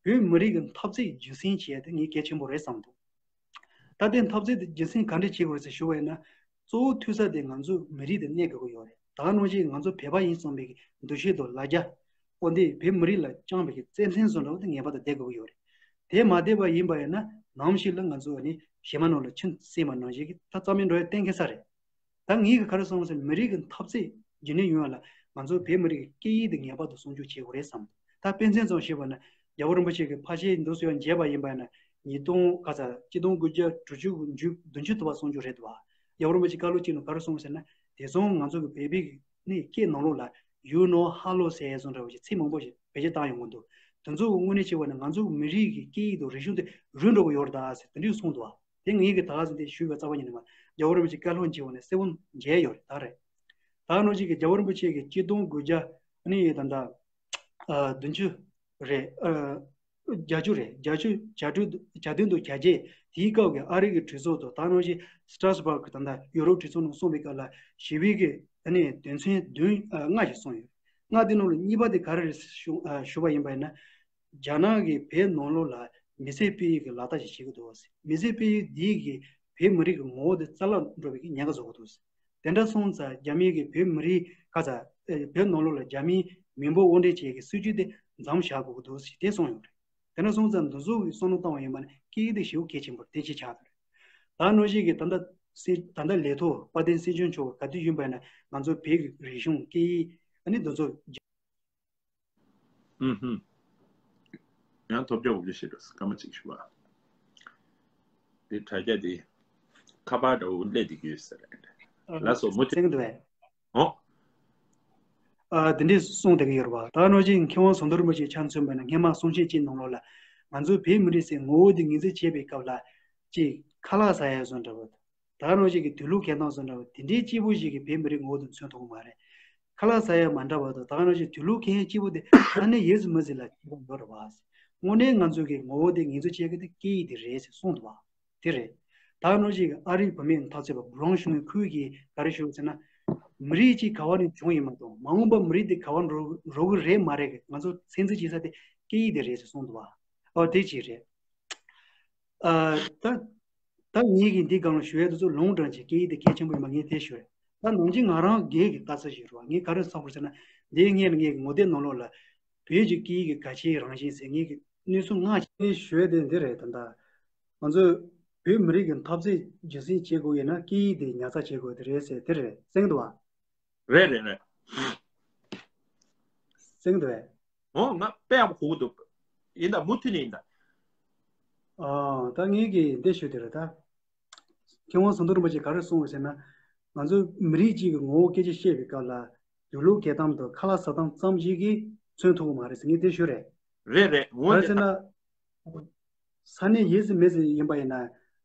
བོད་མི་རིགས་ཀྱི་འཐབ་རྩོད་རྒྱུན་སྲིང་བྱས་དེ་ངས་གལ་ཆེན་པོ་རེད་བསམ་འདུག་ད་ལྟའི་འཐབ་རྩོད་དེ་རྒྱུན་སྲིང་ག་འདྲ་བྱེད་དགོས་རེད་ཟེར་ཞུ་བ་ཡིན་ན། གཙོ་བོ་ཐུག་ས་དེ་ང་ཚོ་མི་རིགས་དེ་གནས་དགོས་ཀྱི་ཡོད་རེད། ད་ག་ནང་བཞིན་ང་ཚོ་བོད་པ་ཡིན་བསམ་པའི་གི་འདུ་ཤེས་དང་ལ་རྒྱ། འོ་འདི་བོད་མི་རིགས་ལ་བཅངས་པའི་གི་བརྩེ་སེམས་བཟོ་འདྲ་བོ་དེ་ངེས་པར་དུ་བསྡད་དགོས་ཀྱི་ཡོད་རེད། དེ་མ་བསྡད་པ་ཡིན་པ་ཡིན་ན། ནམ་ཞིག་ལ་ང་ཚོ་ནི་གཞས་མ་ནང་ལ་ཆུ་བསྲིངས་པ་ནང་བཞིན་གི་ད་རྩ་མེད་འགྲོ་ཡ་གཏན་འཁེལ་ས་རེད། ད་ངེད་ཀྱི་ག་རེ་སོང་ཟེར། མི་རིགས་ཀྱི་འཐབ་རྩོད་རྒྱུན་གནས་ཡོང་བ་ལ་ང་ཚོ་བོད་མི་རིགས་ཀྱི་སྐད་ཡིག་དེ་ངེས་པར་དུ་སྲུང་སྐྱོབ་བྱེད་དགོས་རེད་བསམ། ད་དཔེ་མཚོན་ཙམ་ཞུས་པ་ན། རྒྱལ་བ་རིན་པོ་ཆེ་གི་ཕར་ཕྱིན་འདུག་སེ་ཡང་མཇལ་བ་ཡིན་པ་ན། ཉིས་སྟོང་ག་ཚ་ཆིག་སྟོང་དགུ་བརྒྱ་དྲུག་ཅུ་བདུན་ཅུ་ཐུབ་པ་སྲུང་སྐྱོབ་རེད་འདུག་བ། རྒྱལ་བ་རིན་པོ་ཆེ་བཀའ་སློབ་གཅིག་ནང་ག་རེ་གསུངས་ཟེར་ན། དེང་སང་ང་ཚོ་གི་བོད་པའི་ནི་སྐད་ནང་ལོགས་ལ་ཡུ་ནོ་ཧ་ལོ་ཟེར་ཡ་བཟོ་འདྲ་བ་ཞིག་ཚིག་མང་པོ་ཞིག་བེད་སྤྱོད་བཏང་ཡོང་གི་འདུག་དེ་ཚོ་དངོས་གནས་བྱས་པ་ན་ང་ཚོ་གི་མི་རིགས་ཀྱི་སྐད་ཡིག་དང་རིག་གཞུང་དེ་རུལ་འགྲོ་གི་ཡོད་རེད་ད་ཟེར་དེ་འདྲས་གསུངས་འདུག་བ། དེ་ངེད་ཀྱིས་ད་ག་ཟེ་དེ་ཞུས་པའི་རྩ་བ་ཉིད་ནས་མ། རྒྱལ་བ་རིན་པོ་ཆེ་བཀའ་སློབ་བྱས་པ་ནས་གསལ་པོ་མཇལ་ཡོད་རེད་ད་རེད། ད་ག་ནང་བཞིན་གྱི་རྒྱལ་བ་རིན་པོ་ཆེ་གི་ཆིག་སྟོང་དགུ་བརྒྱ་ནི་ད་ལྟ་ཨ་བདུན་ཅུ་རེད། ཨ་བརྒྱད་ཅུ་རེད། བརྒྱད་ཅུ་གྱ་དྲུག་གྱ་བདུན་དང་གྱ་བརྒྱད། དེའི་སྐབས་ཀྱི་ཨ་རི་གི་གྲོས་ཚོགས་དང་། ད་ག་ནང་བཞིན་སི་ཊར་སི་བྷག་གི་ད་ལྟ་ཡུ་རོབ་གྲོས་ཚོགས་ནང་གསུངས་པའི་སྐབས་ལ་ཞི་བའི་གི་ཨ་ནི་དོན་ཚན་བདུན་ཨ་ལྔ་ཞིག་གསུངས་ཡོད། ལྔ་དེ་ནང་ལ་གཉིས་པ་དེ་ག་རེ་རེད་ཞུ་ཨ་ཞུ་བ་ཡིན་པ་ཡིན་ན། རྒྱ་ནག་གིས་བོད་ནང་ལོགས་ལ་མི་སེར་སྤེལ་ཡུལ་གྱི་ལག་བསྟར་ཞིག་བྱེད་ཀྱི་འདུག་ཟེར། མི་སེར་སྤེལ་ཡུལ་འདིས་ཀྱི་བོད་མི་རིགས་ཀྱི་ངོ་བོ་དེ་རྩ་བརླག་འགྲོ་བའི་ཉེན་ཁ་བཟོ་གི་འདུག་ཟེར། དེ་འདྲ་སོང་ཙང་རྒྱ་མི་གིས་བོད་མི་རིགས་ག་ས་ཨེ་བོད་ནང་ལོགས་ལ་རྒྱ་མིའི་མི་འབོར་དབོར་འདྲེན་བྱེད་ཀྱི་སྲིད་ཇུས་དེ་མཚམས་བཞག་དགོས་ཀྱི་འདུག་ཟེར་དེ་གསུངས་ཡོད་རེད། དེ་འདྲ་སོང་ཙང་འདི་ཚོ་གི་བསམ་བློ་བཏང་བ་ཡིན་པ་ན་སྐད་ཡིག་དེ་ཞེ་པོ་གལ་ཆེན་པོ་རེད། དེ་གཅིག་ཆགས་ཡོད་རེད། ད་ནང་བཞིན་གྱི་ད་ལྟ་སྲིད་ད་ལྟ་ལས་ཐོག་དཔལ་ལྡན་སྲིད་སྐྱོང་མཆོག་ག་དུས་ཡིན་པ་ཡིན་ན་ང་ཚོ་བོད་ཀྱི་རིག་གཞུང་སྐད་ཡིག་ཨ་ནི་འདི་ཚོ། ཨུམ་ཧུམ། ཡང་ཐོབ་རྒྱག་འུ་ཅག་ཤེས་འགྲོ་སྐར་མ་གཅིག་ཞུ་བ། འདི་དྲ་རྒྱ་འདི་ཁ་པར་འདྲ་བོ་སླེབས་བསྡད་ཀྱི་ཡོད་ས་རེད། ལགས་སོ་མུ་མཐུད། གསན་གྱི་འདུག་བས། ཨོ། ཨ་དེ་འདྲས་གསུངས་བསྡད་ཀྱི་ཡོད་རེད་བ། ད་ག་ནང་བཞིན་མཁས་དབང་ཟམ་གདོང་རིན་པོ་ཆེ་ཆ་མཚོན་པ་ན་སྔོན་མ་གསུང་བཤད་ཅིག་ནང་ལོགས་ལ་ང་ཚོ་བོད་མི་རིགས་ཟེར་ངོ་བོ་འདི་ངོས་འཛིན་བྱེད་པའི་སྐབས་ལ་ཅིག་ཁ་ལག་ཟ་ཡ་བཟོ་འདྲ་བོ། ད་ག་ནང་བཞིན་གྱི་དུག་ལོག་གོན་སྟངས་བཟོ་འདྲ་བོ་དེ་འདྲའི་སྐྱིད་པོ་ཞིག་གིས་བོད་མི་རིགས་ངོ་བོ་དེ་མཚོན་ཐུབ་ཀྱི་མ་རེད། ཁ་ལག་ཟ་ཡ་མ་འདྲ་བ་དང་ད་ག་ནང་བཞིན་དུག་ལོག་གོན་སྐྱིད་པོ་དེ་ཨ་ནི་ཡོད་ཟེར་མི་ཟེར་ལ་སྐྱིད་པོ་ཡོད་རེད་བ། དངོས་གནས་ང་ཚོ་གི་ངོ་བོ་དེ་ངོས་འཛིན་བྱེད་ཀྱི་དེ་སྐད་ཡིག་དེ་རེད་ཟེར་གསུངས་འདུག་བ། དེ་རེད། ད་ག་ནང་བཞིན་གྱི་ཨ་རིའི་བུད་མེད་འཐབ་རྩོད་པ་བྷི་རོན་ཞུ་མཁན་ཁོས་ཀྱིས་ག་རེ་ཞུ་ཟེར་ན། མི་རིགས་གཅིག་ག་བ་ནས་བྱུང་ཡིན་མ་གཏོགས་མ་འོངས་པ་མི་རིགས་དེ་ག་བ་འགྲོ་འགྲོ་གི་རེད་མ་རེད་གི་ང་ཚོ་ཚོད་འཛིན་བྱེད་ས་དེ་སྐད་ཡིག་དེ་རེད་ཟེར་གསུངས་འདུག་བ། ཨོ་དེ་གཅིག་རེད། ཨ་ད། ད་ངེད་ཀྱིས་འདི་སྒང་ལ་ཞུ་ཡས་དེ་ཚོ་ལུང་དྲངས་ཀྱི་སྐད་ཡིག་དེ་གལ་ཆེན་པོ་ཡིན་པ་ངས་དེ་ཞུ་རེད། ད་ནང་བཞིན་ང་རང་སྒེར་གྱི་ལྟ་ཚུལ་ཞིག་རེད་བ། ངས་ག་རེ་བསམ་དགོས་ཟེར་ན། འདིའི་སྔོན་ལ་ངས་ངོ་དེབ་ནང་ལོགས་ལ་བོད་ཀྱི་སྐད་ཡིག་གི་གལ་ཆེའི་རང་བཞིན་ཟེར་ངེད་ཀྱི་གནས་ཚུལ་ལྔ་ཞིག་ཞུ་ཡས་དེ་འདི་རེད། ད་ལྟ་ང་ཚོས་བོད་མི་རིགས་ཀྱི་འཐབ་རྩོད་རྒྱུན་སྲིང་བྱེད་དགོས་ཡོད་ན་སྐད་ཡིག་དེ་ཉར་ཚགས་བྱེད་དགོས་དེ་རེད་ཟེར་དེ་རེད། གསན་གྱི་འདུག་བ། རེད་རེད་རེད། གསན་གྱི་འདུག་བས། འོ་ང་དཔེ་ཡག་པོ་གོ་གི་འདུག་ཡིན་ད་མུ་མཐུད་ནས་ཡིན་ད། ཨ་ད་ངེད་ཀྱིས་འདི་ཞུ་དེ་རེད་ད། མཁས་དབང་ཟམ་གདོང་རིན་པོ་ཆེས་ག་རེ་གསུངས་ཡོད་ཟེར་ན། ང་ཚོ་མི་རིགས་གཅིག་གི་ངོ་བོ་སྐད་ཆ་བཤད་པའི་སྐབས་ལ་དུག་ལོག་གོན་སྟངས་དང་ཁ་ལག་ཟ་སྟངས་ཙམ་ཞིག་གིས་མཚོན་ཐུབ་ཀྱི་མ་རེད་ཟེར་ངས་དེ་ཞུ་རེད། རེད་རེད་ངོ་ག་རེ་ཟེར་ན། ས་གནས་ཡིན་ཟེར་མིན་ཟེར་ཡིན་པ་ཡིན་ན།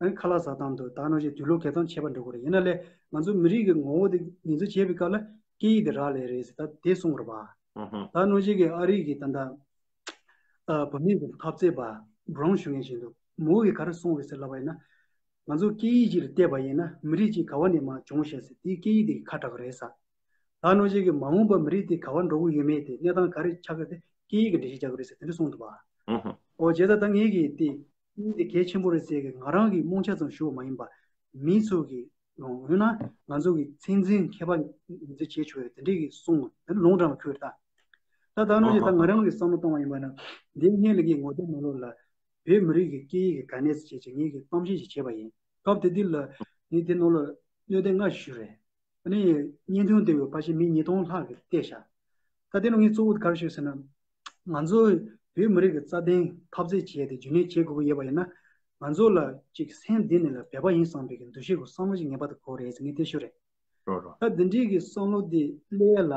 ཨ་ནི་ཁ་ལག་ཟ་སྟངས་དང་ད་ག་ནང་བཞིན་དུག་ལོག་གོན་སྟངས་ཁྱད་པར་འགྲོ་གི་རེད། ཡིན་ན་ལས་ང་ཚོ་མི་རིགས་ཀྱི་ངོ་བོ་དེ་ངོས་འཛིན་བྱེད་པའི་སྐབས་ལ་སྐད་ཡིག་དེ་རག་ལས་རེད་ཟེར་ད་དེ་གསུངས་རེད་པ། ཨ་ཧ། ད་ག་ནང་བཞིན་གྱི་ཨ་རི་གི་ད་ལྟ་ཨ་བུད་མེད་ཀྱི་འཐབ་རྩོད་པ་བྷི་རོན་ཞུ་མཁན་ཞིག་འདུག་མོ་གིས་ག་རེ་གསུངས་རེད་ཟེར་ལབ་པ་ཡིན་ན། ང་ཚོ་སྐད་ཡིག་ཅིག་ལ་བལྟས་པ་ཡིན་ན་མི་རིགས་ཅིག་ག་བ་ནས་མར་བྱུང་ཤག་ཟེར་དེའི་སྐད་ཡིག་དེ་གིས་ཁ་གྲག་གི་རེད་ས། ད་ག་ནང་བཞིན་གྱི་མ་འོངས་པ་མི་རིགས་དེ་ག་བ་འགྲོ་གི་ཡོད་མེད་དེ་གནས་སྟངས་ག་རེ་ཆགས་ཀྱི་རེད་དེ་སྐད་ཡིག་གིས་འགྲེལ་བཤད་རྒྱག་གི་རེད་ཟེར་དེ་འདྲ་གསུངས་འདུག་བ། ཨ་ཧ། ཨོ་བྱས་ཙང་ད་ངེད་ཀྱིས་དེ་སྐད་ཡིག་དེ་གལ་ཆེན་པོ་རེད་ཟེར་གི་ང་རང་གི་རྨོངས་ཆ་ཙམ་ཞུ་བ་མ་ཡིན་པ། མི་ཚོ་གི་ཡང་ཡང་ན་ང་ཚོ་གི་ཚོད་འཛིན་མཁས་པ་ངོས་འཛིན་བྱེད་ཆོག་ཡ་དེ་འདྲས་ཀྱི་གསུངས་དེ་ལུང་དྲངས་ཁུལ་ད། ད་ད་ནང་བཞིན་ད་ང་རང་གི་བསམ་བློ་བཏང་བ་ཡིན་པ་ན། འདི་སྔོན་ལ་ངས་ངོ་དེབ་ནང་ལོགས་ལ་བོད་མི་རིགས་ཀྱི་སྐད་ཡིག་གི་གལ་གནད་ཟེར་བྱས་ཀྱི་ངེད་ཀྱི་གཏམ་བཤད་ཅིག་བྱས་པ་ཡིན། སྐབས་དེ་དུས་ལ་ངས་དེ་ནང་ལ་གནད་དོན་ལྔ་ཞིག་ཞུས་རེད། ཨ་ནི་བརྙན་ཐུང་དེ་བས་ཕལ་ཆེར་མི་ཉིས་སྟོང་ལྷག་གིས་བལྟས་ཤག་ད་དེ་ནང་ངས་གཙོ་བོ་དེ་ག་རེ་ཞུས་ཟེར་ན། ང་ཚོ་ བོད་མི་རིགས་ཀྱི་རྩ་དོན་འཐབ་རྩོད་བྱས་ཏེ་རྒྱུན་ལས་བྱེད་དགོས་ཀྱི་ཡོད་པ་ཡིན་ན། ང་ཚོ་ལ་ཅིག་སེམས་གཏིང་ནས་ལ་བོད་པ་ཡིན་བསམ་པའི་གི་འདུ་ཤེས་ཀྱི་བསམ་བློ་ཞིག་ངེས་པར་དུ་དགོས་རེད་ཟེར་ངས་དེ་ཞུ་རེད། རོ་རོ། ད་འདི་འདྲའི་གི་བསམ་བློ་འདི་སླེབས་ཡ་ལ་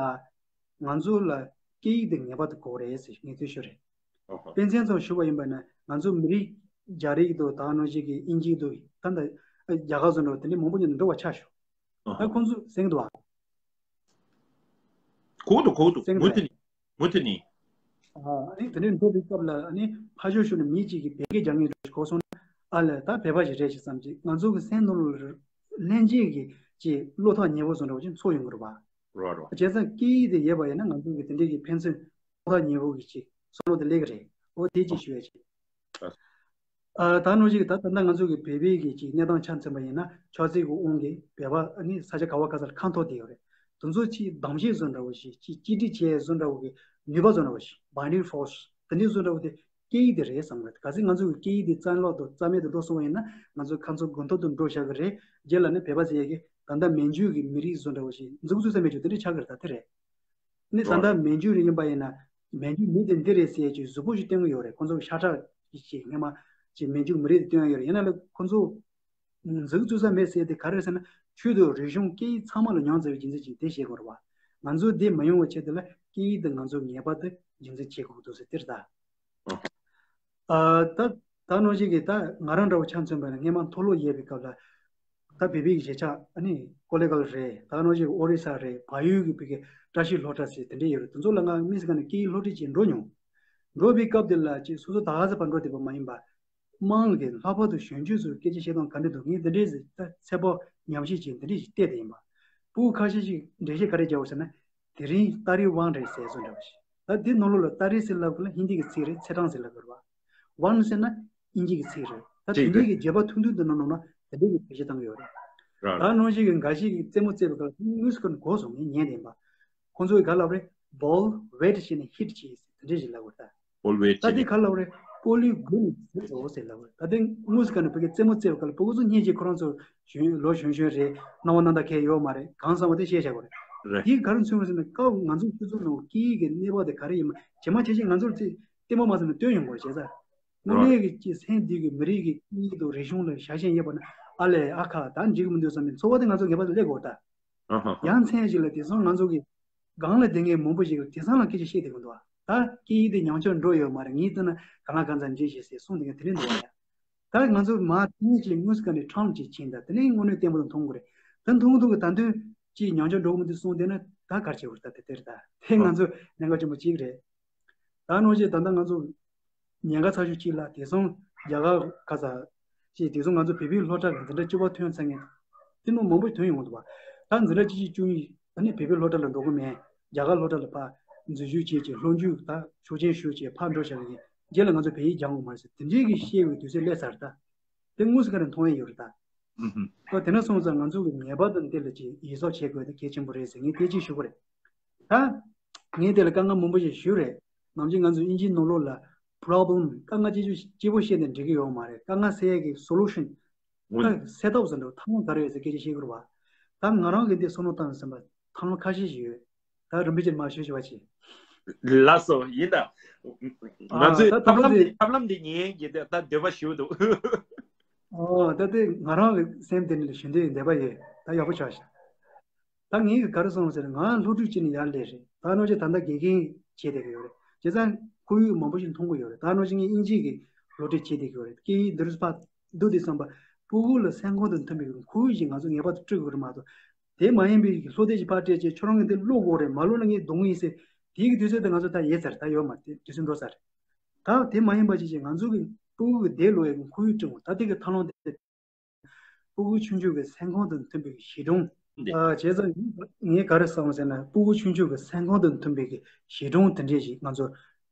ང་ཚོ་ལ་སྐད་ཡིག་འདི་ངེས་པར་དུ་དགོས་རེད་ཟེར་ངས་དེ་ཞུ་རེད། ཨོ་ཧོ། དཔེ་མཚོན་ཙམ་ཞུ་བ་ཡིན་པ་ན་ང་ཚོ་མི་རིགས་རྒྱ་རིགས་འདུག་ད་ནང་བཞིན་གི་དབྱིན་ཇི་འདུག་ད་ལྟ་རྒྱ་གར་བཟོ་འདྲ་བ་དེ་འདྲའི་མང་པོ་ཉིད་ནས་འགྲོ་བ་ཆགས་ཤོག་ཨོ་ད་ཧོ། ཁོང་ཚོ་གསན་གི་འདུག་བ། གོ་འདུག་གོ་འདུག་གསན་གི་མུ་འདུག་མཐུད་ནས་མུ་མཐུད་ནས། ཨ་ནི་དེ་འདྲའི་འགྲོ་བའི་སྐབས་ལ་ཨ་ནི་ཕར་ཕྱོགས་ཕྱོགས་ནས་མི་གཅིག་གིས་བོད་སྐད་རྒྱག་མཁན་འདྲ་ཞིག་གོ་སོང་ན། ཨ་ལས་ད་བོད་པ་ཞིག་རེད་ཅེས་བསམ་ཅིག་ང་ཚོ་གི་སེམས་ནང་ལ་ལྷན་སྐྱེས་ཀྱི་ཅིག་བློ་ཐག་ཉེ་པོ་བཟོ་འདྲ་བ་ཅིག་ཚོར་ཡོང་གི་རེད་བ། རོ་རོ། བྱས་ཙང་སྐད་ཡིག་དེ་ཡོད་པ་ཡིན་ན་ང་ཚོ་གི་དེ་འདྲའི་གི་ཕན་ཚུན་བློ་ཐག་ཉེ་པོ་གི་ཅིག་བསམ་བློ་དེ་སླེབས་ཀྱི་རེད། འོ་དེ་ཅིག་ཞུ་ཡ་ཅིག་ཨ། ཨ་ད་ནང་བཞིན་གི་ད་ད་ལྟ་ང་ཚོ་གི་བོད་པའི་གི་ཅིག་གནས་སྟངས་ཆ་མཚོན་པ་ཡིན་ན་ཆབ་སྲིད་ཀྱི་དབང་གིས་བོད་པ་ཨ་ནི་ས་ཆ་ག་བ་ག་ས་ལ་ཁ་འཐོར་བསྡད་ཡོད་རེད། དེ་ཚོ་ཅིག་གདམ་གཤིས་བཟོ་འདྲ་བོ་ཞིག་ཅིག་གཅིག་སྒྲིལ་བྱེད་བཟོ་འདྲ་བོ་གི་ནུས་པ་བཟོ་འདྲ་བོ་ཞིག binding force དེ་འདྲའི་བཟོ་འདྲ་བོ་དེ་སྐད་ཡིག་དེ་རེད་བསམ་གི་རེད། གལ་སྲིད་ང་ཚོ་གི་སྐད་ཡིག་དེ་རྩ་བརླག་ཏུ་རྩ་མེད་དུ་འགྲོ་སོང་བ་ཡིན་ན་ང་ཚོ་ཁ་མཚོ་དགུན་ཐོག་ཏུ་འགྲོ་བཞག་གི་རེད། རྗེས་ལ་ནི་བོད་པ་ཟེར་ཡས་ཀྱི་ད་ལྟ་མན་ཇུ་གི་མི་རིགས་བཟོ་འདྲ་བོ་ཞིག་མཛུབ་གུ་ཚུགས་ས་མེད་ཅིག་དེ་འདྲའི་ཆགས་གི་རེད། ད་དེ་རེད། ནི་ད་ལྟ་མན་ཇུ་རིགས་ཡིན་པ་ཡིན་ན། མན་ཇུ་མི་དེ་འདི་རེད་ཟེར་གྱི་གཟུགས་པོ་ཞིག་སྟོན་གྱི་ཡོད་རེད། ཁོང་ཚོ་ཤ་ཁྲག་ཅིག་སྔས་མ་ཅིག་མན་ཇུ་མི་རིགས་དེ་སྟོན་ཡ་ཡོད་རེད། ཡིན་ན་ལ་ཁོང་ཚོ་མཛུབ་བཙུགས་ས་མེད་ཟེར་དེ་ག་རེ་ཟེར་ན། ཆོས་དང་རིག་གཞུང་སྐད་ཡིག་ཚང་མ་ལ་ཉམས་ཚར་བའི་རྒྱུ་མཚན་ཅིག་དེ་བཤད་དགོས་རེད་བ། ང་ཚོ་འདི་མ་ཡོང་བའི་ཆེད་དུ་ལ་སྐད་ཡིག་དེ་ང་ཚོ་ངེས་པར་དུ་རྒྱུན་འཛིན་བྱེད་དགོས་འདུག་ཟེར་དེ་རེད་ད། ཨ། ད་ད་ནང་བཞིན་གྱི་ད་ང་རང་འདྲ་བོ་ཆ་མཚོན་པ་ན་སྔས་མ་མཐོ་སློབ་ཡོད་པའི་སྐབས་ལ། ད་བོད་པའི་གཞིས་ཆགས་ཨ་ནི་ཀོ་ལེ་གལ་རེད། ད་ནང་བཞིན་ཨོ་རི་ས་རེད། བལ་ཡུལ་གྱི་བོད་ཀྱི་བཀྲ་ཤིས་སློབ་གྲྭ་ཟེར་དེ་འདྲ་ཡོད་རེད། དེ་ཚོ་ལ་ང་དམིགས་བསལ་ནས་སྐད་ཡིག་སློབ་ཁྲིད་བྱེད་འགྲོ་མྱོང་། འགྲོ་བའི་སྐབས་དེ་ལ་ཅིག་སོ་སོ་ད་ག་ས་བར་འགྲོ་བསྡད་པ་མ་ཡིན་པ། དམངས་ཀྱི་ལྷག་པར་དུ་གཞོན་སྐྱེས་ཚོས་སྐད་ཆ་བཤད་སྟངས་ག་འདྲ་འདུག་ངས་འདི་འདྲའི་ཚད་པ་ཉམས་ཞིབ་བྱས་འདི་འདྲ་ཞིག་བལྟས་བསྡད་ཡིན་པ། སྤུ་གུ་ཁ་ཤས་ཤིག་འགྲེལ་བཤད་ག་རེ་རྒྱག་འོ་ཟེར་ན། དེ་རིང་ཏཱ་རི་ཝང་རེད་ཟེར་བཟོ་འདྲ་བ་ཞིག་ད་འདི་ནང་ལོགས་ལ་ཏཱ་རི་ཟེར་ལབ་དགོས་ན་ཧིན་དི་གི་ཚིག་རེད། ཚེས་གྲངས་ཟེར་ལབ་དགོས་རེད་བ། ཝང་ཟེར་ན་དབྱིན་ཇི་གི་ཚིག་རེད། ད་དེ་འདྲའི་གི་བརྗོད་པ་ཐུང་ཐུང་དུ་ནང་ནང་ན་དེ་འདྲའི་གི་བེད་སྤྱོད་བཏང་གི་ཡོད་རེད། ད་ནང་བཞིན་གི་འགའ་ཞིག་གིས་རྩེད་མོ་རྩེ་བའི་སྐབས་ལ་དངོས་སུ་ཁོ་ནི་གོ་སོང་ངས་ཉན་དེ་ཡིན་པ། ཁོང་ཚོ་གི་ག་ལབ་རེད། ball wet བྱས་ནས་hit བྱས་ཟེར་དེ་འདྲའི་ཞིག་ལབ་དགོས་རེད་ད། ཨོལ་ཝེ་ད་ཆེ་དེ་ནས། ག་ལབ་རེད། སྤོ་ལོའི་མགོ་ནས་འཛུལ་འགྲོ་ཟེར་ལབ་རེད། ད་དེ་དངོས་སུ་ག་ནས་བོད་སྐད་རྩེད་མོ་རྩེ་བའི་སྐབས་ལ་སྤུ་གུ་ཚོ་སྙིང་རྗེ། ཁོ་རང་ཚོ་གཞོན་ལོ་གཞོན་གཞོན་རེད། སྣང་བ་སྣང་དག་གས་ཡོད་མ་རེད། གང་བསམ་པ་དེ་བཤད་བཞག་གི་རེད། རེད། དེ་ག་རེ་མཚོན་གི་ཟེར་ན་སྐབས་ང་ཚོ་ཁྱོད་ཚོ་ནང་སྐད་ཡིག་གི་གནས་བབ་དེ་ག་རེ་ཡིན་མ་ཇེ་མང་ཇེ་ཆེ་ང་ཚོར་ཚེ་ལྟད་མོ་མ་ཟེར་ན་སྟོན་ཡོང་གི་རེད་བྱས་ཙང་། དངོས་གནས་ཀྱི་ཅི་སེམས་འདུས་ཀྱི་མི་རིགས་ཀྱི་སྐད་ཡིག་དང་རིག་གཞུང་ལ་ཞབས་ཞུ་ཡོད་པ་ན་ཨ་ལས་ཨ་ཁ་ད་འགྲིག་གི་མི་འདུག་བསམ་པའི་ཚོར་བ་དེ་ང་ཚོ་ངེས་པར་དུ་སླེབས་དགོས་ད། ཡང་མཚན་ཞིག་ལ་དེང་སང་ང་ཚོ་གི་སྒང་ལ་བསྡད་མཁན་མང་པོ་ཞིག་གིས་དེང་སང་ལ་སྐད་ཆ་བཤད་བསྡད་ཀྱི་འདུག་ད་སྐད་ཡིག་དེ་ཉམས་ཆག་འགྲོ་ཡོད་མ་རེད། ངས་བལྟས་ན་གང་ལ་གང་འཚམ་འགྲིག་ཤག་ཟེར་གསུངས་བསྡད་མཁན་དེ་འདྲ་འདུག་བ་ཡ། ད་ང་ཚོ་མ་དེ་ནས་ཅིག་དངོས་སུ་ག་ནས་ཁྲམ་ཅིག་ཕྱིན་ད་དེ་ནས་དངོས་གནས་བརྟན་པོ་དུ་མཐོང་གི་རེད། ད་མཐོང་མཐོང་གི་ད་དུང་ཅིག་ཉམས་ཆག་འགྲོ་གི་མི་འདུག་གསུངས་བསྡད་ན་ད་ག་རེ་བྱེད་དགོས་རེད། ད་དེ་དེ་རེད། ད་དེ་ང་ཚོ་གནད་འགག་ཆེན་པོ་གཅིག་རེད། ད་ནང་བཞིན་ད་ལྟ་ང་ཚོ་ཉེན་ཁ་ཚ་ཤོས་གཅིག་ལ་དེང་སང་རྒྱ་གར་ཁ་ཚ་ཅིག་དེང་སང་ང་ཚོ་བོད་པའི་སློབ་གྲྭ་གི་འཛིན་གྲྭ་བཅུ་པ་ཐོན་ཚར་མཁན་དེ་མོ་མང་པོ་ཐོན་ཡོང་གི་འདུག་བ། ད་འཛིན་གྲྭ་བཅུ་གཅིག་བཅུ་གཉིས་ཨ་ནི་བོད་པའི་སློབ་གྲྭ་ལ་འགྲོ་གི་མེད། རྒྱ་གར་སློབ་གྲྭ་ལ་ཕར་འཛུལ་ཞུགས་བྱས་ཀྱི་སློབ་འཇུག་ད་ཆོག་མཆན་ཞུས་བྱས་ཕར་འགྲོ་བཞག་གི་རྗེས་ལ་ང་ཚོ་བོད་ཡིག་སྦྱང་འོང་མ་རེད་ཟེར་དེ་འདྲའི་གི་བཤད་པའི་དུས་ཚོད་སླེབས་ཚར་ད། དེ་དངོས་སུ་ག་རེ་མཐོང་ཡ་ཡོད་རེད་ད། ཨུ་ཧུམ། ཨོ་དེ་འདྲ་སོང་ཙང་ང་ཚོ་གི་ངེས་པར་དུ་འདི་ལ་ཅིག་ཡིད་གཟབ་བྱེད་དགོས་དེ་གལ་ཆེན་པོ་རེད་ཟེར་ངས་དེ་ཅིག་ཞུ་གི་རེད། ད། ངས་དེ་ལ་དཀའ་ངལ་མང་པོ་ཞིག་ཞུས་རེད། ནམ་རྒྱུན་ང་ཚོ་དབྱིན་ཇིའི་ནང་ལོགས་ལ་problem དཀའ་ངལ་ཅིག་ཅིག་སྐྱིད་པོ་བཤད་ནས་འགྲིག་གི་ཡོད་མ་རེད། དཀའ་ངལ་སེལ་ཡས་ཀྱི་solution ད་སེལ་ཐབས་ཟེར་འདྲ་ཐབས་ལམ་ག་རེ་ཡོད་ཟེར་སྐད་ཆ་བཤད་དགོས་རེད་བ། ད་ང་རང་གིས་འདི་བསམ་བློ་བཏང་ཟིན་པ་ཐབས་ལམ་ཁ་ཤས་ཤིག་ཡོད། ད་རིན་པོ་ཆེར་མར་ཞུ་ཞུ་བ་བྱེད། ལགས་སོ་ཡིན་ད། ང་ཨ་ཚོས་ད་ཐབས་ལམ་འདི་ཐབས་ལམ་འདི་ཉན་གྱི་ད་འདོད་པ་ཞུ་འདུག་ཨོ་ད་དེ་ང་རང་གི་སེམས་དེ་ནི་ཞུ་འདོད་འདོད་པ་ཡོད། ད་ཡག་པོ་ཆགས་ཤག་ད་ངས་ག་རེ་གསུངས་ཟེར་ན་ང་སློབ་ཕྲུག་ཅིག་ནས་ཡར་སླེབས་རེད། ད་ནང་བཞིན་ད་ལྟ་དགེ་རྒན་བྱེད་བསྡད་ཀྱི་ཡོད་རེད། བྱས་ཙང་ཁོར་ཡུག་མང་པོ་ཞིག་མཐོང་གི་ཡོད་རེད། ད་ནང་བཞིན་ངས་དབྱིན་ཇི་གི་སློབ་ཁྲིད་བྱེད་བསྡད་ཀྱི་ཡོད་རེད། སྐད་ཡིག་འདི་རུ་ཕར་འདུག་དུས་ཙམ་པ་སྤུ་གུ་ལ་སེམས་ཁོང་དང་མཐུན་པའི་ཁོར་ཡུག་ཅིག་ང་ཚོ་ངེས་པར་དུ་སྤྲོད་དགོས་རེད་མ་གཏོགས། དེ་མ་ཡིན་པའི་སློབ་དེབ་ཅིག་ཕར་སྤྲད་བྱས་ཁྱོད་རང་གིས་འདི་ཀློག་དགོས་རེད། མ་ཀློག་ན་ངས་རྡུང་གི་ཡིན་ཟེར་དེའི་གི་དུས་ཚོད་དེ་ང་ཚོ་ད་ཡལ་ཚར། ད་ཡོད་མ་རེད། དུས་ཚོད་འགྲོ་ཚར་རེད། ད་དེ་མ་ཡིན་པ་ཅིག་ཅིག་ང་ཚོ་གི་སྤུ་གུ་གི་བསྡད་ལོག་ཡ་གི་ཁོར་ཡུག་བསྐྲུན་དགོས། ད་དེ་གི་ཐབས་ལམ་དེ། སྤུ་གུ་ཆུང་ཆུང་གི་སེམས་ཁམས་དང་མཐུན་པའི་གཞིས་གྲོང་། འདི། ཨ། བྱས་ཙང་ངས་ག་རེ་བསམ་ཟེར་ན་སྤུ་གུ་ཆུང་ཆུང་གི་སེམས་ཁམས་དང་མཐུན་པའི་གི་གཞིས་གྲོང་དེ་འདྲས་ཞིག་ང་ཚོ་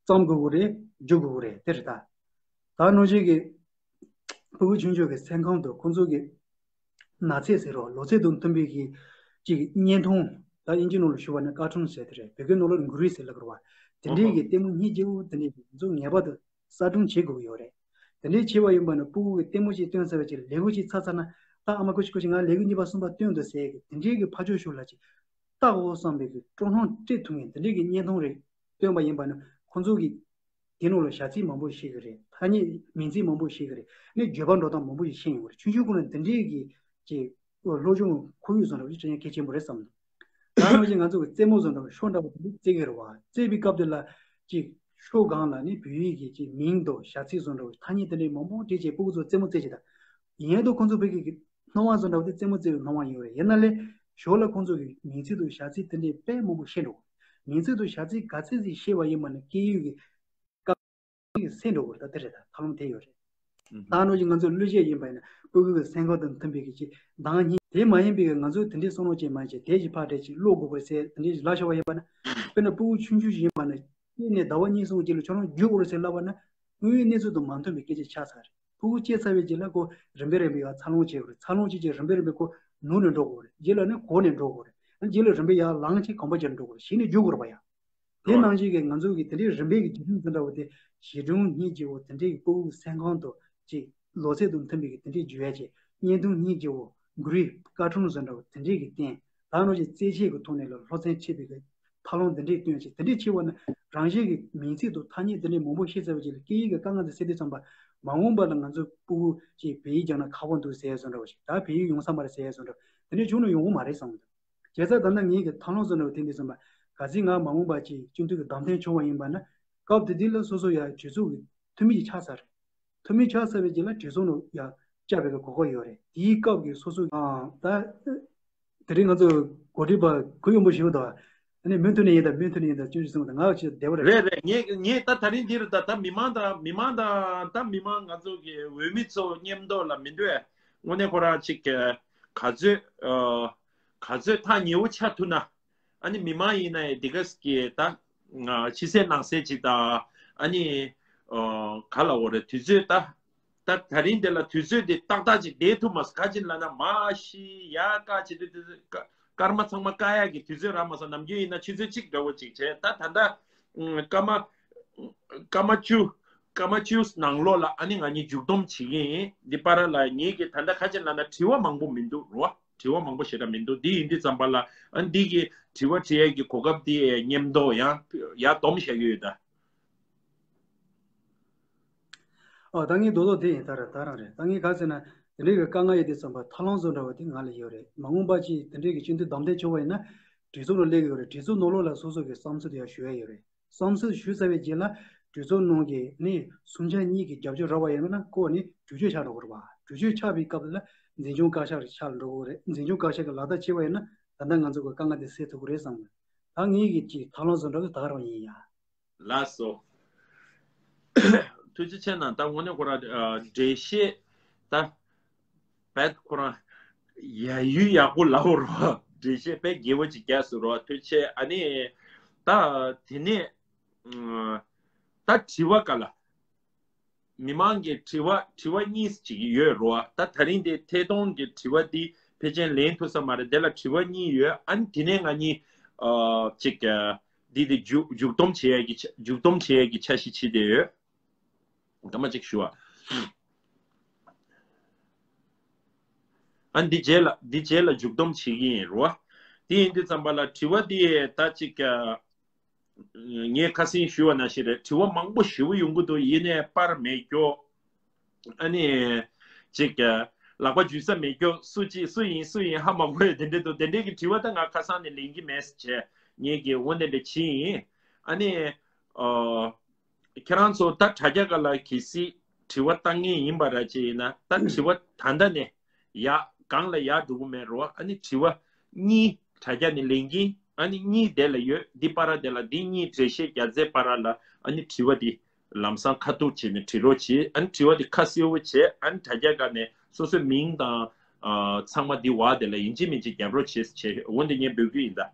བརྩམ་དགོས་ཀྱི་རེད། འཇུག་དགོས་ཀྱི་རེད། དེ་རེད་ད། ད་ནང་བཞིན་གི་སྤུ་གུ་ཆུང་ཆུང་གི་སེམས་ཁམས་དང་ཁོང་ཚོ་གི་ན་ཚས་ཟེར་རོ། ལོ་ཚད་དང་མཐུན་པའི་གི་ཅིག་བརྙན་ཐུང་། ད་དབྱིན་ཇི་ནང་ལ་ཞུ་བ་ན་ཀར་ཊུན་ཟེར་དེ་རེད། བོད་སྐད་ནང་ལ་གུ་རི་ཟེར་ལབ་ཀྱི་རེད་བ། དེ་འདྲའི་གི་ལྟད་མོ་སྙིང་རྗེ་པོ་དེ་འདྲས་ང་ཚོ་ངེས་པར་དུ་གསར་སྐྲུན་བྱེད་དགོས་ཀྱི་ཡོད་རེད། དེ་འདྲའི་བྱས་པ་ཡིན་པ་ན་སྤུ་གུ་གི་ལྟད་མོ་ཞིག་སྟོན་ཚར་བའི་རྗེས་ལས་འགུལ་ཞིག་ཚར་ཚར་ན། ད་ཨ་མ་ཀུ་ཤི་ཀུ་ཤི་ང་ལས་འགུལ་གཉིས་པ་གསུམ་པ་སྟོན་འདུག་ཟེར་གི་དེ་འདྲའི་གི་ཕར་ཕྱོགས་ཕྱོགས་ལ་ཅིག་ལྟ་དགོས་བསམ་པའི་གི་སྤྲོ་སྣང་སྤྲད་ཐུབ་མཁན་དེ་འདྲའི་གི་བརྙན་ཐུང་རེ་སྟོན་པ་ཡིན་པ་ན་ཁོང་ཚོ་གི་ དེ་ནང་ལ་བྱ་ཚིག་མང་པོ་ཤེས་ཀྱི་རེད། ཐ་སྙད་མིང་ཚིག་མང་པོ་ཤེས་ཀྱི་རེད། ནི་བརྗོད་པ་འགྲོ་སྟངས་མང་པོ་ཞིག་ཤེས་ཡོང་གི་རེད། ཆུང་ཆུང་ཁོ་ན་འདི་འདྲའི་གི་ཅིག་སློབ་སྦྱོང་ཁོར་ཡུག་བཟོ་འདྲ་བ་ཅིག་སྤྲད་ཡ་གལ་ཆེན་པོ་རེད་བསམ་འདུག་ད་ནང་བཞིན་ང་ཚོ་གི་རྩེད་མོ་བཟོ་འདྲ་བ་ཤོ་འདྲ་བ་དེ་འདྲ་རྩེ་གི་རེད་བ། རྩེ་བའི་སྐབས་དེ་ལ་ཅིག་ཤོ་སྒང་ལ་ནི་བོད་ཡིག་གི་ཅིག་མིང་དང་བྱ་ཚིག་བཟོ་འདྲ་བ་ཐ་སྙད་དེ་འདྲའི་མང་པོ་བྲིས་བྱས་སྤུ་གུ་ཚོ་རྩེད་མོ་རྩེ་བྱེད་ད། ཡིན་ཡང་དུ་ཁོང་ཚོ་བོད་ཀྱི་སྣང་བ་བཟོ་འདྲ་བ་དེ་རྩེད་མོ་རྩེ་བའི་སྣང་བ་ཡོད་རེད། ཡིན་ན་ལས་ཞོར་ལ་ཁོང་ཚོ་གི་མིང་ཚིག་དང་བྱ་ཚིག་དེ་འདྲའི་དཔེ་མང་པོ་ཤེས་འགྲོ། མིང་ཚིག་དང་བྱ་ཚིག་ག་ཚད་ཅིག་ཤེས་པ་ཡིན་པ་ནི་སྐད་ཡིག་གི་སྐད་ཡིག་གི་སེམས་འགྲོ་དགོས་རེད། ད་དེ་རེད། ད་ཐབས་ལམ་དེ་ཡོད་རེད། ད་ནང་བཞིན་ང་ཚོ་གླུ་གཞས་ཡིན་པ་ཡིན་ན་སྤུ་གུ་གི་སེམས་ཁམས་དང་མཐུན་པའི་གི་ཅིག་གདངས་སྙན་དེ་མ་ཡིན་པའི་གི་ང་ཚོས་དེ་འདྲའི་བསམ་བློ་ཅིག་མ་བྱས་དེ་ཅིག་ཕར་བྲལ་ཅིག་ཀློག་དགོས་རེད་ཟེར་དེ་འདྲའི་ལབ་བཞག་པ་ཡིན་པ་ན། དཔེར་ན་སྤུ་གུ་ཆུང་ཆུང་ཞིག་ཡིན་པ་ན་གཉིས་ནས་ཟླ་བ་གཉིས་གསུམ་རྗེས་ལ་ཁྱོད་རང་རྒྱུགས་དགོས་རེད་ཟེར་ལབ་པ་ན་དངོས་ཡོད་གནས་ཚུལ་དང་མ་མཐུན་པའི་སྐད་ཆ་ཆགས་ཚར་རེད། སྤུ་གུ་སྐྱེས་ཚར་བའི་རྗེས་ལ་ཁོ་རིམ་པས་རིམ་པས་ཡར་འཚར་ལོངས་བྱེད་དགོས་རེད། འཚར་ལོངས་བྱེད་བྱེད་རིམ་པས་རིམ་པས་ཁོ་ནུབ་ནས་འགྲོ་དགོས་རེད། རྗེས་ལ་ནི་གོང་ནས་འགྲོ་དགོས་རེད། རྗེས་ལ་རིམ་པས་ཡར་ལངས་བྱས་གོམ་པ་བརྒྱབ་ནས་འགྲོ་དགོས་རེད། གཞི་ནས་རྒྱུགས་དགོས་རེད་པ་ཡ། དེ་ནང་བཞིན་གྱི་ང་ཚོ་གི་དེ་འདྲའི་རིམ་པའི་གི་རྒྱུ་མཚན་དེ་འདྲ་བོ་དེ་གཞིས་གྲོང་སྙིང་རྗེ་བོ་དེ་འདྲའི་གི་སྤུ་གུ་སེམས་ཁམས་དང་ཅིག་ལོ་ཚད་དང་མཐུན་པའི་གི་དེ་འདྲའི་རྒྱུ་ཡ་ཅིག་བརྙན་ཐུང་སྙིང་རྗེ་བོ་གུ་རི་ཀར་ཊུན་བཟོ་འདྲ་བོ་དེ་འདྲའི་གི་བསྟན། ད་ནང་བཞིན་རྩེད་ཆས་ཀྱི་ཐོག་ནས་ལ་སློབ་ཚན་ཁྲིད་པའི་གི་ཐབས་ལམ་དེ་འདྲའི་བཏོན་ཅིག་དེ་འདྲའི་ཕྱི་བ་ནི་རང་བཞིན་གྱི་མིང་ཚིག་དང་ཐ་སྙད་དེ་འདྲའི་མང་པོ་ཤེས་ཚར་བའི་རྗེས་ལ་སྐད་ཡིག་གི་དཀའ་ངལ་དེ་སེལ་དུས་ཙམ་པ་མ་འོངས་པ་ལ་ང་ཚོ་སྤུ་གུ་ཅིག་བོད་ཡིག་སྦྱང་ན་ཁག་པོ་འདུག་ཟེར་བཟོ་འདྲ་བོ་ཞིག་ད་བོད་ཡིག་ཡོང་ས་མ་རེད་ཟེར་བཟོ་འདྲ་དེ་འདྲའི་བྱུང་ན་ཡོང་གི་མ་རེད་བསམ་གི་འདུག་བྱས་ཙང་ད་ལྟ་ངེད་ཀྱི་ཐབས་ལམ་བཟོ་འདྲ་བོ་དེ་འདི་ཙམ་པ་ག་ཚོད་ང་མ་འོངས་པ་ཅིག་སྤྱི་འཐུས་ཀྱི་བདམས་ཐོན་བྱུང་བ་ཡིན་པ་ན་སྐབས་དེ་དུས་ལ་སོ་སོ་ཡ་གྲོས་ཚོགས་ཀྱི་འཐུས་མི་ཅིག་ཆགས་ཚར་རེད། འཐུས་མི་ཆགས་ཚར་བའི་རྗེས་ལ་གྲོས་ཚོགས་ནང་ཡ་བཅར་བའི་གོ་སྐབས་ཡོད་རེད། དེའི་སྐབས་ཀྱི་སོ་སོ་ཨ་ད་དེ་རིང་ང་ཚོ་འགོ་ཁྲིད་པ་གུ་ཡངས་པོ་ཞིག་འདུག་ཨ་ནི་མུ་མཐུད་ནས་ཡིན་ད་མུ་མཐུད་ནས་ཡིན་ད་ཅུང་ཞིག་གསུངས་ད་ང་ཅིག་བདེ་བ་རེད། རེད་རེད། ངས་ངས་ད་ད་རིང་འདིར་ད་ད་མི་མང་དང་མི་མང་དང་ད་མི་མང་ང་ཚོ་གི་འོས་མི་ཚོ་མཉམ་དུ་ལ་མི་འདོད་དངོས་གནས་ཁོ་རང་ཅིག་ག་ཚོད་ག་ཚོད་ཐག་ཉེ་བོ་ཆགས་ཐུབ་ན། ཨ་ནི་མི་མང་ཡིན་ན་ཡང་འདི་ག་གི་ད་ཕྱི་གསལ་ནང་གསལ་ཅིག་དང་ཨ་ནི་ག་ལ་འོ་རེད་དུས་ཚོད་ད་ད་ད་རིང་འདི་ལ་དུས་ཚོད་འདི་ཏག་ཏག་ཅིག་བསྡད་ཐུབ་མ་སོང་། ག་ཅིག་ལབ་ན་མ་ཤི་ཡ་ཀ་བྱེད་དུས་དུས་ཚོད་ཀ་སྐར་མ་ཚང་མ་ཀ་ཡ་གི་དུས་ཚོད་རག་མ་སོང་། ནམ་རྒྱུན་ཡིན་ན་ཆུ་ཚོད་གཅིག་འདྲ་བོ་ཅིག་བྱས་ད་ད་ད་སྐར་མ་སྐར་མ་བཅུ་སྐར་མ་བཅུ་ནང་ལོགས་ལ་ཨ་ནི་ང་གཉིས་མཇུག་བསྡོམས་བྱེད་ཀྱི་ཡིན། འདི་པར་ལ་ངེད་ཀྱི་ད་ལྟ་ག་ཅིག་ལབ་ན་དྲི་བ་མང་པོ་མི་འདུག་རོ། དྲི་བ་མང་པོ་ཞེ་དྲག་མི་འདུག་འདི་ཡིན་དུས་ཙམ་པ་ལ་ཨ་འདི་གི་དྲི་བ་དྲི་ཡས་ཀྱི་གོ་སྐབས་འདི་མཉམ་དུ་ཡང་ཡར་སྡོམ་བཞག་གི་ཡོད་ད། ཨོ་ད་ངའི་རྡོག་རྡོག་དེ་ཡིན་ད་ར་ད་རང་རེད། ད་ངས་ག་ཟེར་ན་དེ་འདྲའི་གི་དཀའ་ངལ་ཡོད་དུས་ཙམ་པ་ཐབས་ལམ་བཟོ་འདྲ་བ་དེ་ང་ལ་ཡོད་རེད། མ་འོངས་པ་ཅིག་དེ་འདྲའི་གི་སྤྱི་འཐུས་བདམས་ཐོན་བྱུང་བ་ཡིན་ན་གྲོས་ཚོགས་ནང་སླེབས་ཀྱི་ཡོད་རེད། གྲོས་ཚོགས་ནང་ལོགས་ལ་སོ་སོ་གི་བསམ་ཚུལ་དེ་ཡང་ཞུ་ཡ་ཡོད་རེད། བསམ་ཚུལ་ཞུས་ཚར་བའི་རྗེས་ལ་གྲོས་ཚོགས་ནང་གི་ནི་གསུམ་ཆ་གཉིས་ཀྱི་རྒྱབ་སྐྱོར་རག་པ་ཡིན་ན་ཁོ་ནི་གྲོས་ཆོད་ཆགས་འགྲོ་གི་རེད་པ། གྲོས་ཆོད་ཆགས་པའི་སྐབས་ལ་འཛིན་སྐྱོང་བཀའ་ཤག་ཆགས་འགྲོ་གི་རེད། འཛིན་སྐྱོང་བཀའ་ཤག་གི་ལག་བསྟར་བྱས་པ་ཡིན་ན་ད་ལྟ་ང་ཚོ་གི་དཀའ་ངལ་དེ་སེལ་ཐུབ་ཀྱི་རེད་བསམ་གི། ད་ངེད་ཀྱི་ཅིག་ཐབས་ལམ་བཟོ་འདྲ་གི་ད་ག་རང་ཡིན་ཡ། ལགས་སོ། ཐུགས་རྗེ་ཆེ་གནང་། ད་དངོས་གནས་ཁོ་རང་འགྲེལ་བཤད་ད་བེད་ཁོ་རང་ཡ་ཡུལ་ཡག་པོ་ལབ་རོགས། འགྲེལ་བཤད་བེད་རྒྱས་པོ་ཅིག་རྒྱག་སོང་རོགས། ཐུགས་རྗེ་ཆེ། ཨ་ནི་ད་དེ་ནས་ད་དྲི་བ་ག་ལ་མི་མང་གི་དྲི་བ་དྲི་བ་གཉིས་ཅིག་ཡོད་རོགས། ད་ད་རིང་དེ་ཐད་གཏོང་གི་དྲི་བ་འདི་ཕལ་ཆེར་ལན་ཐུབ་ས་མ་རེད། དེ་ལ་དྲི་བ་གཉིས་ཡོད། ཨ་ནི་དེ་ནས་ང་གཉིས་ཅིག་འདི་དེ་མཇུག་མཇུག་སྡོམ་བྱེད་ཡས་ཀྱི་ཆ་མཇུག་སྡོམ་བྱེད་ཡས་ཀྱི་འཆར་གཞི་བྱས་བསྡད་ཡོད། ཐ་མ་གཅིག་ཞུ་བ། ཨ་འདི་རྗེས་ལ་འདི་རྗེས་ལ་མཇུག་སྡོམ་བྱེད་ཀྱི་ཡིན་རོ། དེ་ཡིན་དུས་ཙམ་པ་ལ་དྲི་བ་འདི་ད་ཅིག་ངས་ཁ་སང་ཞུ་བ་ནང་བཞིན་རེད། དྲི་བ་མང་པོ་ཞེ་པོ་ཡོང་གི་འདུག་ཡིན་ནའི་པར་མེད་སྐྱོ། ཨ་ནི་ཅིག་ལག་པ་འཇུ་ས་མེད་སྐྱོ། སུ་ཅིག་སུ་ཡིན་སུ་ཡིན་ཧ་མ་གོ་ཡ་དེ་འདྲས་འདུག་དེ་འདྲས་ཀྱི་དྲི་བ་ད་ང་ཁ་སང་ནས་ལེན་གྱི་མེད་ཟེར་བྱས་ངས་ཀྱི་འོ་དེ་འདྲས་བྱས་ཡིན། ཨ་ནི་ཨོ། ཁྱེད་རང་ཚོ་ད་དྲ་རྒྱ་སྒང་ལ་གལ་སྲིད་དྲི་བ་བཏང་མཁན་ཡིན་པ་ར་ཅིག་ཡིན་ན་ད་དྲི་བ་ད་ལྟ་ནས་ཡར་སྒང་ལ་ཡར་འགྲོ་གི་མེད་རོ། ཨ་ནི་དྲི་བ་གཉིས་དྲ་རྒྱ་ནས་ལེན་གྱིན། ཨ་ནི་གཉིས་དེ་ལ་ཡོད། འདི་པར་དེ་ལ་འདི་གཉིས་འགྲེལ་བཤད་རྒྱག་རྩེ་པར་ལ་ཨ་ནི་དྲི་བ་འདི་ལམ་སང་ཁ་ཐུག་བྱས་ནས་དྲི་རོགས་བྱེད། ཨ་ནི་དྲི་བ་འདི་ཁ་གསལ་བོ་བྱས། ཨ་ནི་དྲ་རྒྱ་སྒང་ནས་སོ་སོའི་མིང་དང་ཨ་ཚང་མ་འདི་བ་དེ་ལ་ཡིན་གཅིག་མིན་གཅིག་རྒྱབ་རོགས་བྱེད་ཟེར་བྱས། འོ་འདི་ངས་འབོད་སྐུལ་ཡིན་ད།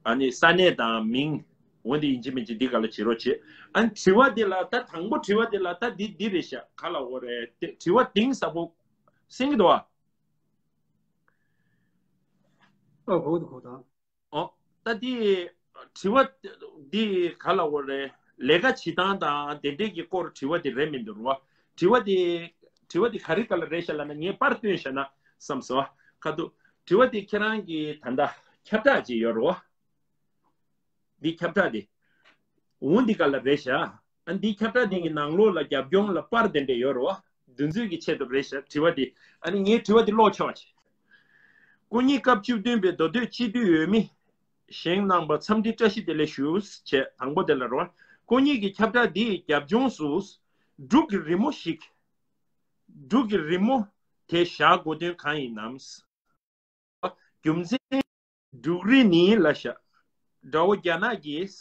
ཨ་ནི་ས་གནས་དང་མིང་འོ་འདི་ཡིན་གཅིག་མིན་གཅིག་འདི་སྒང་ལ་བྱེད་རོགས་བྱེད། ཨ་ནི་དྲི་བ་འདི་ལ་ད་དང་པོ་དྲི་བ་འདི་ལ་ད་འདི་འདི་རེད་ཤག་ག་ལ་འོ་རེད། དེ་དྲི་བ་གཏིང་ཟབ་པོ་གསན་གྱི་འདུག་ཨ། ཨ་གོ་འདུག་གོ་ད། ཨོ། ད་འདི་དྲི་བ་འདི་ག་ལ་འོ་རེད། ལས་ཀ་བྱེད་སྟངས་དང་དེ་འདྲས་ཀྱི་སྐོར་དྲི་བ་འདི་རེད་མི་འདུག་རོ། དྲི་བ་འདི་དྲི་བ་འདི་ག་རེ་ག་ལ་རེད་ཤག་ལབ་ན་ངས་པར་བཏོན་བཞག་ན་བསམ་སོང་། ཁ་ཐུག་དྲི་བ་འདི་ཁྱེད་རང་གི་ད་ལྟ་ཁྱབ་བསྒྲགས་ཅིག་ཡོད་རོ། འདི་ཁྱབ་བསྒྲགས་འདི་འོ་འདི་ག་ལ་རེད་ཤག་ཨ་འདི་ཁྱབ་བསྒྲགས་འདི་གི་ནང་ལོགས་ལ་རྒྱབ་ལྗོངས་ལ་པར་དེ་འདྲ་ཡོད་རེད་བ། འདི་ཚོའི་གི་ཆེད་དུ་རེད་ཤག་དྲི་བ་འདི། ཨ་ནི་ངའི་དྲི་བ་འདི་ཀློག་ཆོག་ཅིག་སྐུ་ཉིད་སྐབས་བཅུ་བདུན་པའི་མདོ་སྟོད་སྤྱི་འཐུས་འོས་མི་བཞེངས་གནང་པར་འཚམས་འདྲི་བཀྲ་ཤིས་བདེ་ལེགས་ཞུ་བྱས། དང་པོ་དེ་ལ་རོ། སྐུ་ཉིད་ཀྱི་ཁྱབ་བསྒྲགས་འདིའི་རྒྱབ་ལྗོངས་སུ་འབྲུག་གི་རི་མོ་ཞིག་འབྲུག་གི་རི་མོ་དེ་བཞག་དགོས་དོན་གང་ཡིན་ནམ། རྒྱུ་མཚན། འབྲུག་རི་ནི་ལབ་ཤག་དགྲ་བོ་རྒྱ་ནག་གིས་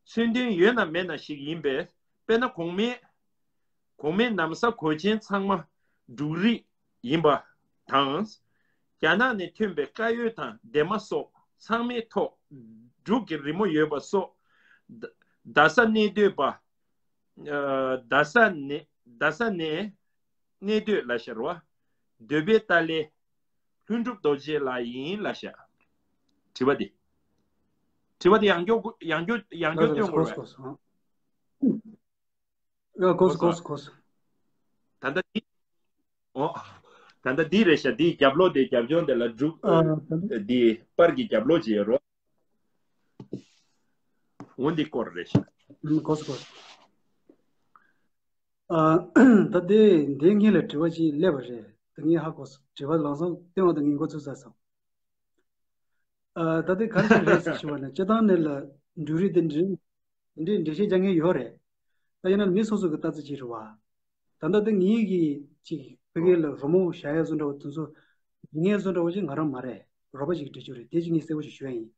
མཚོན་དོན་ཡོད་ན་མེད་ན་ཞིག་ཡིན་པས། དཔེར་ན་གོང་མའི་གོང་མའི་ན་བཟའ་གོས་ཆེན་ཚང་མ་འབྲུག་རི་ཡིན་པ་དང་། རྒྱ་ནག་ནས་ཐོན་པའི་དཀར་ཡོལ་དང་འདན་མ་སོགས་ཚང་མའི་ཐོག་འབྲུག་གི་རི་མོ་ཡོད་པ་སོགས། ད་རྡ་ས་གནས་སྡོད་པ། ཨ་རྡ་ས་ནས་རྡ་ས་ནས་གནས་སྡོད་ལབ་ཤག་རེད་བ། འདོད་པའི་ཏཱ་ལའི་ལྷུན་གྲུབ་རྡོ་རྗེ་ལགས་ཡིན་ལབ་ཤག་དྲི་བ་འདི། དྲི་བ་འདི་ཡང་བསྐྱར་ཡང་བསྐྱར་ཡང་བསྐྱར་སྟོན་དགོས་རེད། ཡ་གོ་སོང་གོ་སོང་གོ་སོང་། ད་ལྟ་འདི། ཨོ། ད་ལྟ་འདི་རེད་ཤག་འདིའི་རྒྱབ་ལོགས་དེ་རྒྱབ་ལྗོངས་དེ་ལ་འབྲུག་ཨ་ད་ལྟ་འདི་པར་གྱི་རྒྱབ་ལོགས་ཅིག་ཡོད་རོ། འོ་འདི་སྐོར་རེད་ཤག་ཨ་གོ་སོང་གོ་སོང་། ཨ་ད་དེ་འདི་ངེད་ལ་དྲི་བ་ཅིག་སླེབས་པ་རེད། ད་ངས་ཧ་གོ་སོང་། དྲི་བ་ལམ་སང་སྟོན་པ་དང་ངས་འགོ་ཚུགས་ཚར་སོང་། ཨ་ད་དེ་ག་རེ་རེད་ཟེར་ཞུ་བ་ན་སྤྱིར་བཏང་ནས་ལ་འབྲུག་རི་དེ་འདྲ་འདི་འགྲེལ་བཤད་རྒྱག་མཁན་ཡོད་རེད། ད་ཡིན་ན་མི་སོ་སོ་གི་ལྟ་ཚུལ་ཅིག་རེད་བ། ད་ལྟ་དེ་ངེད་ཀྱིས་ཅིག་ཕ་གི་ལ་རི་མོ་བཞག་ཡ་བཟོ་འདྲ་བ་དེ་ཚོ་འབྲི་མཁན་བཟོ་འདྲ་བ་ཅིག་ང་རང་མ་རེད། རོགས་པ་ཅིག་འབྲི་རྒྱུ་རེད། དེ་ཅིག་ངས་གསལ་པོ་ཞིག་ཞུ་ཡ་ཡིན།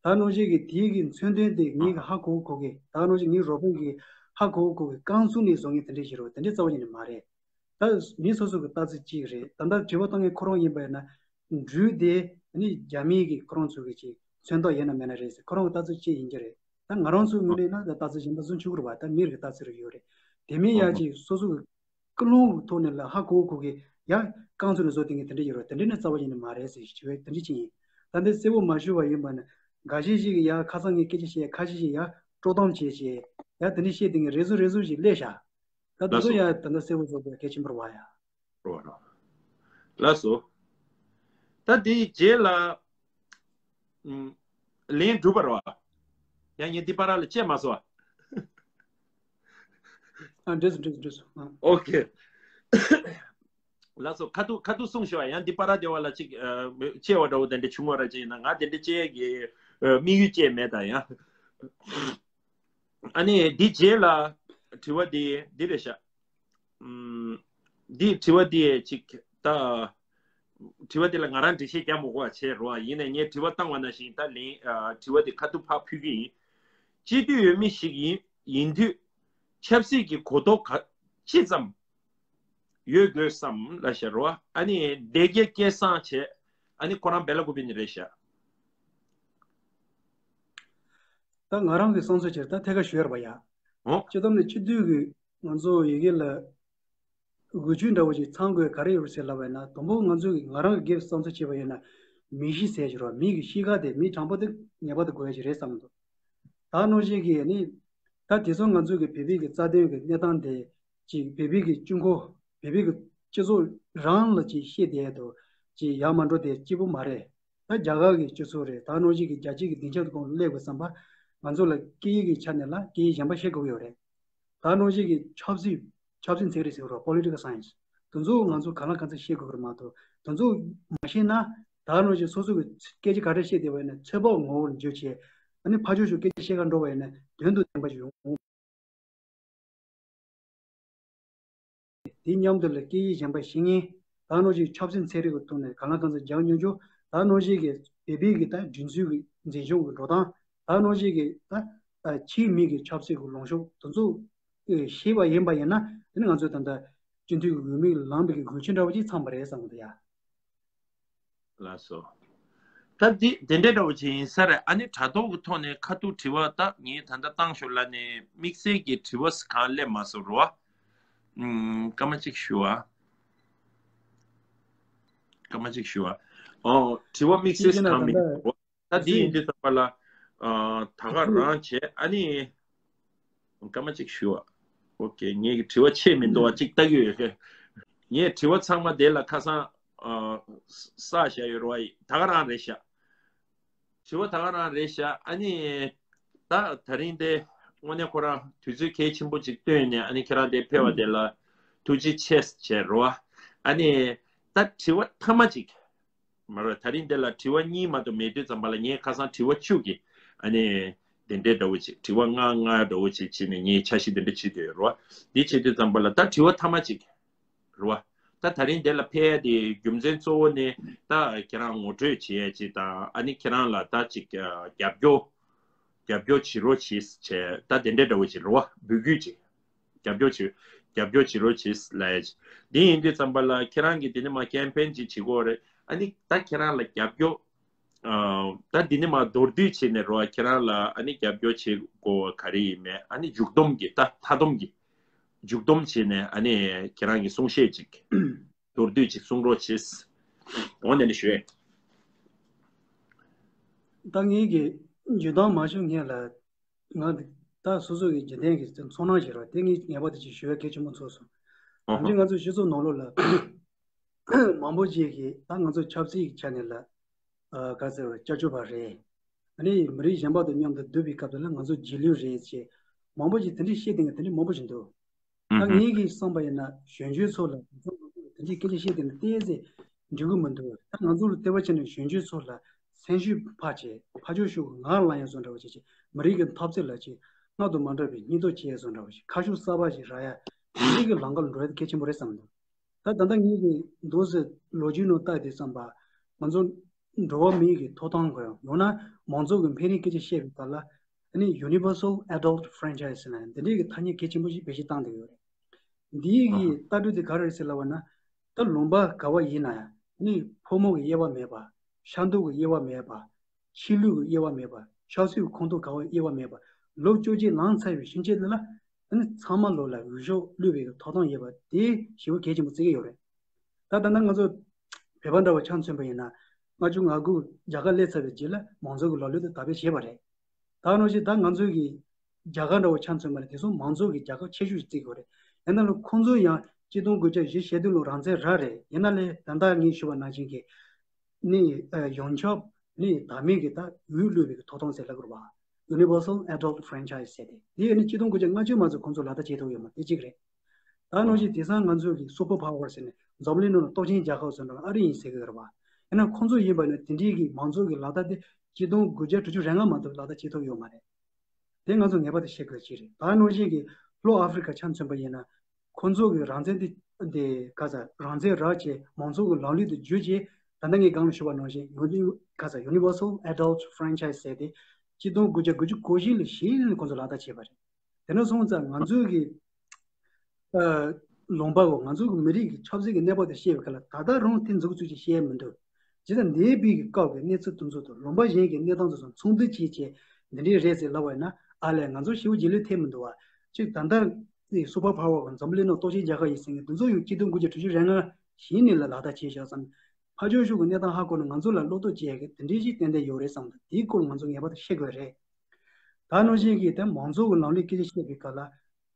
ད་ནང་བཞིན་གྱི་དེའི་གི་མཚོན་དོན་དེ་ངེད་ཀྱི་ཧ་གོ་གོ་གི་ད་ནང་བཞིན་ངའི་རོགས་པ་གི་ཧ་གོ་གོ་གི་རྐང་བཙུགས་ནས་བཟོ་མཁན་དེ་འདྲ་ཞིག་རེད་བ། དེ་འདྲ་རྩ་བ་ཉིད་ནས་མ་རེད། ད་མི་སོ་སོ་གི་ལྟ་ཚུལ་གཅིག་རེད། ད་ལྟ་དྲི་བ་བཏང་མཁན་ཁོ་རང་ཡིན་པ་ཡིན་ན། འབྲུག་དེ་ནི་རྒྱ་མི་གི་ཁོ་རང་ཚོ་གི་ཅིག་མཚོན་རྟགས་ཡིན་ན་མིན་ན་རེད་ཟེར། ཁོ་རང་གི་ལྟ་ཚུལ་གཅིག་ཡིན་གྱི་རེད། ད་ང་རང་ཚོའི་ངོས་ནས་ན་ད་ལྟ་ཚུལ་གཞན་པ་བཟོ་ཆོག་གི་རེད་བ། ད་མི་རིགས་ཀྱི་ལྟ་ཚུལ་རེ་ཡོད་རེད། དེ་མིན་ཡ་ཅིག་སོ་སོ་གི་ཀུན་སློང་གི་ཐོག་ནས་ལ་ཧ་གོ་གོ་གི་ཡ་རྐང་ཚུགས་ནས་བཟོ་དེ་ངས་དེ་འདྲ་ཡོད་རེད། དེ་འདྲ་ནི་རྩ་བ་ཉིད་ནས་མ་རེད་ཟེར་ཞིག་བྱེད་པའི་དེ་འདྲ་ཅིག་ཡིན། ད་འདི་གསལ་པོ་མ་ཞུ་བ་ཡིན་པ་ན་འགའ་ཤས་ཤིག་གི་ཡ་ཁ་སང་ངས་སྐད་ཆ་བཤད། ཁ་ཤས་ཤིག་ཡ་དཀྲོག་གཏམ་བྱས་བྱས་ཡ་དེ་འདྲ་བཤད་དེ་ངས་རེ་ཟུང་རེ་ཟུང་ཞིག་སླེབས་ཤག་ད་དེ་ལགས་ཚོ་སོ། ཡང་ད་ལྟ་གསལ་པོ་བཟོ་དགོས་གལ་ཆེན་པོ་རེད་བ་ཡ། རོ་རོ། ལགས་སོ། ད་དེའི་རྗེས་ལ། ཨུམ། ལན་གྲུབ་པ་རེད་བ། ཡང་ངས་འདི་པར་ལ་བཅད་མ་སོང་བ། ཨ་འགྲིག་སོང་འགྲིག་སོང་འགྲིག་སོང་། ཨ། ཨོ་ཁེ། ལགས་སོ། ཁ་ཐུག་ཁ་ཐུག་གསུངས་ཤོག་ཡང་འདི་པར་བདེ་བ་ལ་ཅིག་ཨ་བཅད་པ་འདྲ་བོ་དེ་འདྲ་བྱུང་བ་ར་ཅིག་ཡིན་ན་ང་དེ་འདྲ་བཅད་ཀྱི་ཨ་དམིགས་ཡུལ་བཅས་མེད་ད་ཡང་། ཨ་ནི་འདི་རྗེས་ལ་དྲི་བ་འདི་འདི་རེད་ཤག་ཨུམ། འདི་དྲི་བ་འདི་ཅིག་ད་དྲི་བ་འདི་ལ་ང་རང་འགྲེལ་བཤད་རྒྱག་མི་དགོས་པ་བྱས་རོགས། ཡིན་ནའི་ངས་དྲི་བ་བཏང་བ་ནང་བཞིན་ད་ལན་ཨ་དྲི་བ་འདི་ཁ་ཐུག་ཕར་ཕུལ་གྱི་ཡིན། སྤྱི་འཐུས་འོས་མི་ཞིག་ཡིན་ཡིན་དུས་ཆབ་སྲིད་ཀྱི་གོ་རྟོགས་ག་ཅི་ཙམ་ཡོད་དགོས་བསམ་ལབ་ཤག་རོ། ཨ་ནི་སྡེ་དགེ་སྐལ་བཟང་བྱས། ཨ་ནི་ཁོ་རང་སྦེ་ལ་ཀུ་པི་ནི་རེད་ཤག་ད་ང་རང་གི་བསམ་ཚུལ་བྱས་ད་ཐད་ཀར་ཞུ་ཡ་རེད་པ་ཡ། ཨོ། སྤྱིར་བཏང་ནས་སྤྱི་འཐུས་ཀྱི་ང་ཚོ་ཡི་གེ་ལ་འགུལ་སྐྱོད་འདྲ་བོ་ཞིག་ཚང་དགོས་ག་རེ་ཡོད་རེད་ཟེར་ལབ་པ་ཡིན་ན། དང་པོ་ང་ཚོ་གི་ང་རང་གི་སྒེར་བསམ་ཚུལ་བྱས་པ་ཡིན་ན། མི་གཤིས་ཟེར་གྱི་རོ། མི་གི་གཤིས་ཀ་དེ་མི་དྲང་པོ་དེ་ངེས་པར་དུ་དགོས་ཡ་ཞིག་རེད་བསམ་གྱི་འདུག་ད་ནང་བཞིན་གྱི་ནི། ད་དེ་ཚོ་ང་ཚོ་གི་བོད་པའི་གི་རྩ་དོན་གྱི་གནས་སྟངས་དེ་ཅིག་བོད་པའི་གི་དཀྱིལ་འཁོར་བོད་པའི་གི་སྤྱི་ཚོགས་རང་ལ་ཅིག་བཤད་བསྡད་དུ་ཅིག་ཡར་མ་འགྲོ་དེ་སྐྱིད་པོ་མ་རེད། ད་རྒྱ་གར་གྱི་སྤྱི་ཚོགས་རེད། ད་ནང་བཞིན་གྱི་རྒྱལ་སྤྱི་གི་སྡིངས་ཆ་གི་སྒང་སླེབས་དགོས་བསམ་པ། ང་ཚོ་ལ་སྐད་ཡིག་གི་ཆ་ནས་ལ་སྐད་ཡིག་གཞན་པ་ཤེས་དགོས་ཀྱི་ཡོད་རེད། ད་ནང་བཞིན་གྱི་ཆབ་སྲིད་ཆབ་སྲིད་ཚན་རིག་ཟེར་བ་རོ། Political Science། དེ་ཚོ་ང་ཚོ་གང་ལ་གང་འཚམ་ཤེས་དགོས་ཀྱི་རེད་མ་གཏོགས། དེ་ཚོ་མ་ཤེས་ན། ད་ནང་བཞིན་སོ་སོ་གི་སྐད་ཆ་ག་འདྲ་བཤད་བསྡད་པ་ཡིན་ན་ཚོད་དཔག་ངོ་བོར་འཇུག་བྱས། ཨ་ནི་ཕར་ཕྱོགས་ཕྱོགས་སྐད་ཆ་བཤད་ག་འགྲོ་བ་ཡིན་ན་དོན་དུ་ལྡན་པ་ཞིག་ཡོང་། དེ་མཉམ་དུ་ལ་སྐད་ཡིག་གཞན་པ་ཤེས་མཁན། ད་ནང་བཞིན་ཆབ་སྲིད་ཚན་རིག་གི་ཐོག་ནས་གང་ལ་གང་འཚམ་སྦྱང་མྱོང་ཆོག་ད་ནང་བཞིན་གྱི་བོད་པའི་གི་ད་སྒྲིག་འཛུགས་ཀྱི་འཛིན་སྐྱོང་གི་འགྲོ་སྟངས། ད་ནང་བཞིན་གྱི་ད་ཕྱིའི་མི་གི་ཆབ་སྲིད་ཀྱི་ལངས་ཕྱོགས་དེ་ཚོ་ཤེས་པ་ཡིན་པ་ཡིན་ན། དེ་ནི་ང་ཚོས་ད་ལྟ་སྤྱི་འཐུས་ཀྱི་འོས་མི་ལངས་པའི་གི་འགུལ་སྐྱོད་འདྲ་བ་ཅིག་ཚང་པ་རེད་བསམ་གི་འདུག་ཡ། ལགས་སོ། ད་འདི་དེ་འདྲའི་འདྲ་བོ་ཅིག་ཡིན་ས་རེད། ཨ་ནི་དྲ་ཐོག་གི་ཐོག་ནས་ཁ་ཐུག་དྲི་བ་ད་ངས་ད་ལྟ་བཏང་ཞོར་ལ་ནས་དམིགས་བསལ་གྱི་དྲི་བ་གང་སླེབས་མ་སོང་རོ། ཨུམ། སྐར་མ་གཅིག་ཞུ་བ། སྐར་མ་གཅིག་ཞུ་བ། ཨོ། དྲི་བ་དམིགས་བསལ་གང་མི་འདུག་རོ། ད་འདི་ཡིན་དུས་ཙམ་པ་ལ། ཨ། ད་ག་རང་བྱས། ཨ་ནི། སྐར་མ་གཅིག་ཞུ་བ། ཨོ་ཀེ། ངས་ཀྱི་དྲི་བ་ཆད་མི་འདུག་བ་གཅིག་ལྟ་གི་ཡོད་ཀི། ངས་དྲི་བ་ཚང་མ་དེ་ལ་ཁ་སང་། ཨ། བསགས་བཞག་ཡོད་རེད་བ། ད་ག་རང་རེད་ཤག་དྲི་བ་ད་ག་རང་རེད་ཤག་ཨ་ནི། ད་ད་རིང་དེ། དངོས་གནས་ཁོ་རང་དུས་ཚོད་གལ་ཆེན་པོ་ཅིག་བཏོན་ནས་ཨ་ནི་ཁྱེད་རང་དེ་ཕེབས་པ་དེ་ལ་ཐུགས་རྗེ་ཆེ་ཟེར་རོ། ཨ་ནི་ད་དྲི་བ་མཐའ་མ་ཅིག་མ་རེད། ད་རིང་འདི་ལ་དྲི་བ་གཉིས་མ་གཏོགས་མེད་དུས་ཙམ་པ་ལ་ངས་ཁ་སང་དྲི་བ་བཅུ་གི་ཨ་ནི་དེ་འདྲའི་འདྲ་བོ་ཅིག་དྲི་བ་ལྔ་ལྔ་འདྲ་བོ་ཅིག་བྱས་ནས་ངས་འཆར་གཞི་དེ་འདྲ་བྱེད་དུ་ཡོད་རོ། འདི་བྱེད་དུས་ཙམ་པ་ལ་ད་དྲི་བ་མཐའ་མ་ཅིག་རེད་བ། ད་ད་རིང་འདི་ལ་ཕེབས་ཡ་དེ་རྒྱུ་མཚན་གཙོ་བོ་ནི་ད་ཁྱེད་རང་ངོ་སྤྲོད་བྱེད་ཡ་ཅིག་དང་ཨ་ནི་ཁྱེད་རང་ལ་ད་ཅིག་རྒྱབ་སྐྱོར་རྒྱབ་སྐྱོར་བྱེད་རོགས་བྱེད་བྱས་ད་དེ་འདྲའི་འདྲ་བོ་ཅིག་རེད་བ། འབོད་སྐུལ་ཅིག་རྒྱབ་སྐྱོར་བྱེད་རྒྱབ་སྐྱོར་བྱེད་རོགས་བྱེད་ལབ་ཡ་ཅིག་འདི་ཡིན་དུས་ཙམ་པ་ལ་ཁྱེད་རང་གིས་དེ་ནི་མ་ཀེམ་པེན་ཅིག་བྱེད་དགོས་རེད། ཨ་ནི་ད་ཁྱེད་རང་ལ་རྒྱབ་སྐྱོར་ད་འདི་ནི་མ་མདོར་བསྡུས་བྱས་ནས་རོ། ཁྱེད་རང་ལ་ཨ་ནི་རྒྱབ་སྐྱོར་བྱེད་དགོས་པ་ག་རེ་ཡིན་མེད་ཨ་ནི་མཇུག་སྡོམ་གྱི་ད་མཐའ་སྡོམ་གྱི་མཇུག་སྡོམ་བྱས་ནས་ཨ་ནི་ཁྱེད་རང་གི་གསུང་བཤད་ཅིག་མདོར་བསྡུས་ཅིག་གསུང་རོགས་བྱེད། འོ་ནས་ནི་ཞུ། ད་ངེད་ཀྱི་འཇོན་ཐང་མ་ཞུ་ངེད་ལ་ང་ད་སོ་སོ་གི་འཇིག་རྟེན་གྱི་ཚོར་སྣང་ཞིག་རོ། དེ་ངས་ངེས་པར་དུ་ཅིག་ཞུ་བའི་གལ་ཆེན་པོ་ཚོར་སོང་། ཨོ་ད་ཧོ། འདི་ང་ཚོ་སྤྱི་ཚོགས་ནང་ལོགས་ལ་མང་པོ་ཅིག་གིས་ད་ང་ཚོ་ཆབ་སྲིད་ཀྱི་ཆ་ནས་ལ་ཨ་ག་ཟེར་བ་སྐྱབས་བཅོལ་བ་རེད། ཨ་ནི་མི་རིགས་གཞན་པ་དང་མཉམ་དུ་སྡོད་པའི་སྐབས་དེ་ལ་ང་ཚོ་རྗེས་ལུས་རེད་ཅེས་མང་པོ་ཅིག་དེ་འདྲས་བཤད་བསྡད་མཁན་དེ་འདྲས་མང་པོ་ཞིག་འདུག་ད་ངེད་ཀྱིས་བསམ་པ་ཡིན་ན་གཞོན་སྐྱེས་ཚོ་ལ་དེ་འདྲས་སྐད་ཆ་བཤད་བསྡད་ན་ཏོག་ཙམ་འགྲིག་གི་མི་འདུག་ད་ང་ཚོ་ལ་ལྟ་བ་བྱས་ན་གཞོན་སྐྱེས་ཚོ་ལ་སེམས་ཤུགས་འཕར་བྱས་ཕར་ཕྱོགས་ཤུགས་ངར་ལངས་ཡ་བཟོ་འདྲ་བ་བྱས་བྱས་མི་རིགས་ཀྱི་འཐབ་རྩོད་ལ་ཅིག་སྔར་དང་མ་འདྲ་བའི་སྙིང་སྟོབས་སྐྱེ་ཡ་བཟོ་འདྲ་བ་ཞིག་ཁ་ཕྱོགས་གསར་པ་ཞིག་རག་ཡ་དེ་འདྲས་ཀྱི་ལམ་ཁ་ལ་འགྲོ་ཡ་དེ་གལ་ཆེན་པོ་རེད་བསམ་འདུག་ད་ད་ལྟ་ངེད་ཀྱིས་འདུག་སེ་ལོ་རྒྱུས་ནང་བལྟས་ཏེ་བསམ་པ། ང་ཚོ་འགྲོ་བ་མིའི་གི་ཐོབ་ཐང་གི་ཡང་ན་མང་གཙོ་གི་འཕེལ་རིམ་སྐད་ཆ་བཤད་པའི་སྐབས་ལ་ཨ་ནི་Universal Adult Franchise ཟེར་ན་འདི་འདྲའི་གི་ཐ་སྙད་གལ་ཆེན་པོ་ཞིག་བེད་སྤྱོད་བཏང་བསྡད་ཡོད་རེད། འདིའི་གི་ལྟ་གྲུབ་དེ་ག་རེ་རེད་ཟེར་ལབ་པ་ན། ད་ལུང་པ་ག་བ་ཡིན་ན་ཡང་ཨ་ནི་ཕོ་མོ་གི་དབྱེ་བ་མེད་པ། ཤ་མདོག་གི་དབྱེ་བ་མེད་པ། ཆོས་ལུགས་ཀྱི་དབྱེ་བ་མེད་པ། ཆབ་སྲིད་ཀྱི་ཁོངས་གཏོགས་ག་བ་དབྱེ་བ་མེད་པ། ལོ་བཅོ་བརྒྱད་ལང་ཚར་བའི་གཞོན་སྐྱེས་དེ་ལ་ཨ་ནི་ཚང་མ་ལོ་ལ་འོས་ཤོག་བླུག་པའི་ཐོབ་ཐང་ཡོད་པ་དེ་ཞེ་པོ་གལ་ཆེན་པོ་བརྩི་གི་ཡོད་རེད། ད་ད་ལྟ་ང་ཚོ་བོད་པ་འདྲ་བ་ཆ་མཚོན་པ་ཡིན་ན་ལྔ་བཅུ་ང་དགུ་རྒྱ་གར་སླེབས་ཚར་བའི་རྗེས་ལ་མང་གཙོ་གི་ལམ་ལུགས་དེ་དར་སྤེལ་བྱས་པ་རེད། ད་ནང་བཞིན་ད་ང་ཚོ་གི་རྒྱ་གར་འདྲ་བ་ཆ་མཚོན་པ་ཡིན་ན་དེ་ཚོ་མང་གཙོ་གི་རྒྱལ་ཁབ་ཆེ་ཤོས་ཤིག་བརྩི་གི་ཡོད་རེད། ཡིན་ན་ལ་ཁོང་ཚོ་ཡང་གཅིག་སྟོང་དགུ་བརྒྱ་བཞི་ཞེ་བདུན་ལོ་རང་བཙན་རག་རེད། ཡིན་ན་ལས་ད་ལྟ་ངས་ཞུས་པ་ནང་བཞིན་གྱི་ནི་ཡོངས་ཁྱབ་ནི་བདག་མེད་ཀྱི་ད་འོས་བླུག་པའི་ཐོབ་ཐང་ཟེར་ལབ་དགོས་རེད་པ། Universal Adult Franchise ཟེར་ཏེ་དེ་ནི་གཅིག་སྟོང་དགུ་བརྒྱ་ལྔ་བཅུ་མ་ཚོད་ཁོང་ཚོ་ལག་བསྟར་བྱེད་ཐུབ་ཡོད་མ་རེད། དེ་གཅིག་རེད། ད་ནང་བཞིན་དེང་སང་ང་ཚོ་གི་Super Power ཟེར་ནས་འཛམ་གླིང་ནང་ལ་སྟོབས་ཆེན་རྒྱལ་ཁབ་ཟེར་འདྲ་ཨ་རི་ཡིན་ཟེར་གི་ཡོད་རེད་པ། ཡིན་ན་ཁོང་ཚོ་ཡིན་པ་ནི་དེ་འདྲའི་གི་མང་གཙོ་གི་ལག་བསྟར་དེ་གཅིག་སྟོང་དགུ་བརྒྱ་དྲུག་ཅུ་རེ་ལྔ་མ་གཏོགས་ལག་བསྟར་བྱེད་ཐུབ་ཡོད་མ་རེད། དེ་ང་ཚོ་ངེས་པར་དུ་ཤེས་དགོས་ཀྱི་རེད། ད་ནང་བཞིན་གྱི་ལྷོ་ཨ་ཧྥེ་རི་ཁ་ཆ་མཚོན་པ་ཡིན་ན། ཁོང་ཚོ་གི་རང་བཙན་དེ་དེ་ག་ས་རང་བཙན་རག་བྱས་མང་གཙོ་གི་ལམ་ལུགས་དེ་བརྒྱུད་བྱས་ད་ལྟ་ངས་སྒང་ལ་ཞུས་པ་ནང་བཞིན་ཡུ་ནི་ག་ས་Universal Adult Franchise ཟེར་ཏེ་གཅིག་སྟོང་དགུ་བརྒྱ་དགུ་བཅུ་གོ་བཞི་ལོ་ཞེ་ལོ་ནས་ཁོང་ཚོ་ལག་བསྟར་བྱས་པ་རེད། དེ་ནས་སོང་ཙང་ང་ཚོའི་གི་ཨ་ལུང་པ་འོ་ང་ཚོ་གི་མི་རིགས་ཀྱི་ཆབ་སྲིད་ཀྱི་གནས་བབ་དེ་བཤད་པའི་སྐབས་ལ་ད་ལྟ་རང་དེ་མཛུབ་ཚུགས་ཀྱིས་བཤད་མི་འདུག་ཇི་ལྟར་འདས་པའི་གི་སྐབས་ཀྱི་གནས་ཚུལ་དེ་ཚོ་དང་ལུང་པ་གཞན་གྱི་གནས་སྟངས་དེ་ཚོ་མཚུངས་བསྡུར་བྱས་བྱས་འདི་འདྲའི་རེད་ཟེར་ལབ་པ་ཡིན་ན་ཨ་ལས་ང་ཚོ་ཞེ་པོ་རྗེས་ལུས་ཐེབས་མི་འདུག་བ། གཅིག་ད་ལྟ་ནི་Super Power གི་འཛམ་གླིང་ནང་སྟོབས་ཆེན་རྒྱལ་ཁབ་ཡིན་ཟེར་མཁན་དེ་ཚོ་ཡང་གཅིག་སྟོང་དགུ་བརྒྱ་དྲུག་ཅུ་རེ་ལྔ་བཞི་ནས་ལ་ལག་བསྟར་བྱས་བཞག་ཙང་ཕར་ཕྱོགས་ཤུགས་ཀྱི་གནས་སྟངས་ཧ་གོ་ན་ང་ཚོ་ལ་བློ་དོགས་སྐྱེ་ཡ་གི་དེ་འདྲའི་ཞིག་ཏན་ཏན་ཡོད་རེད་བསམ་འདུག་དེའི་སྐོར་ང་ཚོ་ངེས་པར་དུ་ཤེས་དགོས་རེད། ད་ནང་བཞིན་གྱི་དེ་མང་གཙོ་གི་ལམ་ལུགས་སྐད་ཆ་བཤད་པའི་སྐབས་ལ།